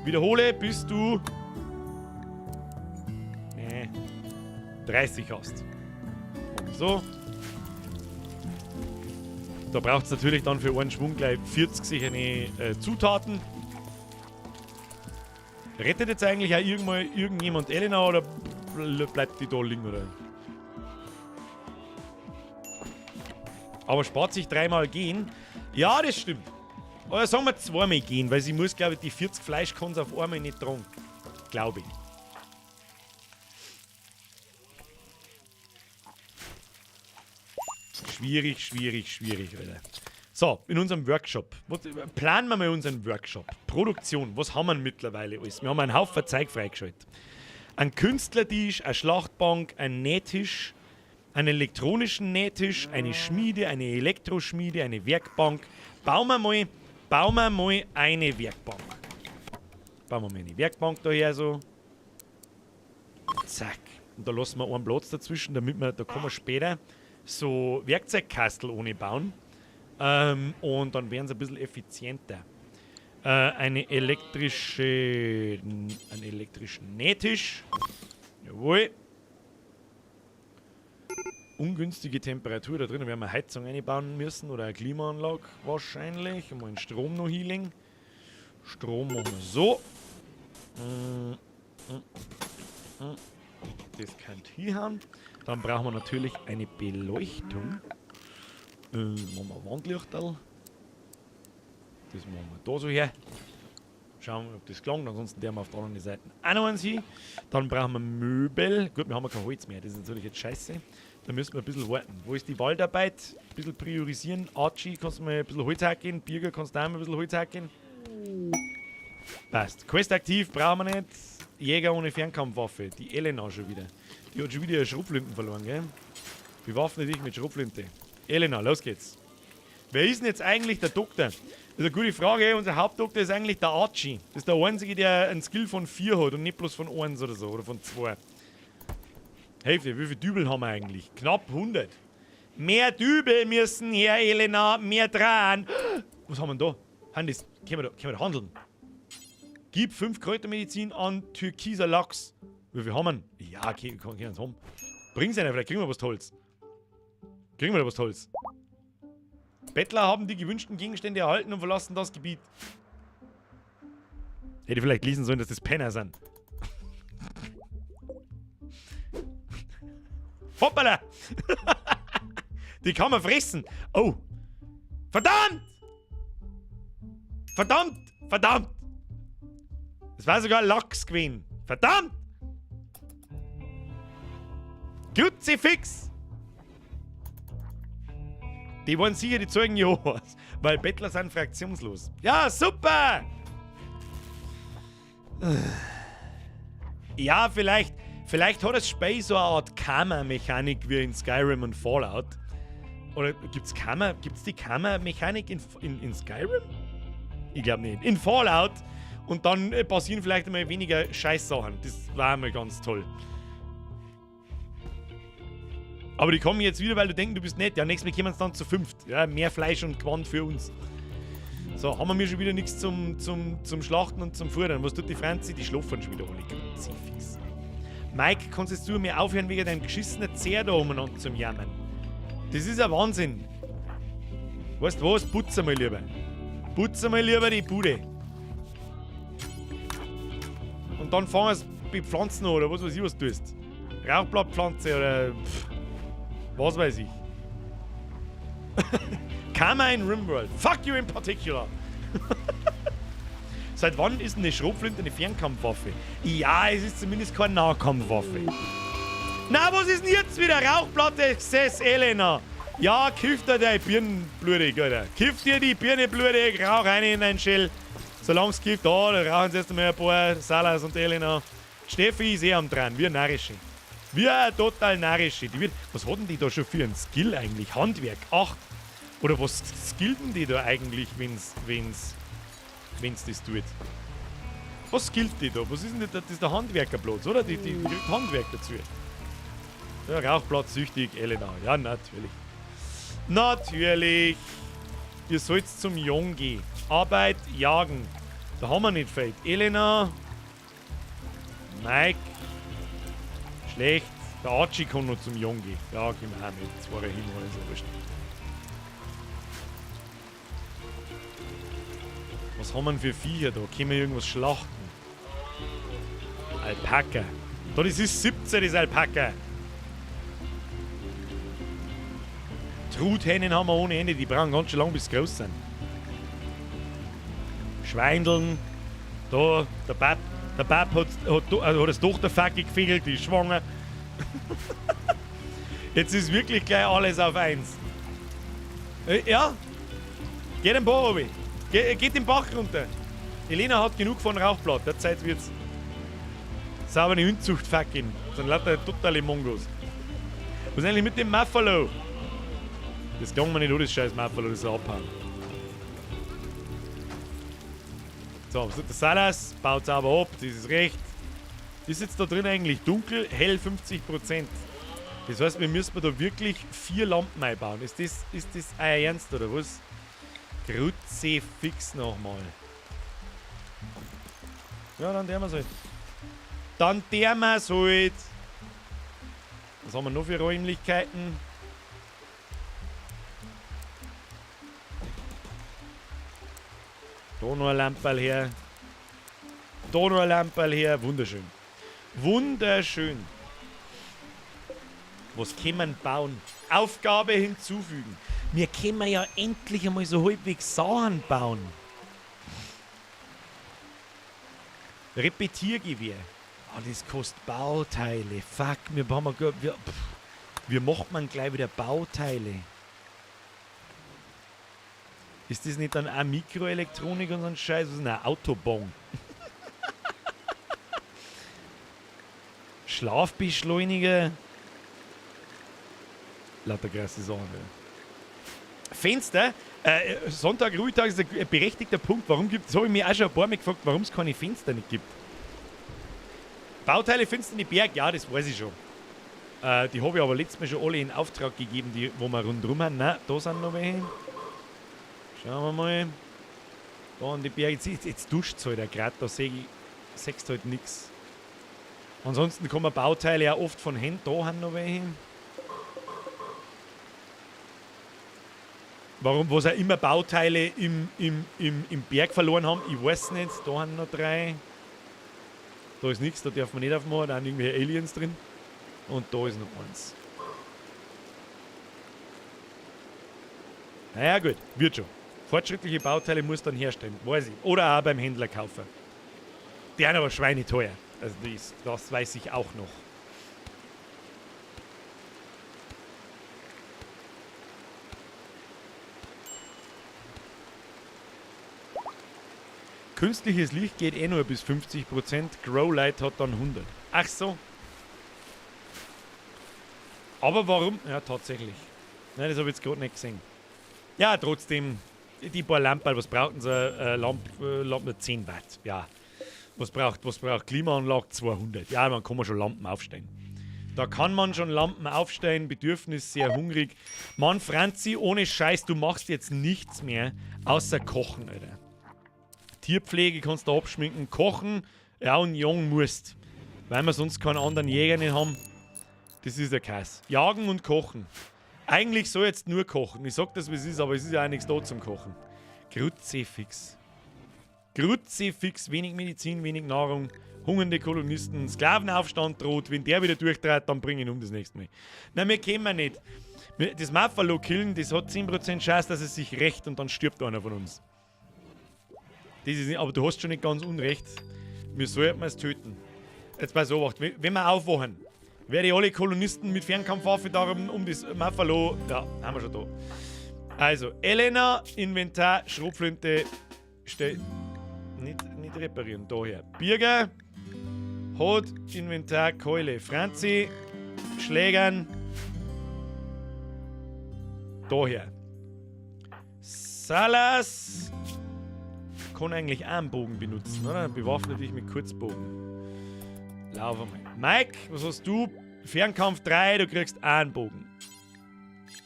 Wiederhole, bis du. Nee. 30 hast. Und so. Da braucht es natürlich dann für einen Schwung gleich 40 sichere Zutaten. Rettet jetzt eigentlich auch irgendwann irgendjemand Elena oder bleibt die da liegen, oder? Aber spart sich dreimal gehen. Ja, das stimmt. Oder sagen wir zweimal gehen, weil sie muss, glaube ich, die 40 Fleischkons auf einmal nicht tragen. Glaube ich. Schwierig, schwierig, schwierig, Alter. So, in unserem Workshop. Planen wir mal unseren Workshop. Produktion, was haben wir mittlerweile alles? Wir haben einen Haufen Zeug freigeschaltet. Ein Künstlertisch, eine Schlachtbank, ein Nähtisch, einen elektronischen Nähtisch, eine Schmiede, eine Elektroschmiede, eine Werkbank. Bauen wir mal eine Werkbank. Bauen wir mal eine Werkbank daher so. Zack. Und da lassen wir einen Platz dazwischen, damit wir, da kann man später so Werkzeugkastel ohne bauen. Und dann werden sie ein bisschen effizienter. Einen elektrischen Nähtisch. Jawohl. Ungünstige Temperatur. Da drinnen werden wir Heizung einbauen müssen oder eine Klimaanlage wahrscheinlich. Und mal einen Strom noch healing. Strom machen wir so. Das kann hinhauen. Dann brauchen wir natürlich eine Beleuchtung. Machen wir Wandlichterl. Das machen wir da so her. Schauen wir, ob das gelangt. Ansonsten werden wir auf der anderen Seite auch noch eins hin. Dann brauchen wir Möbel. Gut, wir haben ja kein Holz mehr. Das ist natürlich jetzt scheiße. Da müssen wir ein bisschen warten. Wo ist die Waldarbeit? Ein bisschen priorisieren. Archie, kannst du mal ein bisschen Holz hacken? Birger, kannst du auch mal ein bisschen Holz hacken? Passt. Quest aktiv, brauchen wir nicht. Jäger ohne Fernkampfwaffe. Die Elena schon wieder. Die hat schon wieder ihre Schrotflinten verloren, gell? Bewaffne dich mit Schrotflinte. Elena, los geht's. Wer ist denn jetzt eigentlich der Doktor? Das ist eine gute Frage. Unser Hauptdoktor ist eigentlich der Archie. Das ist der Einzige, der einen Skill von 4 hat und nicht bloß von 1 oder so. Oder von 2. Hälfte, wie viele Dübel haben wir eigentlich? Knapp 100. Mehr Dübel müssen her, Elena. Mehr dran. Was haben wir denn da? Handys, können wir da handeln? Gib 5 Kräutermedizin an türkiser Lachs. Wie viel haben wir denn? Ja, okay, wir können es haben. Bring's einer, vielleicht kriegen wir was Tolles. Kriegen wir da was Tolles. Bettler haben die gewünschten Gegenstände erhalten und verlassen das Gebiet. Hätte vielleicht lesen sollen, dass das Penner sind. Hoppala! Die kann man fressen. Oh! Verdammt! Verdammt! Verdammt! Es war sogar Lachs gewesen. Verdammt! Kruzifix! Die wollen sicher die Zeugen Jehovas, weil Bettler sind fraktionslos. Ja, super! Ja, vielleicht hat das Spiel so eine Art Karma-Mechanik wie in Skyrim und Fallout. Oder gibt's Karma? Gibt's die Karma-Mechanik in Skyrim? Ich glaub nicht. In Fallout. Und dann passieren vielleicht einmal weniger Scheißsachen. Das war einmal ganz toll. Aber die kommen jetzt wieder, weil du denkst, du bist nett. Ja, nächstes Mal kommen sie dann zu 5. Ja, mehr Fleisch und Gewand für uns. So, haben wir mir schon wieder nichts zum Schlachten und zum Futtern. Was tut die Franzi? Die schlafen schon wieder alle. Kruzifix. Mike, kannst du mir aufhören, wegen deinem geschissenen Zeher da umeinander zum Jammern? Das ist ein Wahnsinn. Weißt du was? Putz einmal lieber. Putz einmal lieber die Bude. Und dann fangen sie mit Pflanzen an, oder was weiß ich, was du tust. Rauchblattpflanze oder pff, was weiß ich. Karma in Rimworld. Fuck you in particular. Seit wann ist eine Schrotflinte eine Fernkampfwaffe? Ja, es ist zumindest keine Nahkampfwaffe. Na, was ist denn jetzt wieder? Rauchplatte, Exzess, Elena. Ja, kiff dir deine Birnen blutig, Alter. Kiff dir die Birne blutig, rauch rein in dein Shell. Solange es kifft, da rauchen sie erst einmal ein paar Salas und Elena. Steffi ist eh am dran, wir Narrische. Wir total Narrische. Die wird, was hat denn die da schon für einen Skill eigentlich? Handwerk, 8. Oder was skillten die da eigentlich, wenn's das tut? Was gilt die da? Was ist denn das? Das ist der Handwerkerplatz, oder? Die kriegt Handwerk dazu. Ja, Rauchplatz süchtig, Elena. Ja, natürlich. Natürlich. Ihr sollt zum Jong gehen. Arbeit, jagen. Da haben wir nicht viel. Elena. Mike. Schlecht. Der Archie kann noch zum Jong gehen. Ja, gehen wir auch mit. Zwei hin, ist ja wurscht. Was haben wir denn für Viecher da? Können wir irgendwas schlachten? Alpaka. Da, das ist 17, das Alpaka. Truthähnen haben wir ohne Ende, die brauchen ganz schön lang, bis sie groß sind. Schweindeln. Da, der Bab, der Bab hat das Tochterfackel gefegelt, die ist schwanger. Jetzt ist wirklich gleich alles auf eins. Ja. Geht den Bach runter. Geht den Bach runter. Elena hat genug von Rauchblatt. Derzeit wird's saubere Inzuchtfackeln. Das sind lauter totale Mongos. Was ist eigentlich mit dem Muffalo? Das ging mir nicht an, das scheiß Muffalo, das ist abhauen. So, was tut der Salas? Baut sauber ab, das ist recht. Ist jetzt da drin eigentlich dunkel? Hell 50%. Das heißt, wir müssen da wirklich 4 Lampen einbauen. Ist das euer Ernst oder was? Kruzifix nochmal. Ja, dann der wir's halt. Dann der wir's halt. Was haben wir noch für Räumlichkeiten? Da noch ein Lamperl her. Da noch ein Lamperl her. Wunderschön. Wunderschön. Was kann man bauen? Aufgabe hinzufügen. Wir können ja endlich einmal so halbwegs Sachen bauen. Repetiergewehr. Ah, das kostet Bauteile. Fuck, wir haben ja, wir, pff, wie macht man gleich wieder Bauteile? Ist das nicht dann auch Mikroelektronik und so ein Scheiß? Was ist denn ein Autobahn? Schlafbeschleuniger. Lauter krasse Sachen. Ja. Fenster. Sonntag, Ruhetag ist ein berechtigter Punkt. Warum gibt es, habe ich mich auch schon ein paar Mal gefragt, warum es keine Fenster nicht gibt. Bauteile findest du in die Berg? Ja, das weiß ich schon. Die habe ich aber letztes Mal schon alle in Auftrag gegeben, die, wo wir rundherum haben. Nein, da sind noch welche. Schauen wir mal. Da an die Berge. Jetzt duscht es halt auch grad, da sehe ich, siehst halt nix. Ansonsten kommen Bauteile ja oft von Händen. Da haben noch welche. Warum, was auch immer Bauteile im Berg verloren haben, ich weiß nicht. Da haben noch 3. Da ist nichts, da darf man nicht aufmachen, da sind irgendwelche Aliens drin. Und da ist noch eins. Naja gut, wird schon. Fortschrittliche Bauteile muss dann herstellen, weiß ich. Oder auch beim Händler kaufen. Die sind aber schweineteuer. Also das weiß ich auch noch. Künstliches Licht geht eh nur bis 50%, Growlight hat dann 100. Ach so. Aber warum? Ja, tatsächlich. Nein, das hab ich jetzt grad nicht gesehen. Ja, trotzdem, die paar Lampen, was brauchen sie? Lampe 10 Watt. Ja. Was braucht Klimaanlage? 200. Ja, man kann man schon Lampen aufstellen. Da kann man schon Lampen aufstellen, Bedürfnis sehr hungrig. Mann, Franzi, ohne Scheiß, du machst jetzt nichts mehr, außer kochen, Alter. Tierpflege kannst du abschminken, kochen, ja, und jagen musst. Weil wir sonst keinen anderen Jäger nicht haben. Das ist der Kass. Jagen und kochen. Eigentlich soll jetzt nur kochen. Ich sag das, wie es ist, aber es ist ja auch nichts da zum Kochen. Kruzifix. Kruzifix, wenig Medizin, wenig Nahrung, hungernde Kolonisten, Sklavenaufstand droht. Wenn der wieder durchdreht, dann bring ich ihn um das nächste Mal. Nein, wir kennen wir nicht. Das Muffalo killen, das hat 10% Chance, dass es sich rächt und dann stirbt einer von uns. Das ist nicht, aber du hast schon nicht ganz unrecht. Wir sollten es töten. Jetzt pass auf, wenn wir aufwachen, werde ich alle Kolonisten mit Fernkampfwaffe da um das Muffalo. Ja, haben wir schon da. Also, Elena, Inventar, Schrotflinte, stell. Nicht reparieren, daher. Birger, hat Inventar, Keule. Franzi, Schlägern, daher. Salas, kann eigentlich auch einen Bogen benutzen, oder? Bewaffne dich mit Kurzbogen. Lauf einmal. Mike, was hast du? Fernkampf 3, du kriegst auch einen Bogen.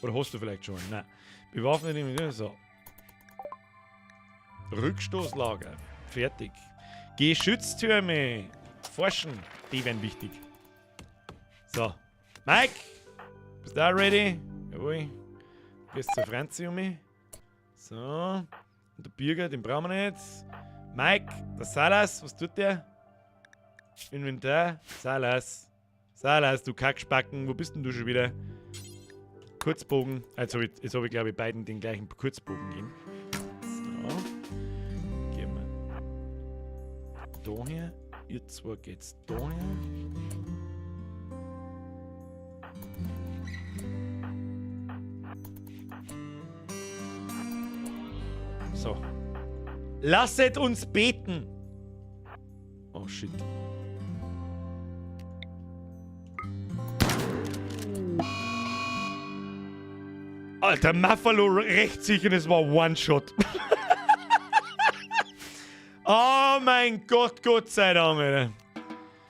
Oder hast du vielleicht schon? Nein. Bewaffne dich mit. So. Rückstoßlager. Fertig. Geschütztürme. Forschen. Die wären wichtig. So. Mike! Bist du auch ready? Jawohl. Gehst zur Franzi um mich. So. Und der Birger, den brauchen wir nicht. Mike, der Salas, was tut der? Inventar. Salas. Salas, du Kackspacken, wo bist denn du schon wieder? Kurzbogen. Also, jetzt hab ich, glaube ich, beiden den gleichen Kurzbogen gegeben. So. Gehen wir daher. Ihr zwei geht's daher. So. Lasset uns beten! Oh shit. Alter, Muffalo rächt sich und es war One-Shot. Oh mein Gott, Gott sei Dank, Alter.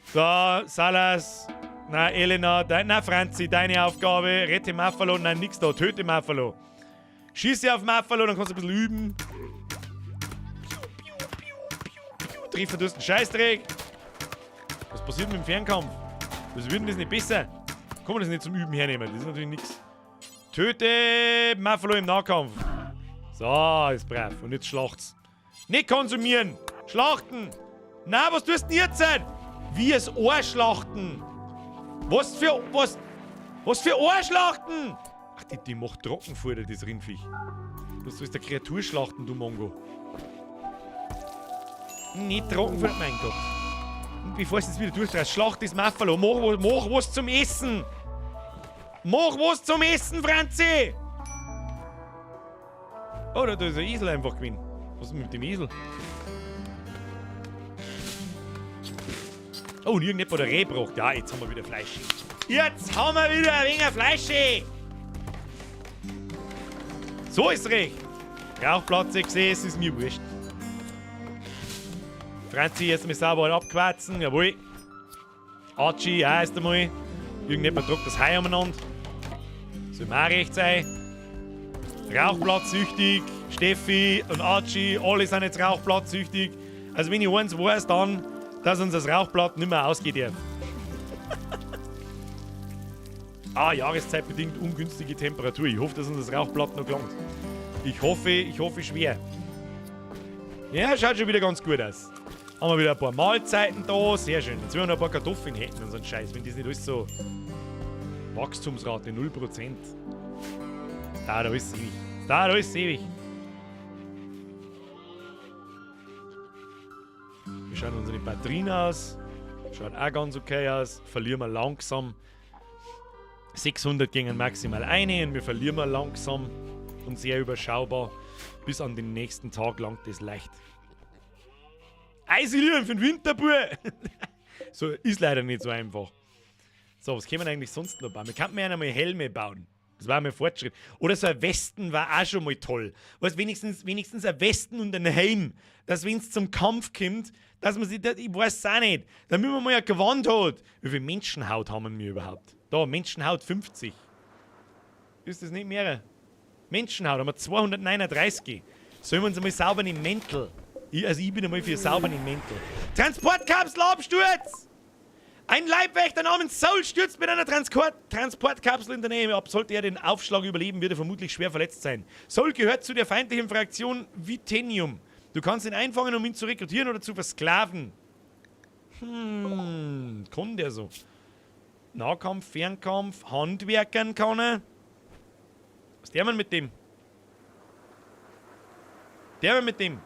So, Salas. Na, Elena, na, Franzi, deine Aufgabe. Rette Muffalo. Nein, nix da. Töte Muffalo. Schieße auf Muffalo, dann kannst du ein bisschen üben. Piu, piu, piu, piu, piu. Treffer, du hast einen Scheißdreck. Was passiert mit dem Fernkampf? Was wird denn das nicht besser? Kann man das nicht zum Üben hernehmen? Das ist natürlich nix. Töte Muffalo im Nahkampf. So, ist brav. Und jetzt schlacht's. Nicht konsumieren! Schlachten! Na, was tust du denn jetzt? Wie es Ohrschlachten! Was für. Was. Was für Ohrschlachten? Ach, die macht Trockenfutter, das Rindviech. Du sollst der Kreatur schlachten, du Mongo. Nicht Trockenfutter, mein Gott. Und bevor es jetzt wieder durchdrehst, schlacht das Muffalo. Mach was zum Essen! Mach was zum Essen, Franzi! Oh, da ist ein Esel einfach gewesen. Was ist mit dem Esel? Oh, und irgendjemand hat ein Reh gebracht. Ja, jetzt haben wir wieder Fleisch. Jetzt haben wir wieder ein wenig Fleisch. So ist recht. Rauchplatz gesehen, es ist mir wurscht. Franzi, jetzt mal sauber abquatzen. Jawohl. Archie, ja, erst einmal. Irgendjemand druckt das Hai umeinander. Soll mir auch recht sein. Rauchblattsüchtig, Steffi und Archie, alle sind jetzt rauchblattsüchtig. Also wenn ich eins weiß, dann, dass uns das Rauchblatt nicht mehr ausgeht. Ah, jahreszeitbedingt ungünstige Temperatur. Ich hoffe, dass uns das Rauchblatt noch gelangt. Ich hoffe schwer. Ja, schaut schon wieder ganz gut aus. Haben wir wieder ein paar Mahlzeiten da. Sehr schön. Jetzt wollen wir noch ein paar Kartoffeln hätten und so einen Scheiß. Wenn das nicht alles so... Wachstumsrate 0%. Das dauert alles ewig. Das dauert alles ewig. Wir schauen unsere Batterien aus. Schaut auch ganz okay aus. Verlieren wir langsam. 600 gingen maximal eine und wir verlieren wir langsam und sehr überschaubar. Bis an den nächsten Tag langt das leicht. Eisilieren für den Winter, Bub! So, ist leider nicht so einfach. So, was können wir eigentlich sonst noch bauen? Wir könnten ja einmal Helme bauen. Das war mal Fortschritt. Oder so ein Westen war auch schon mal toll. Weißt, wenigstens ein Westen und ein Helm. Dass, wenn es zum Kampf kommt, dass man sich, das, ich weiß es auch nicht, damit man mal ein Gewand hat. Wie viel Menschenhaut haben wir überhaupt? Da, Menschenhaut 50. Ist das nicht mehr? Menschenhaut haben wir 239. Sollen wir uns einmal sauberen im Mäntel? Ich bin einmal für sauberen im Mäntel. Transportkapselabsturz! Ein Leibwächter namens Saul stürzt mit einer Transportkapsel in der Nähe ab. Sollte er den Aufschlag überleben, wird er vermutlich schwer verletzt sein. Saul gehört zu der feindlichen Fraktion Vitenium. Du kannst ihn einfangen, um ihn zu rekrutieren oder zu versklaven. Kann der so? Nahkampf, Fernkampf, Handwerkern kann er. Was der man mit dem? Der man mit dem?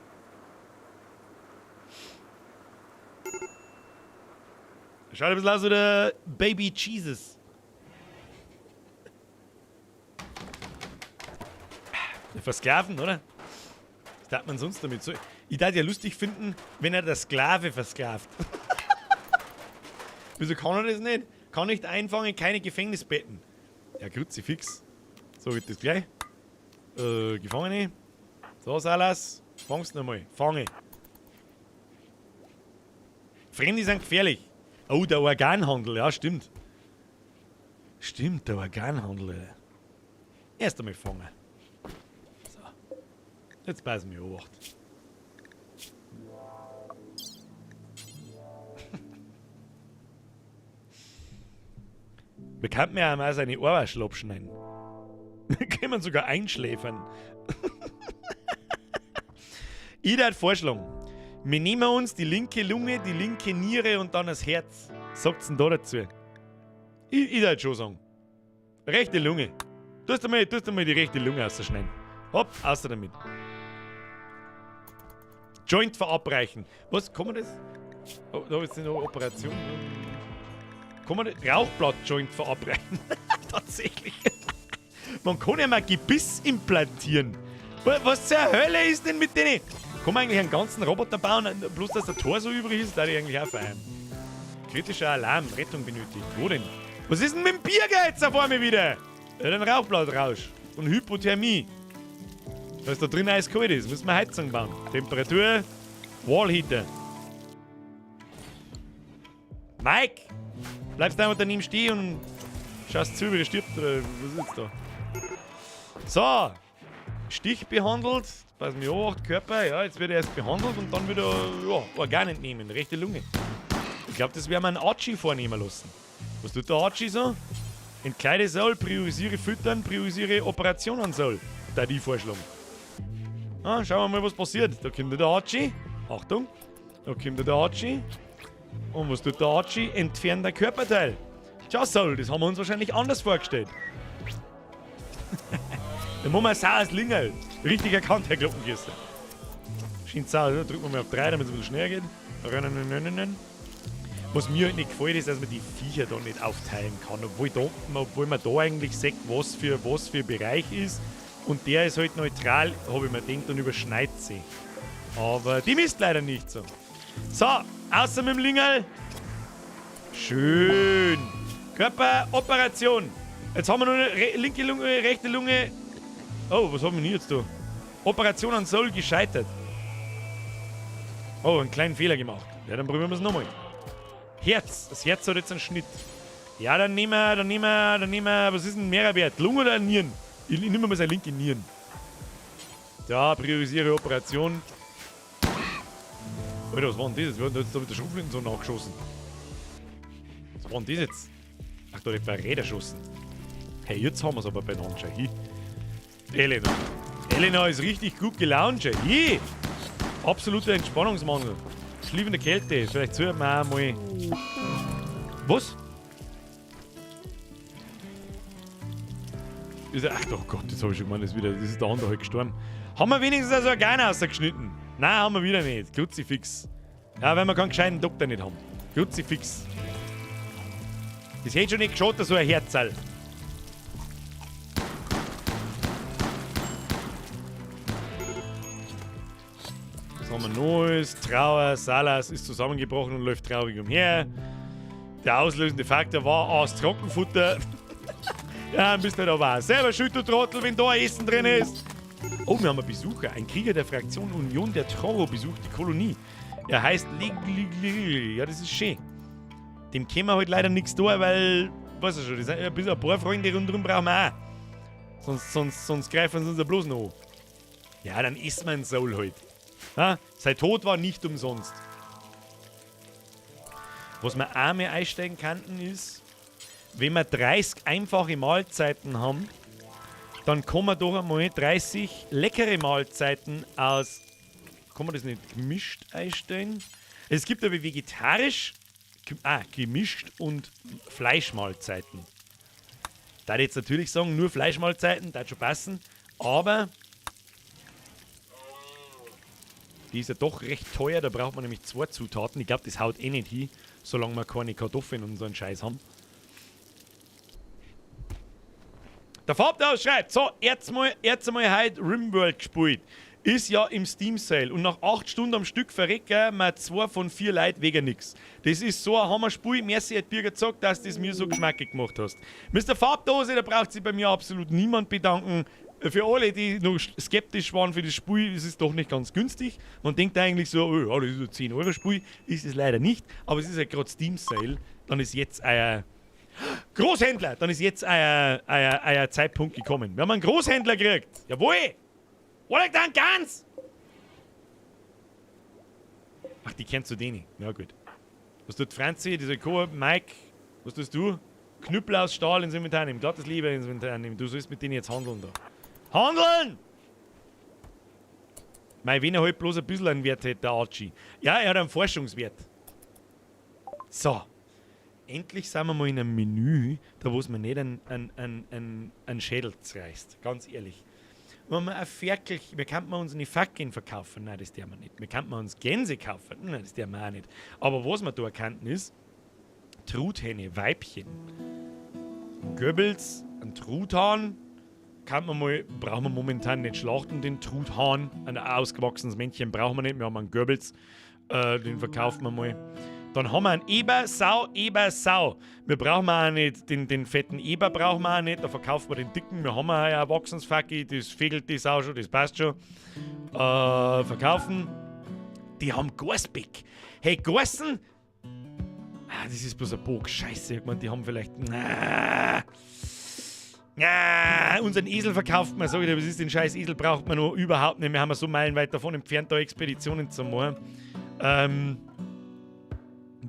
Schaut ein bisschen aus wie der Baby Jesus. Der Versklaven, oder? Was tat man sonst damit? So, ich würde ja lustig finden, wenn er der Sklave versklavt. Wieso kann er das nicht? Kann nicht einfangen, keine Gefängnisbetten. Ja, Kruzifix. So geht das gleich. Gefangene. So, Salas. Fangst du nochmal. Fange. Fremde sind gefährlich. Oh, der Organhandel, ja, stimmt. Stimmt, der Organhandel. Alter. Erst einmal fangen. So. Jetzt passen wir Obacht. Wir könnten ja mal seine Ohrwaschel abschneiden. Wir können sogar einschläfern. Ich würde vorschlagen, wir nehmen uns die linke Lunge, die linke Niere und dann das Herz. Sagt's denn da dazu? Ich würde schon sagen. Rechte Lunge. Tust du mal die rechte Lunge rausschneiden. Hopp, außer damit. Joint verabreichen. Was, kann man das? Oh, da ist eine Operation. Kann man das? Rauchblatt-Joint verabreichen. Tatsächlich. Man kann ja mal Gebiss implantieren. Was zur Hölle ist denn mit denen? Kann man eigentlich einen ganzen Roboter bauen, bloß dass der Tor so übrig ist, da ich eigentlich auch feiern. Kritischer Alarm, Rettung benötigt. Wo denn? Was ist denn mit dem Biergeiz auf einmal wieder? Ja, den Rauchblattrausch und Hypothermie. Was da drin eiskalt ist, müssen wir Heizung bauen. Temperatur, Wallheater. Mike! Bleibst einfach daneben stehen und schaust zu, wie er stirbt oder was ist jetzt da? So! Stich behandelt, pass mir auf, Körper, ja, jetzt wird er erst behandelt und dann wieder, ja, Organ entnehmen, rechte Lunge. Ich glaub, das werden wir einen Archie vornehmen lassen. Was tut der Archie so? Entkleide soll, priorisiere Füttern, priorisiere Operationen soll. Da die vorschlagen. Ah, schauen wir mal, was passiert. Da kommt der Archie. Achtung. Da kommt der Archie. Und was tut der Archie? Entfernt der Körperteil. Tja, Soul, das haben wir uns wahrscheinlich anders vorgestellt. Da muss man saures Lingerl. Richtig erkannt, Herr Glockengießer. Schön sauer, oder? Drücken wir mal auf 3, damit es ein bisschen schneller geht. Rennen. Was mir halt nicht gefällt, ist, dass man die Viecher da nicht aufteilen kann. Obwohl man da eigentlich sieht, was für Bereich ist. Und der ist halt neutral, hab ich mir gedacht, und überschneidet sie. Aber dem ist leider nicht so. So, außer mit dem Lingerl. Schön. Körperoperation. Jetzt haben wir nur eine linke Lunge, rechte Lunge. Oh, was haben wir denn jetzt da? Operation an Soul gescheitert. Oh, einen kleinen Fehler gemacht. Ja, dann probieren wir es nochmal. Herz. Das Herz hat jetzt einen Schnitt. Ja, dann nehmen wir, dann nehmen wir, dann nehmen wir, was ist denn mehrer Wert? Lunge oder Nieren? Ich nehme mal seine linke Nieren. Ja, priorisiere Operation. Alter, was war denn das jetzt? Wir haben jetzt da mit der Schrotflinte so nachgeschossen. Was war denn das jetzt? Ach, da hat bei Räder geschossen. Hey, jetzt haben wir's aber beieinander. Schau hier. Elena. Elena ist richtig gut gelaunt. Schau hier. Absoluter Entspannungsmangel. Schlief in der Kälte. Vielleicht sollten wir auch mal. Was? Ist er, ach oh Gott, jetzt hab ich schon gemeint, das ist wieder, das ist der andere halt gestorben. Haben wir wenigstens das Organ rausgeschnitten? Nein, haben wir wieder nicht. Kruzifix. Ja, weil wir keinen gescheiten Doktor nicht haben. Kruzifix. Das hätte schon nicht geschaut, so ein Herzal. Was haben wir Neues? Trauer, Salas ist zusammengebrochen und läuft traurig umher. Der auslösende Faktor war aus Trockenfutter. Ja, bist halt aber auch selber schuld, du Trottel, wenn da ein Essen drin ist. Oh, wir haben einen Besucher. Ein Krieger der Fraktion Union der Troro besucht die Kolonie. Er heißt Lig. Ja, das ist schön. Dem können wir halt leider nichts tun, weil, weißt du schon, das sind ein bisschen ein paar Freunde rundherum brauchen wir auch. Sonst greifen sie uns ja bloß noch an. Ja, dann isst man Soul halt. Ha? Sein Tod war nicht umsonst. Was wir auch mehr einsteigen könnten ist, wenn wir 30 einfache Mahlzeiten haben, dann kann man doch einmal 30 leckere Mahlzeiten aus... Kann man das nicht gemischt einstellen? Es gibt aber vegetarisch, gemischt und Fleischmahlzeiten. Da würde ich jetzt natürlich sagen, nur Fleischmahlzeiten, das würde schon passen, aber die ist ja doch recht teuer, da braucht man nämlich 2 Zutaten. Ich glaub, das haut eh nicht hin, solange wir keine Kartoffeln und so einen Scheiß haben. Der Farbdaus schreibt, so, erst mal heute Rimworld gespielt. Ist ja im Steam Sale und nach 8 Stunden am Stück verrecken wir 2 von 4 Leuten wegen nix. Das ist so ein Hammerspiel. Merci, hat Birger gesagt, dass du das mir so geschmackig gemacht hast. Mister Farbdose, da braucht sich bei mir absolut niemand bedanken. Für alle, die noch skeptisch waren für das Spiel, ist es doch nicht ganz günstig. Man denkt eigentlich so, oh, ja, das ist ein 10-Euro-Spiel. Ist es leider nicht. Aber es ist ja gerade Steam Sale. Dann ist jetzt euer Großhändler! Dann ist jetzt euer Zeitpunkt gekommen. Wir haben einen Großhändler gekriegt. Jawohl! Oleg dann ganz! Ach, die kennst du denen. Ja, gut. Was tut Franzi, dieser Koop, Mike? Was tust du? Knüppel aus Stahl ins Inventar nehmen, glattes Leder ins Inventar nehmen. Du sollst mit denen jetzt handeln da. Handeln! Mei, wenn er halt bloß ein bisschen einen Wert hätte, der Archie. Ja, er hat einen Forschungswert. So. Endlich sind wir mal in einem Menü, da wo es mir nicht einen Schädel zerreißt. Ganz ehrlich. Wenn man ein Ferkel, wir könnten uns eine Fackeln verkaufen, nein, das dürfen wir nicht. Wir könnten uns Gänse kaufen, nein, das dürfen wir auch nicht. Aber was wir da erkannten ist, Truthähne, Weibchen. Goebbels, ein Truthahn, kann man mal, brauchen wir momentan nicht schlachten, den Truthahn. Ein ausgewachsenes Männchen brauchen wir nicht, wir haben einen Goebbels, den verkaufen wir mal. Dann haben wir einen Eber, Sau, Eber, Sau. Wir brauchen auch nicht, den fetten Eber brauchen wir auch nicht, da verkaufen wir den dicken. Wir haben ja ein erwachsenes Facki, das fegelt die Sau schon, das passt schon. Verkaufen. Die haben Gorsbeck. Hey, Gorsen! Ah, das ist bloß ein Bock. Scheiße, ich mein, die haben vielleicht. Na, na, unseren Esel verkauft man, sag ich dir, was ist den scheiß Esel braucht man noch überhaupt nicht. Wir haben ja so meilenweit davon entfernt, da Expeditionen zu machen.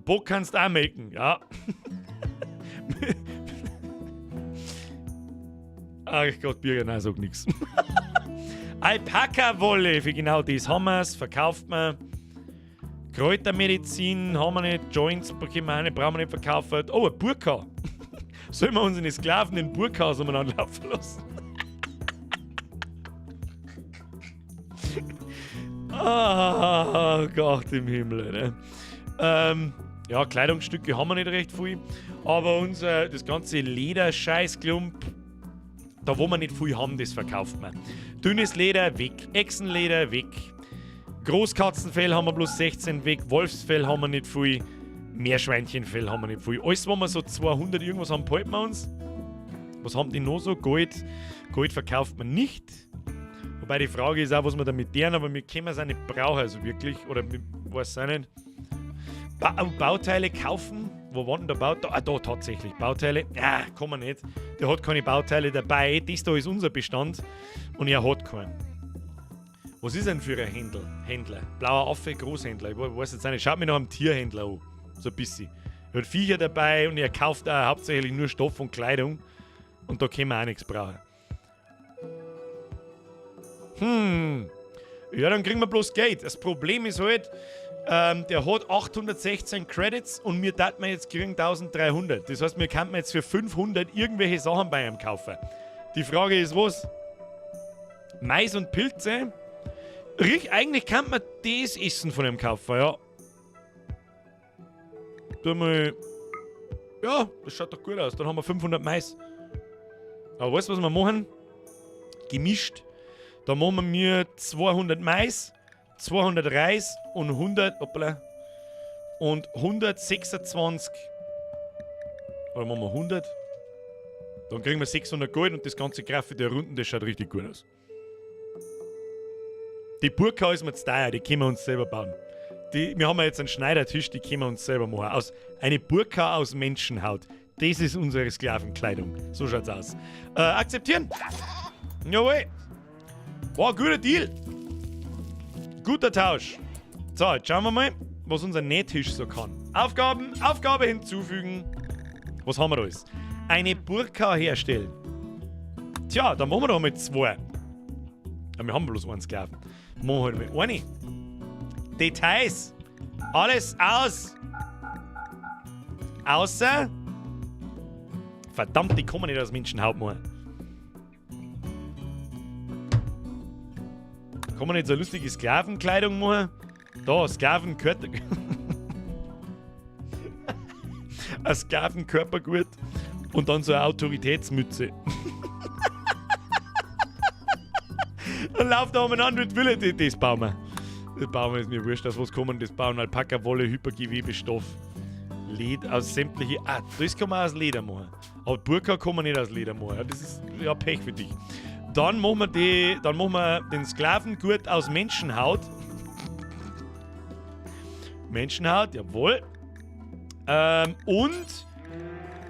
Bock kannst du auch melken, ja. Ach Gott, Birger, nein, sag nix. Alpaka-Wolle, für genau das haben wir's, verkauft man. Kräutermedizin haben wir nicht, Joints bekommen wir auch nicht, brauchen wir nicht verkaufen. Oh, ein Burka. Sollen wir unsere Sklaven in Burkas umeinander laufen lassen? Oh Gott im Himmel, ne? Ja, Kleidungsstücke haben wir nicht recht viel, aber unser, das ganze Lederscheißklump, da wo wir nicht viel haben, das verkauft man. Dünnes Leder weg, Echsenleder weg, Großkatzenfell haben wir bloß 16 weg, Wolfsfell haben wir nicht viel, Meerschweinchenfell haben wir nicht viel. Alles, wo wir so 200 irgendwas haben, behalten wir uns. Was haben die noch so? Gold. Gold verkauft man nicht. Wobei die Frage ist auch, was wir damit tun, aber wir können es auch nicht brauchen, also wirklich, oder wir, weiß auch nicht. Bauteile kaufen. Wo waren denn da Bauteile? Ah, da tatsächlich. Bauteile. Ja, kann man nicht. Der hat keine Bauteile dabei. Das da ist unser Bestand und er hat keinen. Was ist denn für ein Händler? Händler? Blauer Affe, Großhändler. Ich weiß jetzt auch nicht. Schaut mir nach einem Tierhändler an. So ein bisschen. Er hat Viecher dabei und er kauft auch hauptsächlich nur Stoff und Kleidung. Und da können wir auch nichts brauchen. Ja, dann kriegen wir bloß Geld. Das Problem ist halt, der hat 816 Credits und mir tat man jetzt kriegen 1300. Das heißt, wir könnten jetzt für 500 irgendwelche Sachen bei ihm kaufen. Die Frage ist was? Mais und Pilze? Richtig, eigentlich kann man das essen von ihm kaufen, ja. Tu mal. Ja, das schaut doch gut aus. Dann haben wir 500 Mais. Aber weißt du, was wir machen? Gemischt. Da machen wir mir 200 Mais, 200 Reis und 100, hoppala, und 126. Oder machen wir 100? Dann kriegen wir 600 Gold und das ganze Grafik der Runden, das schaut richtig gut aus. Die Burka ist mir zu teuer, die können wir uns selber bauen. Wir haben ja jetzt einen Schneidertisch, die können wir uns selber machen. Eine Burka aus Menschenhaut. Das ist unsere Sklavenkleidung. So schaut's aus. Akzeptieren. Jawohl. War ein guter Deal. Guter Tausch. So, jetzt schauen wir mal, was unser Nähtisch so kann. Aufgaben, Aufgabe hinzufügen. Was haben wir da alles? Eine Burka herstellen. Tja, da machen wir doch mal zwei. Ja, wir haben bloß einen Sklaven. Machen wir halt mal eine. Details. Alles aus. Außer. Verdammt, die kommen nicht aus Menschenhaut machen. Kann man nicht so eine lustige Sklavenkleidung machen? Da, Sklavenkörper. Ein Sklavenkörpergurt und dann so eine Autoritätsmütze. Dann lauft da umeinander mit Wille, das bauen wir. Das bauen wir, ist mir wurscht, aus was kommen, das bauen Alpaka-Wolle, Hypergewebestoff, Leder, aus sämtliche. Ah, das kann man aus Leder machen. Aber Burka kann man nicht aus Leder machen. Ja, das ist ja Pech für dich. Dann machen wir, die, dann machen wir den Sklavengurt aus Menschenhaut. Menschenhaut, jawohl. Und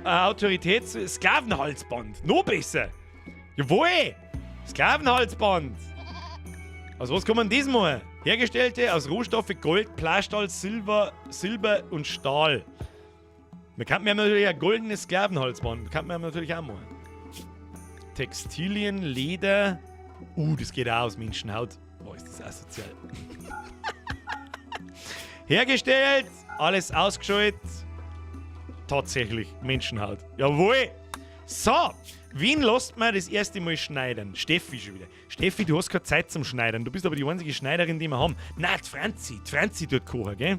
Autoritäts... Sklavenhalsband. Noch besser. Jawohl. Sklavenhalsband. Aus was kann man das machen? Hergestellte aus Rohstoffe Gold, Plaststahl, Silber und Stahl. Man kann mir natürlich ein goldenes Sklavenhalsband. Kann man natürlich auch machen. Textilien, Leder. Das geht auch aus Menschenhaut. Boah, ist das asozial. Hergestellt, alles ausgeschaltet. Tatsächlich, Menschenhaut. Jawohl! So, wen lasst man das erste Mal schneidern? Steffi schon wieder. Steffi, du hast keine Zeit zum Schneidern. Du bist aber die einzige Schneiderin, die wir haben. Nein, die Franzi. Die Franzi tut kochen, gell?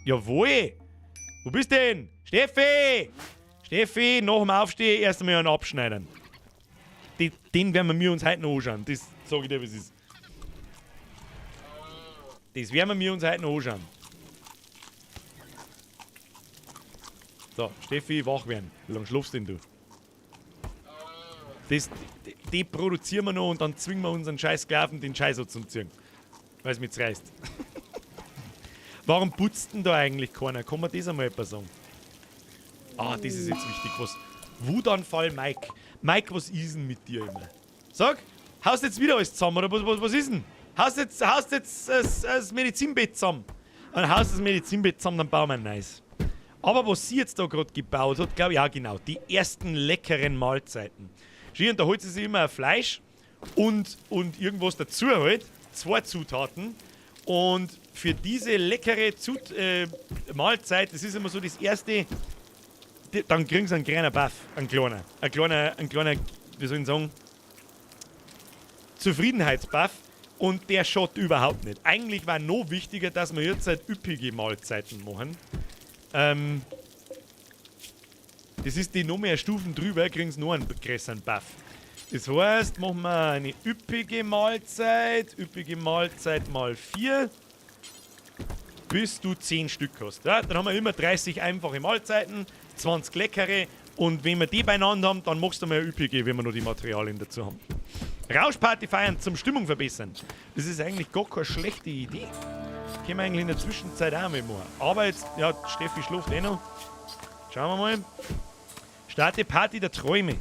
Jawohl! Wo bist denn? Steffi! Steffi, nach dem Aufstehen erst einmal einen abschneiden. Den werden wir uns heute noch anschauen. Das sage ich dir, wie es ist. Das werden wir uns heute noch anschauen. So, Steffi, wach werden. Wie lange schlafst denn du? Die produzieren wir noch und dann zwingen wir unseren scheiß Sklaven, den Scheiß auch zum Ziehen. Weil es mich reißt. Warum putzt denn da eigentlich keiner? Kann man das einmal etwas sagen? Ah, das ist jetzt wichtig. Was? Wutanfall, Mike. Mike, was ist denn mit dir immer? Sag, haust jetzt wieder alles zusammen, oder was ist denn? Haust jetzt das Medizinbett zusammen. Und haust das Medizinbett zusammen, dann bauen wir ein neues. Aber was sie jetzt da gerade gebaut hat, glaube ich, ja genau, die ersten leckeren Mahlzeiten. Schau, und da holt sie sich immer ein Fleisch und irgendwas dazu halt, zwei Zutaten. Und für diese leckere Zut Mahlzeit, das ist immer so das erste, dann kriegen sie einen kleinen Buff, einen kleinen, wie soll ich sagen, Zufriedenheitsbuff. Und der schaut überhaupt nicht. Eigentlich war noch wichtiger, dass wir jetzt halt üppige Mahlzeiten machen. Das ist die noch mehr Stufen drüber, kriegen sie noch einen größeren Buff. Das heißt, machen wir eine üppige Mahlzeit mal 4, bis du 10 Stück hast. Ja, dann haben wir immer 30 einfache Mahlzeiten, 20 leckere und wenn wir die beieinander haben, dann machst du mal eine üppige, wenn wir noch die Materialien dazu haben. Rauschparty feiern zum Stimmung verbessern. Das ist eigentlich gar keine schlechte Idee. Können wir eigentlich in der Zwischenzeit auch mal machen. Aber jetzt, ja, Steffi schläft eh noch. Schauen wir mal. Starte Party der Träume.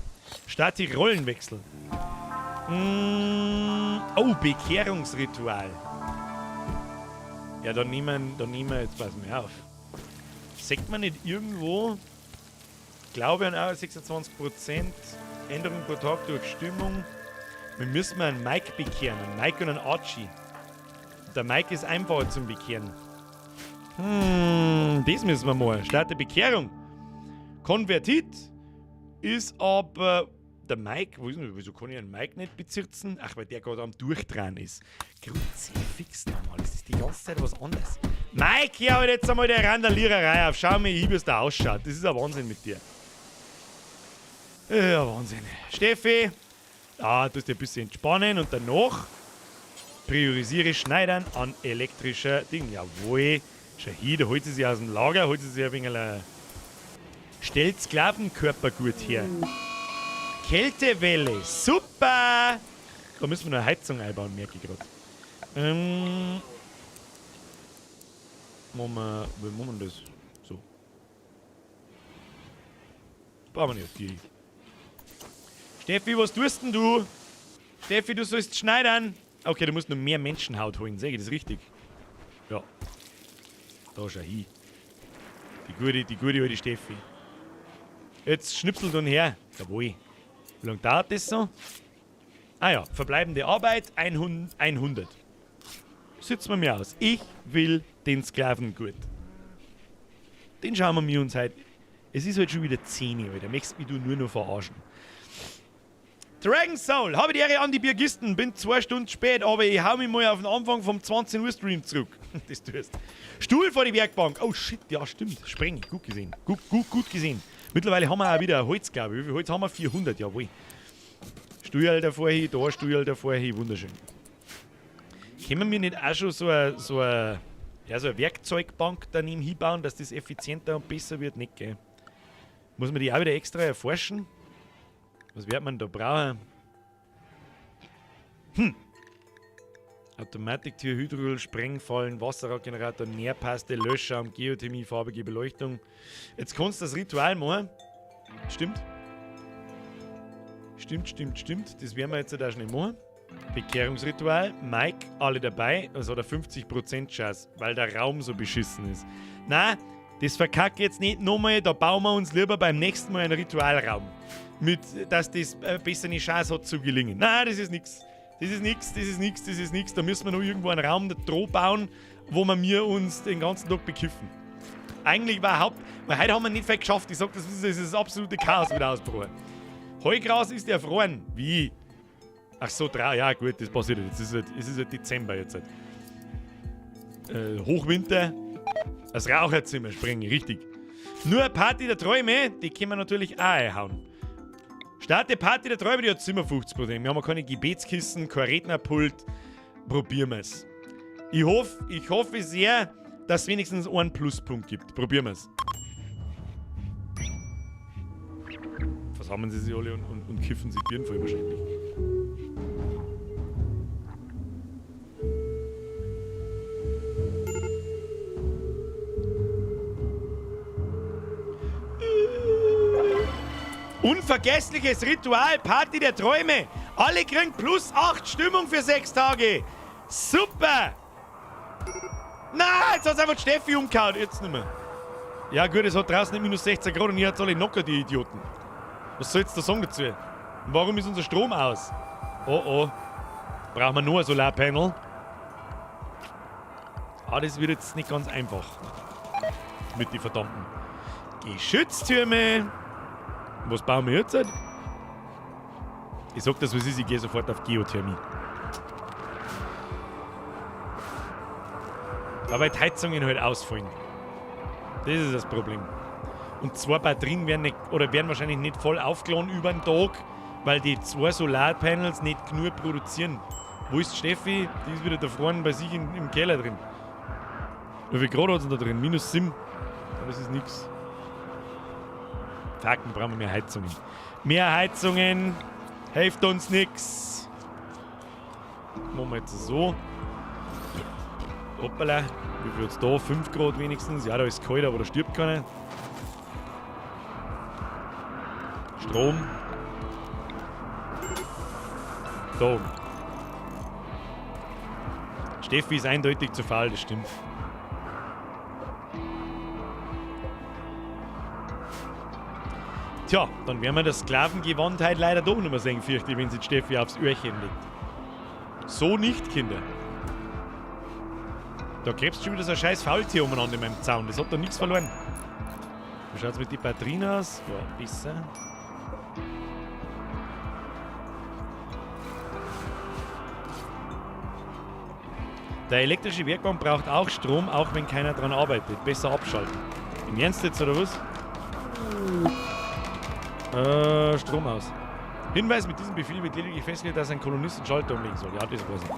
Starte Rollenwechsel. Oh, Bekehrungsritual. Ja, dann nehmen wir, jetzt pass mal auf. Sagt man nicht irgendwo, Glaube an auch 26%, Änderung pro Tag durch Stimmung. Wir müssen mal einen Mike bekehren, einen Mike und einen Archie. Der Mike ist einfacher zum Bekehren. Das müssen wir mal. Starte Bekehrung. Konvertit ist aber der Mike, wo ist denn, wieso kann ich einen Mike nicht bezirzen? Ach, weil der gerade am Durchdrehen ist. Kruzifix nochmal, das ist die ganze Zeit was anderes. Mike, hör halt jetzt einmal der Randaliererei auf. Schau mir hin, wie es da ausschaut. Das ist ein Wahnsinn mit dir. Ja, Wahnsinn. Steffi, ah, du musst dich ein bisschen entspannen und danach priorisiere Schneidern an elektrischer Ding. Jawohl. Schau hier, da holt sie sich aus dem Lager, holt sie sich ein wenig ein Stellt Sklavenkörpergurt her. Kältewelle, super! Da müssen wir noch eine Heizung einbauen, merke ich gerade. Machen wir, wie machen wir das? So. Brauchen wir nicht die. Steffi, was tust denn du? Steffi, du sollst schneidern. Okay, du musst noch mehr Menschenhaut holen, sehe ich das richtig? Ja. Da schau hin. Die gute alte Steffi. Jetzt schnipselt und her. Jawohl. Wie lange dauert das so? Ah ja, verbleibende Arbeit 100. 100. Sitzen wir mir aus. Ich will den Sklavengurt. Den schauen wir mir uns heute. Es ist halt schon wieder 10 Uhr, Alter. Möchtest mich du nur noch verarschen? Dragon Soul, habe die Ehre an die Birgisten, bin 2 Stunden spät, aber ich hau mich mal auf den Anfang vom 20 Uhr Stream zurück. Das tust. Stuhl vor die Werkbank. Oh shit, ja stimmt. Spreng, gut gesehen. Gut, gut, gut gesehen. Mittlerweile haben wir auch wieder Holz, glaube ich. Wie viel Holz haben wir? 400, jawohl. Stuhl davor hin, da Stuhl davor hin, wunderschön. Können wir nicht auch schon ja, so eine Werkzeugbank daneben hinbauen, dass das effizienter und besser wird? Nicht, gell? Muss man die auch wieder extra erforschen? Was wird man da brauchen? Automatiktür, Hydrol, Sprengfallen, Wasserradgenerator, Nährpaste, Löschschaum, Geothermie, farbige Beleuchtung. Jetzt kannst du das Ritual machen. Stimmt. Stimmt, stimmt, stimmt. Das werden wir jetzt da schnell machen. Bekehrungsritual. Mike, alle dabei. Also hat er 50% Chance, weil der Raum so beschissen ist. Na, das verkacke ich jetzt nicht nochmal. Da bauen wir uns lieber beim nächsten Mal einen Ritualraum. Mit, dass das besser eine Chance hat zu gelingen. Nein, das ist nix. Das ist nix, das ist nix, das ist nix. Da müssen wir noch irgendwo einen Raum da droh bauen, wo wir mir uns den ganzen Tag bekiffen. Eigentlich war Haupt... Weil heute haben wir nicht viel geschafft. Ich sag, das ist das absolute Chaos wieder ausgebrochen. Heugras ist erfroren. Wie? Ach so, drei. Ja gut, das passiert jetzt. Es ist halt Dezember jetzt. Halt. Hochwinter. Das Raucherzimmer sprengen, richtig. Nur Party der Träume, die können wir natürlich auch einhauen. Starte Party der Träume, die hat 57%. Wir haben keine Gebetskissen, kein Rednerpult. Probieren wir's. Ich hoffe sehr, dass es wenigstens einen Pluspunkt gibt. Probieren wir's. Versammeln sie sich alle und kiffen sich Birnen voll wahrscheinlich. Unvergessliches Ritual, Party der Träume. Alle kriegen plus 8 Stimmung für 6 Tage. Super! Na, jetzt hat's einfach Steffi umgehauen. Jetzt nicht mehr. Ja gut, es hat draußen nicht minus 16 Grad und ihr habt alle Nocker, die Idioten. Was soll jetzt da sagen dazu? Und warum ist unser Strom aus? Oh oh. Brauchen wir nur ein Solarpanel? Ah, das wird jetzt nicht ganz einfach. Mit den verdammten Geschütztürme. Was bauen wir jetzt? Ich sag das, was ist, ich geh sofort auf Geothermie. Aber die Heizungen halt ausfallen. Das ist das Problem. Und 2 Batterien werden nicht, oder werden wahrscheinlich nicht voll aufgeladen über den Tag, weil die 2 Solarpanels nicht genug produzieren. Wo ist Steffi? Die ist wieder da vorne bei sich im Keller drin. Wie viel Grad hat's denn da drin? Minus 7. Aber das ist nix. Fuck, wir brauchen mehr Heizungen. Mehr Heizungen hilft uns nix. Machen wir jetzt so. Hoppala. Wie viel hat's da? 5 Grad wenigstens. Ja, da ist kalt, aber da stirbt keiner. Strom. Da oben. Steffi ist eindeutig zu faul, das stimmt. Tja, dann werden wir das Sklavengewand heute leider doch nicht mehr sehen, fürchte ich, wenn sich Steffi aufs Öhrchen legt. So nicht, Kinder. Da gräbst du schon wieder so ein scheiß Faultier umeinander in meinem Zaun. Das hat da nichts verloren. Wie schaut's mit den Batterien aus? Ja, besser. Der elektrische Werkbank braucht auch Strom, auch wenn keiner dran arbeitet. Besser abschalten. Im Ernst jetzt, oder was? Strom aus. Hinweis, mit diesem Befehl wird lediglich festgelegt, dass ein Kolonist einen Schalter umlegen soll. Ja, das weiß ich.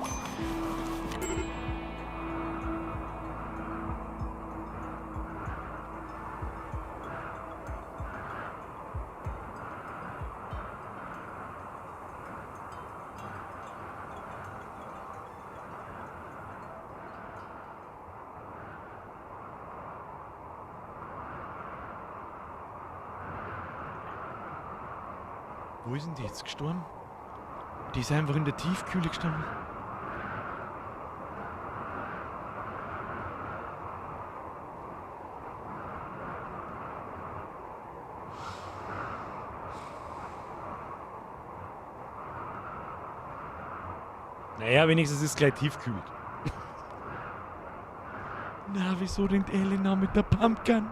Wo ist denn die jetzt gestorben? Die ist einfach in der Tiefkühle gestorben. Naja, wenigstens ist es gleich tiefkühlt. Na, wieso denn Elena mit der Pumpgun?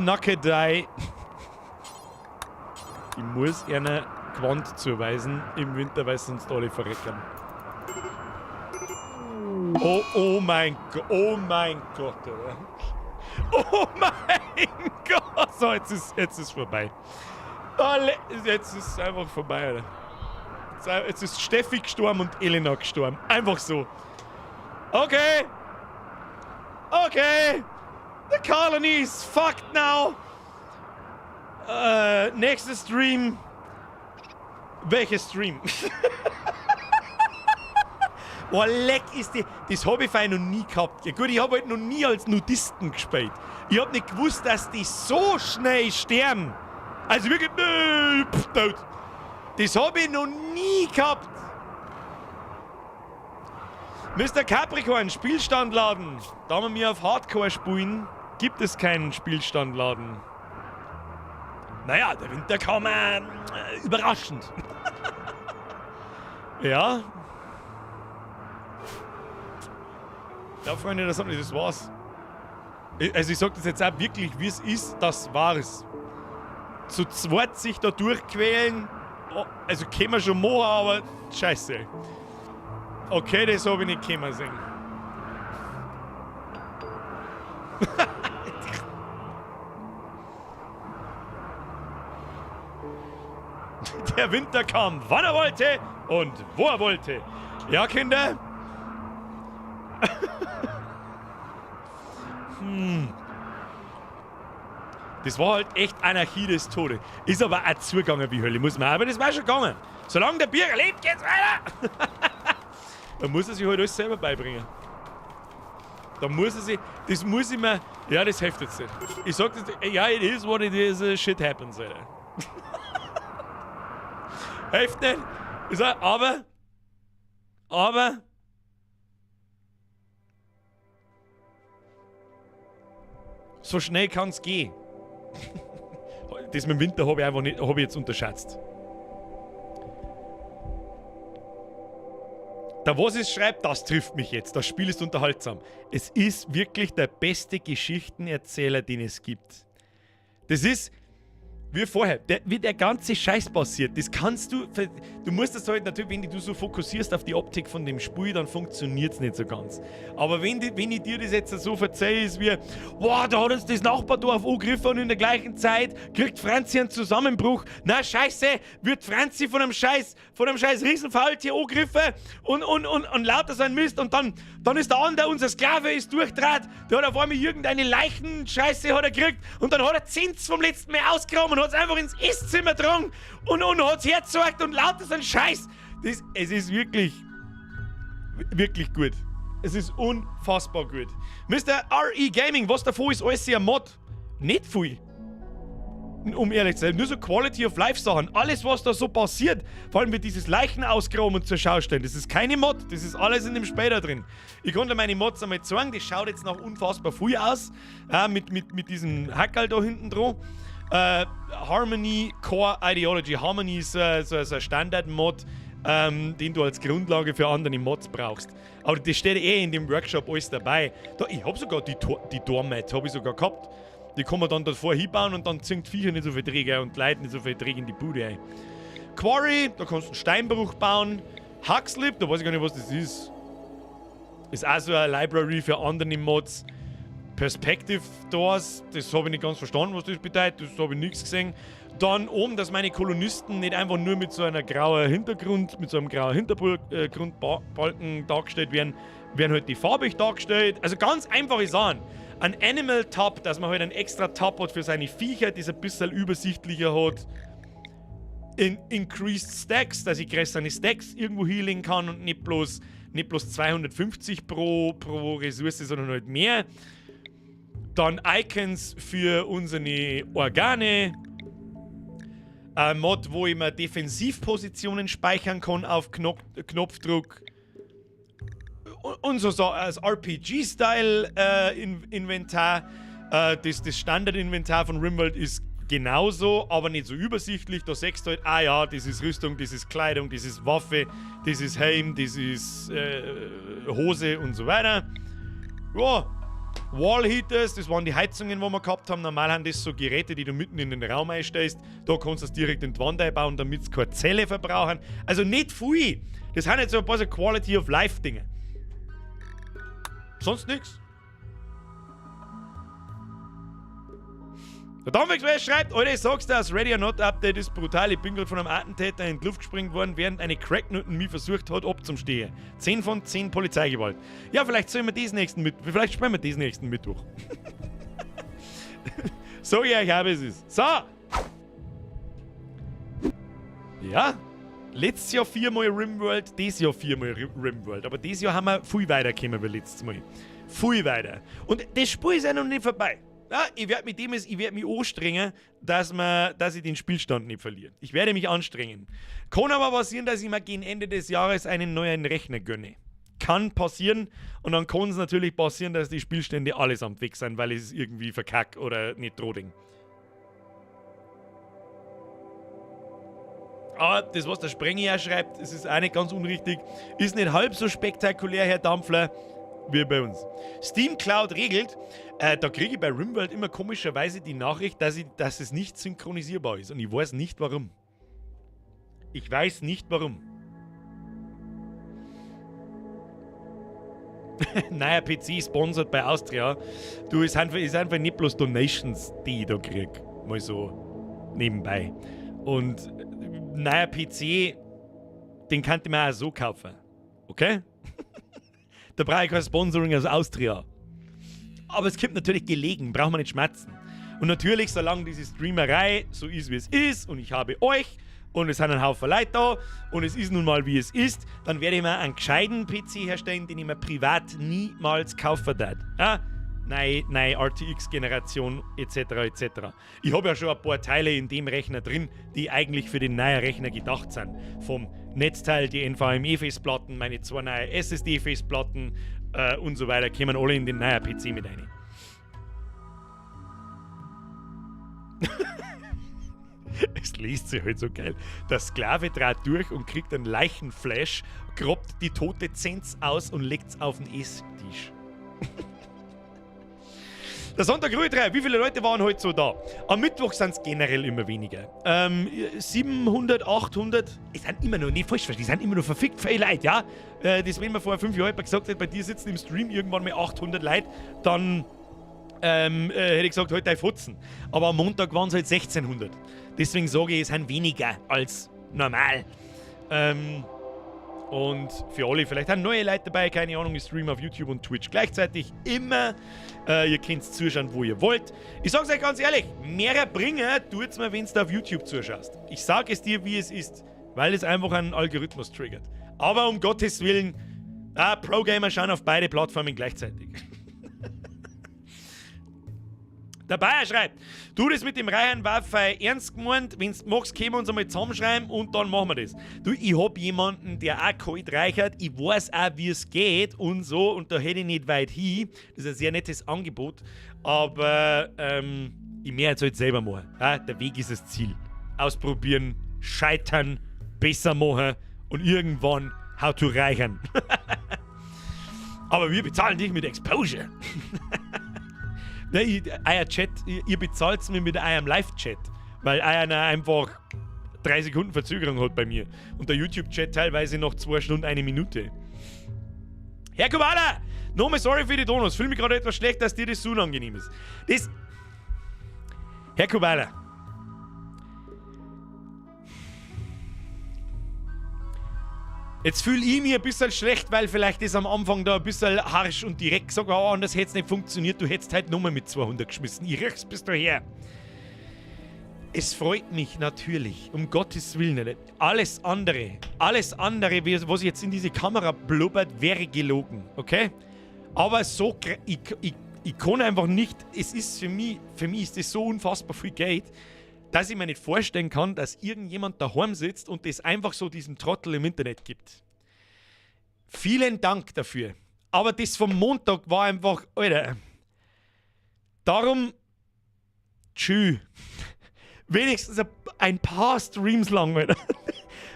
Nackedei. Ich muss einer Gewand zuweisen im Winter, weil sonst alle verrecken. Oh, oh mein Gott, oh mein Gott, oder? Oh mein Gott! So, jetzt ist vorbei. Alle, jetzt ist es einfach vorbei, oder? Jetzt ist Steffi gestorben und Elena gestorben. Einfach so. Okay. Okay. The colony is fucked now. Nächster Stream. Welcher Stream? Boah, leck ist die. Das habe ich noch nie gehabt. Ja, gut, ich habe halt noch nie als Nudisten gespielt. Ich habe nicht gewusst, dass die so schnell sterben. Also wirklich, pff, tot. Das habe ich noch nie gehabt. Mr. Capricorn, Spielstandladen. Da wir mir auf Hardcore spielen, gibt es keinen Spielstandladen. Naja, der Winter kam überraschend. Ja. Ja, Freunde, das war's. Also ich sag das jetzt auch wirklich, wie es ist, das war's. Zu zweit sich da durchquälen, oh, also können wir schon machen, aber scheiße. Okay, das hab ich nicht kommen sehen. Der Winter kam, wann er wollte und wo er wollte. Ja, Kinder? Das war halt echt Anarchie des Todes. Ist aber auch zugegangen wie Hölle, muss man. Aber das war schon gegangen. Solange der Bier lebt, geht's weiter! Da muss er sich halt alles selber beibringen. Da muss er sich, das muss ich mir, ja, das hilft jetzt nicht. Ich sag das, ja, it is what it is, shit happens, Alter. Hilft nicht. Ich sag, aber, so schnell kann's gehen. Das mit dem Winter hab ich einfach nicht, hab ich jetzt unterschätzt. Der Was ist schreibt, das trifft mich jetzt. Das Spiel ist unterhaltsam. Es ist wirklich der beste Geschichtenerzähler, den es gibt. Das ist, wie vorher, wie der ganze Scheiß passiert. Das kannst du, du musst das halt natürlich, wenn du so fokussierst auf die Optik von dem Spiel, dann funktioniert's nicht so ganz. Aber wenn ich dir das jetzt so verzeihe, ist wie, boah, da hat uns das Nachbardorf angegriffen und in der gleichen Zeit kriegt Franzi einen Zusammenbruch. Na scheiße, wird Franzi von einem scheiß Riesenfaultier angegriffen und lauter so ein Mist und dann ist der andere, unser Sklave, ist durchdraht, der hat auf einmal irgendeine Leichenscheiße hat er gekriegt und dann hat er Zins vom letzten Mal ausgegraben und hat's einfach ins Esszimmer getragen und hat's hergezeigt und lauter so ein Scheiß. Es ist wirklich, wirklich gut. Es ist unfassbar gut. Mister RE Gaming, was davon ist alles ein Mod? Nicht viel. Um ehrlich zu sein, nur so Quality of Life Sachen. Alles, was da so passiert, vor allem mit dieses Leichenausgraben zur Schau stellen, das ist keine Mod, das ist alles in dem Später drin. Ich konnte meine Mods einmal zeigen, das schaut jetzt noch unfassbar viel aus, mit diesem Hackerl da hinten dran. Harmony Core Ideology. Harmony ist so ein Standard-Mod, den du als Grundlage für andere Mods brauchst. Aber das steht eh in dem Workshop alles dabei. Da, ich hab sogar die Doormat, hab ich sogar gehabt. Die kann man dann davor hinbauen und dann ziehen die Viecher nicht so viel Dreck ein und die Leute nicht so viel Dreck in die Bude ein. Quarry, da kannst du einen Steinbruch bauen. Huxlib, da weiß ich gar nicht, was das ist. Ist auch so eine Library für andere Mods. Perspective Doors, das hab ich nicht ganz verstanden, was das bedeutet, das hab ich nix gesehen. Dann oben, dass meine Kolonisten nicht einfach nur mit so einer grauen Hintergrund, mit so einem grauen Hintergrundbalken dargestellt werden, werden halt die farbig dargestellt. Also ganz einfache Sachen. Ein Animal Tab, dass man halt einen extra Tab hat für seine Viecher, das ein bisschen übersichtlicher hat. Increased Stacks, dass ich größere Stacks irgendwo healen kann und nicht bloß 250 pro Ressource, sondern halt mehr. Dann Icons für unsere Organe. Ein Mod, wo ich mir Defensivpositionen speichern kann auf Knopfdruck. Und so als R P G-Style Inventar. Das Standard-Inventar von RimWorld ist genauso, aber nicht so übersichtlich. Da siehst du halt, ah ja, das ist Rüstung, das ist Kleidung, das ist Waffe, das ist Helm, das ist Hose und so weiter. Ja. Wall Heaters, das waren die Heizungen, die wir gehabt haben. Normal haben das so Geräte, die du mitten in den Raum einstellst. Da kannst du es direkt in die Wand einbauen, damit sie keine Zelle verbrauchen. Also nicht viel. Das sind jetzt so ein paar so Quality of Life Dinge. Sonst nix. Der Dampfexpress schreibt, Alter, sagst du, das Ready or Not Update ist brutal. Ich bin gerade von einem Attentäter in die Luft gesprengt worden, während eine Cracknutten mich versucht hat, abzustehen. 10 von 10 Polizeigewalt. Ja, vielleicht sollen wir das nächsten Mittwoch. Vielleicht spielen wir das nächsten Mittwoch. So, ja, ich habe es ist. So! Ja, letztes Jahr 4-mal Rimworld, dieses Jahr 4-mal Rimworld. Aber dieses Jahr haben wir viel weitergekommen wie letztes Mal. Viel weiter. Und das Spiel ist ja noch nicht vorbei. Ja, ich werde mit dem, ich werd mich anstrengen, dass ich den Spielstand nicht verliere. Ich werde mich anstrengen. Kann aber passieren, dass ich mir gegen Ende des Jahres einen neuen Rechner gönne. Kann passieren. Und dann kann es natürlich passieren, dass die Spielstände allesamt weg sind, weil ich es irgendwie verkack oder nicht droding. Aber das, was der Sprenger schreibt, das ist auch nicht ganz unrichtig. Ist nicht halb so spektakulär, Herr Dampfler, wie bei uns. Steam Cloud regelt, da kriege ich bei Rimworld immer komischerweise die Nachricht, dass es nicht synchronisierbar ist. Und ich weiß nicht warum. Ich weiß nicht warum. Neuer PC sponsert bei Austria. Du, es ist einfach nicht bloß Donations, die ich da krieg. Mal so nebenbei. Und neuer PC, den kann ich mir auch so kaufen. Okay? Da brauche ich kein Sponsoring aus Austria. Aber es kommt natürlich gelegen, braucht man nicht schmerzen. Und natürlich, solange diese Streamerei so ist, wie es ist, und ich habe euch, und es sind ein Haufen Leute da, und es ist nun mal, wie es ist, dann werde ich mir einen gescheiten PC herstellen, den ich mir privat niemals kaufen werde. Ja? Neue RTX-Generation et cetera, et cetera. Ich habe ja schon ein paar Teile in dem Rechner drin, die eigentlich für den neuen Rechner gedacht sind. Vom Netzteil, die NVMe-Festplatten, meine 2 neue S S D-Festplatten und so weiter, kommen alle in den neuen PC mit rein. Es liest sich halt so geil. Der Sklave dreht durch und kriegt einen Leichenflash, grabt die tote Zenz aus und legt's auf den Esstisch. Der Sonntag Ruhe 3, wie viele Leute waren heute so da? Am Mittwoch sind's generell immer weniger. 700, 800, es sind immer noch, nicht falsch verstehen, es sind immer noch verfickt viele Leute, ja? Das, wenn man vor 5 Jahren gesagt hat, bei dir sitzen im Stream irgendwann mal 800 Leute, dann hätte ich gesagt, halt dein Fotzen. Aber am Montag waren's halt 1600. Deswegen sage ich, es sind weniger als normal. Und für alle, vielleicht haben neue Leute dabei, keine Ahnung, ich streame auf YouTube und Twitch gleichzeitig immer. Ihr könnt zuschauen, wo ihr wollt. Ich sag's euch ganz ehrlich, mehr bringen tut's mir, wenn's du auf YouTube zuschaust. Ich sag es dir, wie es ist, weil es einfach einen Algorithmus triggert. Aber um Gottes Willen, Pro-Gamer schauen auf beide Plattformen gleichzeitig. Der Bayer schreibt, du, das mit dem Reihen war fei ernst gemeint, wenn's magst, können wir uns einmal zusammenschreiben und dann machen wir das. Du, ich hab jemanden, der auch kalt reichert, ich weiß auch, wie es geht und so, und da hätte ich nicht weit hin. Das ist ein sehr nettes Angebot, aber ich möchte es halt selber machen. Ja, der Weg ist das Ziel. Ausprobieren, scheitern, besser machen und irgendwann how to reichern. Aber wir bezahlen dich mit Exposure. Ne, ich, euer Chat, ihr, ihr bezahlt's mir mit eurem Live-Chat, weil euer einfach 3 Sekunden Verzögerung hat bei mir. Und der YouTube-Chat teilweise noch 2 Stunden, 1 Minute. Herr Kubala, nochmal sorry für die Donuts. Fühl mich gerade etwas schlecht, dass dir das so unangenehm ist. Das. Herr Kubala. Jetzt fühl ich mich ein bisschen schlecht, weil vielleicht das am Anfang da ein bisschen harsch und direkt gesagt habe, oh, anders hätt's nicht funktioniert, du hättest halt nochmal mit 200 geschmissen. Ich riech's bis daher. Es freut mich natürlich, um Gottes Willen nicht. Alles andere, was jetzt in diese Kamera blubbert, wäre gelogen, okay? Aber so, ich kann einfach nicht, es ist für mich, für mich ist das so unfassbar viel Geld, dass ich mir nicht vorstellen kann, dass irgendjemand daheim sitzt und das einfach so diesem Trottel im Internet gibt. Vielen Dank dafür. Aber das vom Montag war einfach, Alter. Darum, tschüss. Wenigstens ein paar Streams lang, Alter.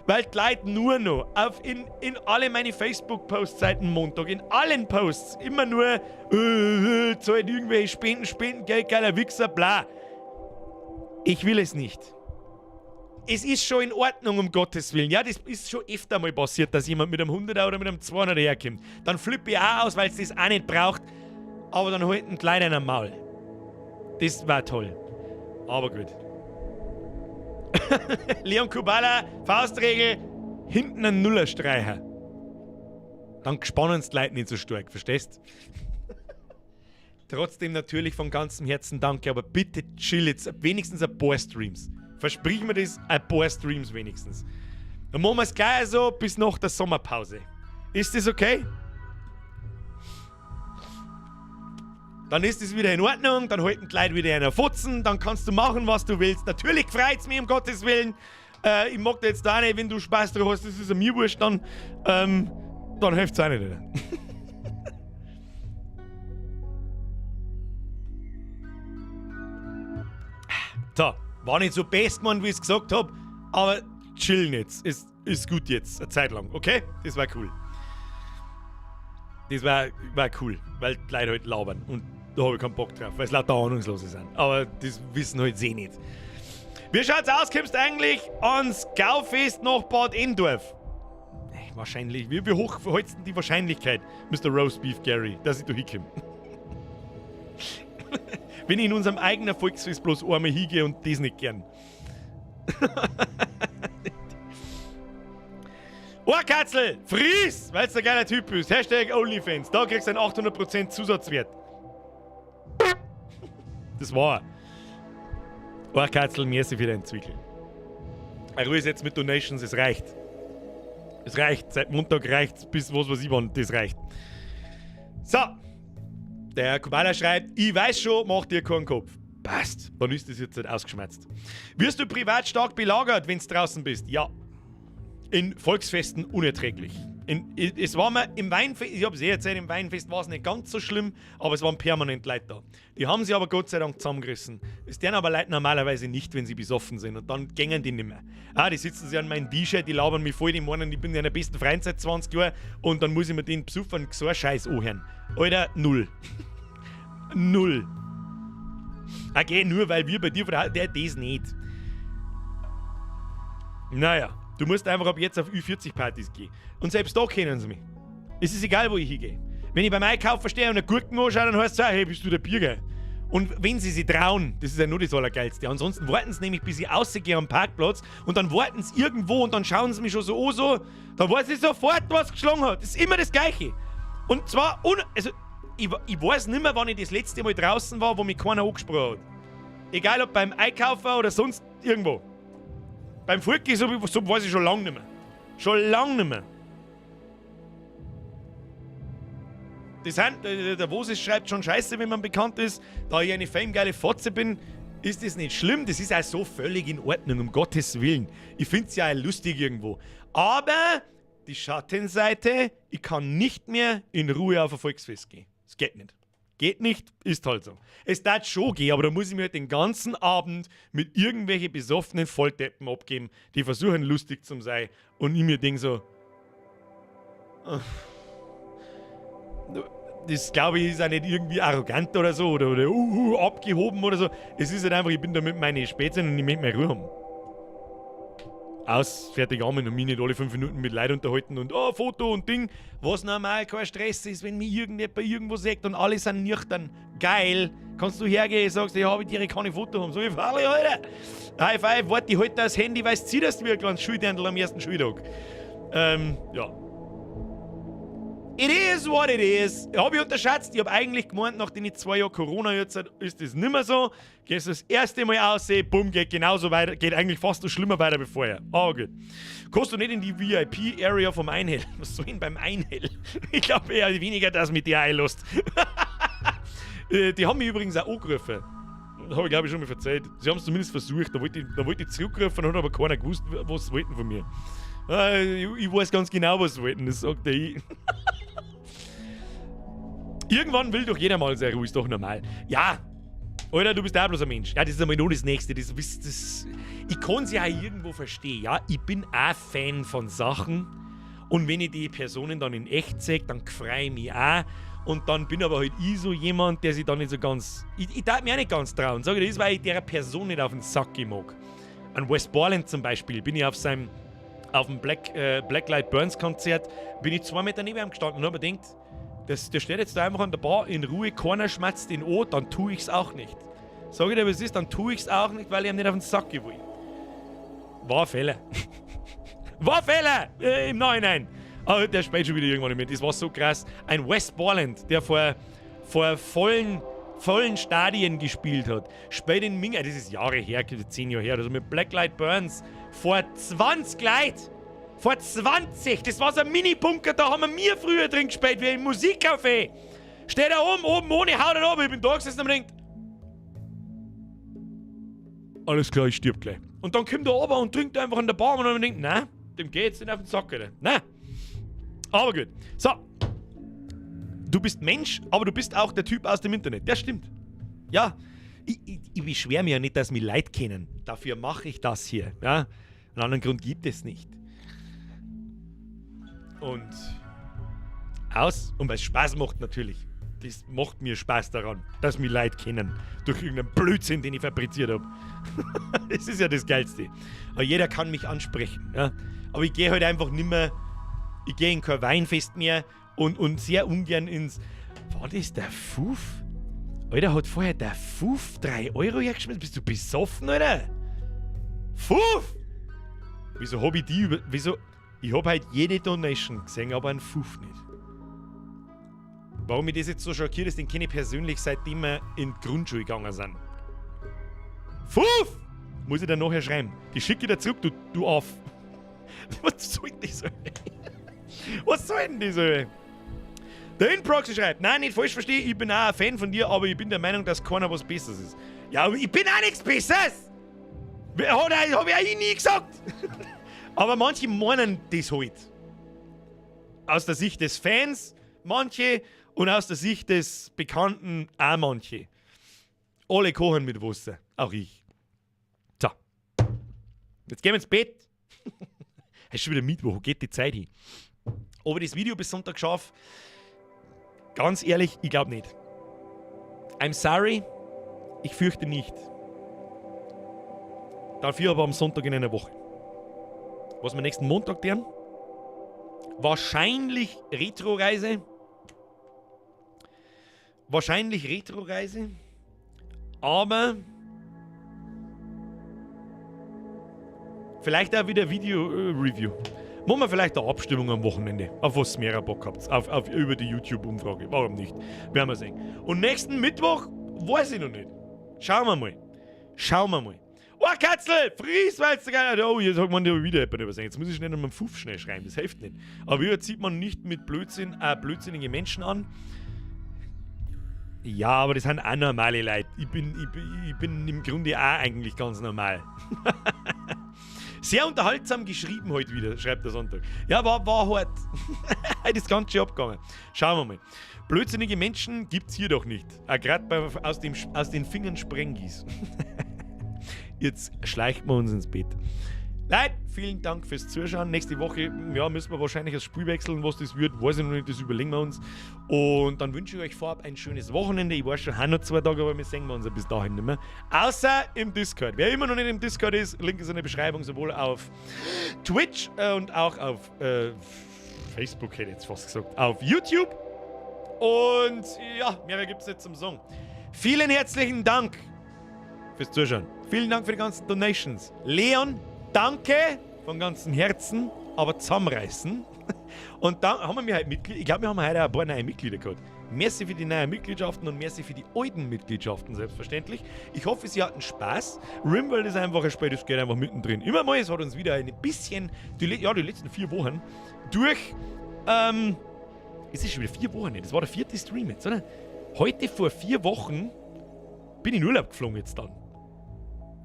Weil die Leute nur noch in alle meine Facebook-Posts seit dem Montag, in allen Posts, immer nur zahlt irgendwelche Spenden, Spenden, Geld, geiler Wichser, bla. Ich will es nicht. Es ist schon in Ordnung, um Gottes Willen. Ja, das ist schon öfter mal passiert, dass jemand mit einem 100er oder mit einem 200er herkommt. Dann flippe ich auch aus, weil's das auch nicht braucht. Aber dann halten die Leute einen Maul. Das war toll. Aber gut. Leon Kubala, Faustregel, hinten ein Nullerstreicher. Dann spannen die Leute nicht so stark, verstehst? Trotzdem natürlich von ganzem Herzen danke, aber bitte chill jetzt wenigstens ein paar Streams. Versprich mir das, ein paar Streams wenigstens. Dann machen wir es gleich so bis nach der Sommerpause. Ist das okay? Dann ist es wieder in Ordnung, dann halten die Leute wieder einer Fotzen, dann kannst du machen, was du willst. Natürlich freut's mich, um Gottes Willen. Ich mag da jetzt da nicht, wenn du Spaß drauf hast, das ist mir wurscht, dann hilft's auch nicht. Oder? So, war nicht so best, Mann, wie ich's gesagt hab, aber chillen jetzt. Ist gut jetzt, eine Zeit lang, okay? Das war cool. Das war cool, weil die Leute halt labern und da hab ich keinen Bock drauf, weil es lauter Ahnungslose sind. Aber das wissen halt sie nicht. Wie schaut's aus? Kommst du eigentlich ans Gaufest nach Bad Endorf? Wahrscheinlich. Wie hoch hältst du denn die Wahrscheinlichkeit, Mister Roast Beef Gary, dass ich da hinkomme? Wenn ich in unserem eigenen Volksfest bloß einmal hingehe und das nicht gern. Ohrkatzel, friss, weil's ein geiler Typ ist. Hashtag OnlyFans. Da kriegst du einen 800% Zusatzwert. Das war er. Ohrkatzel, merci für deinen Zwickel. Ruhe ist jetzt mit Donations, es reicht. Es reicht. Seit Montag reicht's bis was weiß ich wann. Das reicht. So. Der Kubala schreibt, ich weiß schon, mach dir keinen Kopf. Passt. Dann ist das jetzt halt ausgeschmerzt. Wirst du privat stark belagert, wenn's draußen bist? Ja. In Volksfesten unerträglich. Es war mir im Weinfest, ich hab's eh erzählt, im Weinfest war's nicht ganz so schlimm, aber es waren permanent Leute da. Die haben sie aber Gott sei Dank zusammengerissen. Es deren aber Leute normalerweise nicht, wenn sie besoffen sind und dann gängen die nimmer. Ah, die sitzen sich an meinem T-Shirt, die labern mich voll, die meinen, ich bin ja der besten Freund seit 20 Jahren und dann muss ich mir den Besuchern so einen Scheiß anhören. Alter, null. Null. Okay, nur weil wir bei dir von der, der das nicht. Naja. Du musst einfach ab jetzt auf Ü40-Partys gehen. Und selbst da kennen sie mich. Es ist egal, wo ich hingehe. Wenn ich beim Einkaufen stehe und eine Gurken anschaue, dann heißt es auch, hey, bist du der Birger? Und wenn sie sich trauen, das ist ja nur das Allergeilste. Ansonsten warten sie nämlich, bis ich rausgehe am Parkplatz und dann warten sie irgendwo und dann schauen sie mich schon so an, so, dann weiß ich sofort, was geschlagen hat. Das ist immer das Gleiche. Und zwar, also, ich weiß nicht mehr, wann ich das letzte Mal draußen war, wo mich keiner angesprochen hat. Egal ob beim Einkaufen oder sonst irgendwo. Beim Volk so, so weiß ich schon lange nicht mehr. Schon lange nicht mehr. Das sind, der Vosis schreibt schon Scheiße, wenn man bekannt ist. Da ich eine famegeile Fotze bin, ist das nicht schlimm. Das ist auch so völlig in Ordnung, um Gottes Willen. Ich find's ja auch lustig irgendwo. Aber die Schattenseite, ich kann nicht mehr in Ruhe auf ein Volksfest gehen. Das geht nicht. Geht nicht, ist halt so. Es darf schon gehen, aber da muss ich mir halt den ganzen Abend mit irgendwelchen besoffenen Volldeppen abgeben, die versuchen lustig zu sein und ich mir denk so, das glaube ich ist auch nicht irgendwie arrogant oder so oder abgehoben oder so. Es ist halt einfach, ich bin da mit meinen Spätzchen und ich möchte meine Ruhe haben. Aus, fertig, Amen und mich nicht alle 5 Minuten mit Leuten unterhalten und oh, Foto und Ding, was normal kein Stress ist, wenn mich irgendjemand irgendwo sieht und alle sind nüchtern. Geil, kannst du hergehen, sagst, ich habe dir keine Foto haben. So, ich falle, Alter. High five, warte, ich halte das Handy, weil es zitterst wie ein kleines Schuldirndl am ersten Schultag. Ja. It is what it is. Hab ich unterschätzt. Ich hab eigentlich gemeint, nach den 2 Jahren Corona jetzt ist das nimmer so. Gehst das erste Mal aussehen, bumm, geht genauso weiter, geht eigentlich fast noch schlimmer weiter wie vorher. Aber gut. Kommst du nicht in die V I P-Area vom Einhell? Was soll denn beim Einhell? Ich glaub eher weniger, dass mit dir einlässt. Die haben mich übrigens auch angerufen. Das hab ich, glaub ich, schon mal erzählt. Sie haben's zumindest versucht. Da wollte ich zurückrufen und hat aber keiner gewusst, was sie wollten von mir. Ich weiß ganz genau, was sie wollten, das sagt der ich. Irgendwann will doch jeder mal sehr ruhig, ist doch normal. Ja, Alter, du bist auch bloß ein Mensch. Ja, das ist einmal nur das Nächste. Ich kann's ja auch irgendwo verstehen. Ja, ich bin auch Fan von Sachen. Und wenn ich die Personen dann in echt sehe, dann freu ich mich auch. Und dann bin aber halt ich so jemand, der sich dann nicht so ganz... Ich darf mich auch nicht ganz trauen. Sag ich, das ist, weil ich der Person nicht auf den Sack gehen mag. An Wes Borland zum Beispiel bin ich auf seinem... Auf dem Black Light Burns Konzert bin ich 2 Meter neben ihm gestanden und hab mir gedacht, der steht jetzt da einfach an der Bar in Ruhe, keiner schmatzt ihn an, dann tu ich's auch nicht. Sag ich dir, was ist, dann tue ich es auch nicht, weil ich ihm nicht auf den Sack gehen will. War ein Fehler. War ein Fehler! Im Nachhinein. Aber der spielt schon wieder irgendwann nicht mehr. Das war so krass. Ein Wes Borland, der vor vollen Stadien gespielt hat, spielt in Minga, das ist Jahre her, 10 Jahre her, also mit Black Light Burns vor 20 Leuten. Vor 20! Das war so ein Mini-Bunker, da haben wir früher drin gespielt, wie im Musikcafé. Steht da oben, oben ohne, haut er oben. Ich bin da gesessen und mir denkt, alles klar, ich stirb gleich. Und dann kommt er oben und trinkt einfach an der Bar und dann denkt, na, dem geht's nicht auf den Sack, Alter. Na. Aber gut. So. Du bist Mensch, aber du bist auch der Typ aus dem Internet. Das stimmt. Ja. Ich beschwere mich ja nicht, dass mich Leute kennen. Dafür mache ich das hier. Ja? Einen anderen Grund gibt es nicht. Und aus, und weil es Spaß macht natürlich. Das macht mir Spaß daran, dass mich Leute kennen. Durch irgendeinen Blödsinn, den ich fabriziert habe. Das ist ja das Geilste. Aber jeder kann mich ansprechen. Ja? Aber ich gehe halt einfach nimmer, ich gehe in kein Weinfest mehr und sehr ungern ins. War das der Fuff? Alter, hat vorher der Fuff 3 Euro hergeschmissen? Bist du besoffen, Alter? Fuff! Wieso hab ich die über. Wieso? Ich hab halt jede Donation gesehen, aber einen Fuff nicht. Warum mich das jetzt so schockiert ist, den kenne ich persönlich, seitdem wir in die Grundschule gegangen sind. Fuff! Muss ich dir nachher schreiben. Die schicke ich dir zurück, du auf. Was soll denn das? Was soll denn das? Der InProxy schreibt, nein, nicht falsch verstehe, ich bin auch ein Fan von dir, aber ich bin der Meinung, dass keiner was Besseres ist. Ja, aber ich bin auch nichts Besseres! Hab ich auch nie gesagt! Aber manche meinen das halt. Aus der Sicht des Fans, manche, und aus der Sicht des Bekannten auch manche. Alle kochen mit Wasser, auch ich. So. Jetzt gehen wir ins Bett. Es ist schon wieder Mittwoch, wo geht die Zeit hin? Ob ich das Video bis Sonntag schaffe? Ganz ehrlich, ich glaube nicht. I'm sorry, ich fürchte nicht. Dafür aber am Sonntag in einer Woche. Was wir nächsten Montag tun? Wahrscheinlich Retro-Reise. Wahrscheinlich Retro-Reise. Aber vielleicht auch wieder Video-Review. Machen wir vielleicht eine Abstimmung am Wochenende, auf was ihr mehr Bock habt. Über die YouTube-Umfrage. Warum nicht? Werden wir sehen. Und nächsten Mittwoch weiß ich noch nicht. Schauen wir mal. Schauen wir mal. Oh, Katzel! Fries, weil's da geil. Oh, jetzt hat man ja wieder jemand übersehen. Jetzt muss ich schnell noch mit dem Fuff schnell schreiben. Das hilft nicht. Aber wie zieht man nicht mit blödsinnigen Menschen an? Ja, aber das sind auch normale Leute. Ich bin im Grunde auch eigentlich ganz normal. Sehr unterhaltsam geschrieben heute wieder, schreibt der Sonntag. Ja, war hart. Heute ist ganz schön abgegangen. Schauen wir mal. Blödsinnige Menschen gibt's hier doch nicht. Auch grad aus den Fingern Sprengis. Jetzt schleicht man uns ins Bett. Leute, vielen Dank fürs Zuschauen. Nächste Woche, ja, müssen wir wahrscheinlich das Spiel wechseln. Was das wird, weiß ich noch nicht, das überlegen wir uns. Und dann wünsche ich euch vorab ein schönes Wochenende. Ich weiß schon, auch noch 2 Tage, aber wir sehen uns ja bis dahin nicht mehr. Außer im Discord. Wer immer noch nicht im Discord ist, Link ist in der Beschreibung, sowohl auf Twitch und auch auf Facebook, hätte ich jetzt fast gesagt, auf YouTube. Und ja, mehr gibt's nicht zum Song. Vielen herzlichen Dank fürs Zuschauen. Vielen Dank für die ganzen Donations. Leon, danke von ganzem Herzen, aber zusammenreißen. Und dann haben wir heute Mitglieder, ich glaube, wir haben heute auch ein paar neue Mitglieder gehabt. Merci für die neuen Mitgliedschaften und merci für die alten Mitgliedschaften, selbstverständlich. Ich hoffe, Sie hatten Spaß. Rimworld ist einfach ein Spiel, das geht einfach mittendrin. Immer mal, es hat uns wieder ein bisschen, die letzten 4 Wochen durch, es ist schon wieder 4 Wochen, das war der 4. Stream jetzt, oder? Heute vor 4 Wochen bin ich in Urlaub geflogen jetzt dann.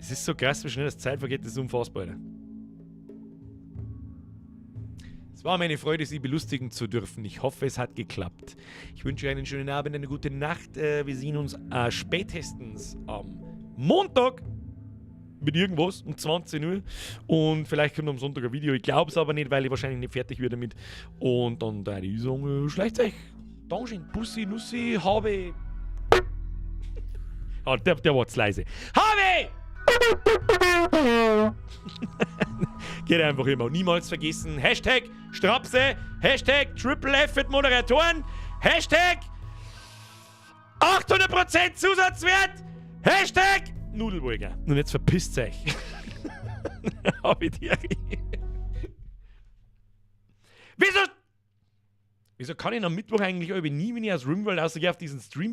Es ist so krass, wie schnell das Zeit vergeht, das ist unfassbar, Alter. Es war meine Freude, Sie belustigen zu dürfen. Ich hoffe, es hat geklappt. Ich wünsche euch einen schönen Abend, eine gute Nacht. Wir sehen uns spätestens am Montag mit irgendwas um 20 Uhr. Und vielleicht kommt am Sonntag ein Video. Ich glaub's aber nicht, weil ich wahrscheinlich nicht fertig werde damit. Und dann würde ich sagen, schleicht euch. Dankeschön. Bussi, Nussi, Habe. Ah, der war zu leise. Habe! Geht einfach immer. Niemals vergessen. Hashtag Strapse, Hashtag Triple F mit Moderatoren, Hashtag 800% Zusatzwert. #Nudelburger. Und jetzt verpisst euch. Hab ich die. Wieso? Wieso kann ich am Mittwoch eigentlich nie, wenn ich aus Rimworld rausgehe, auf diesen Stream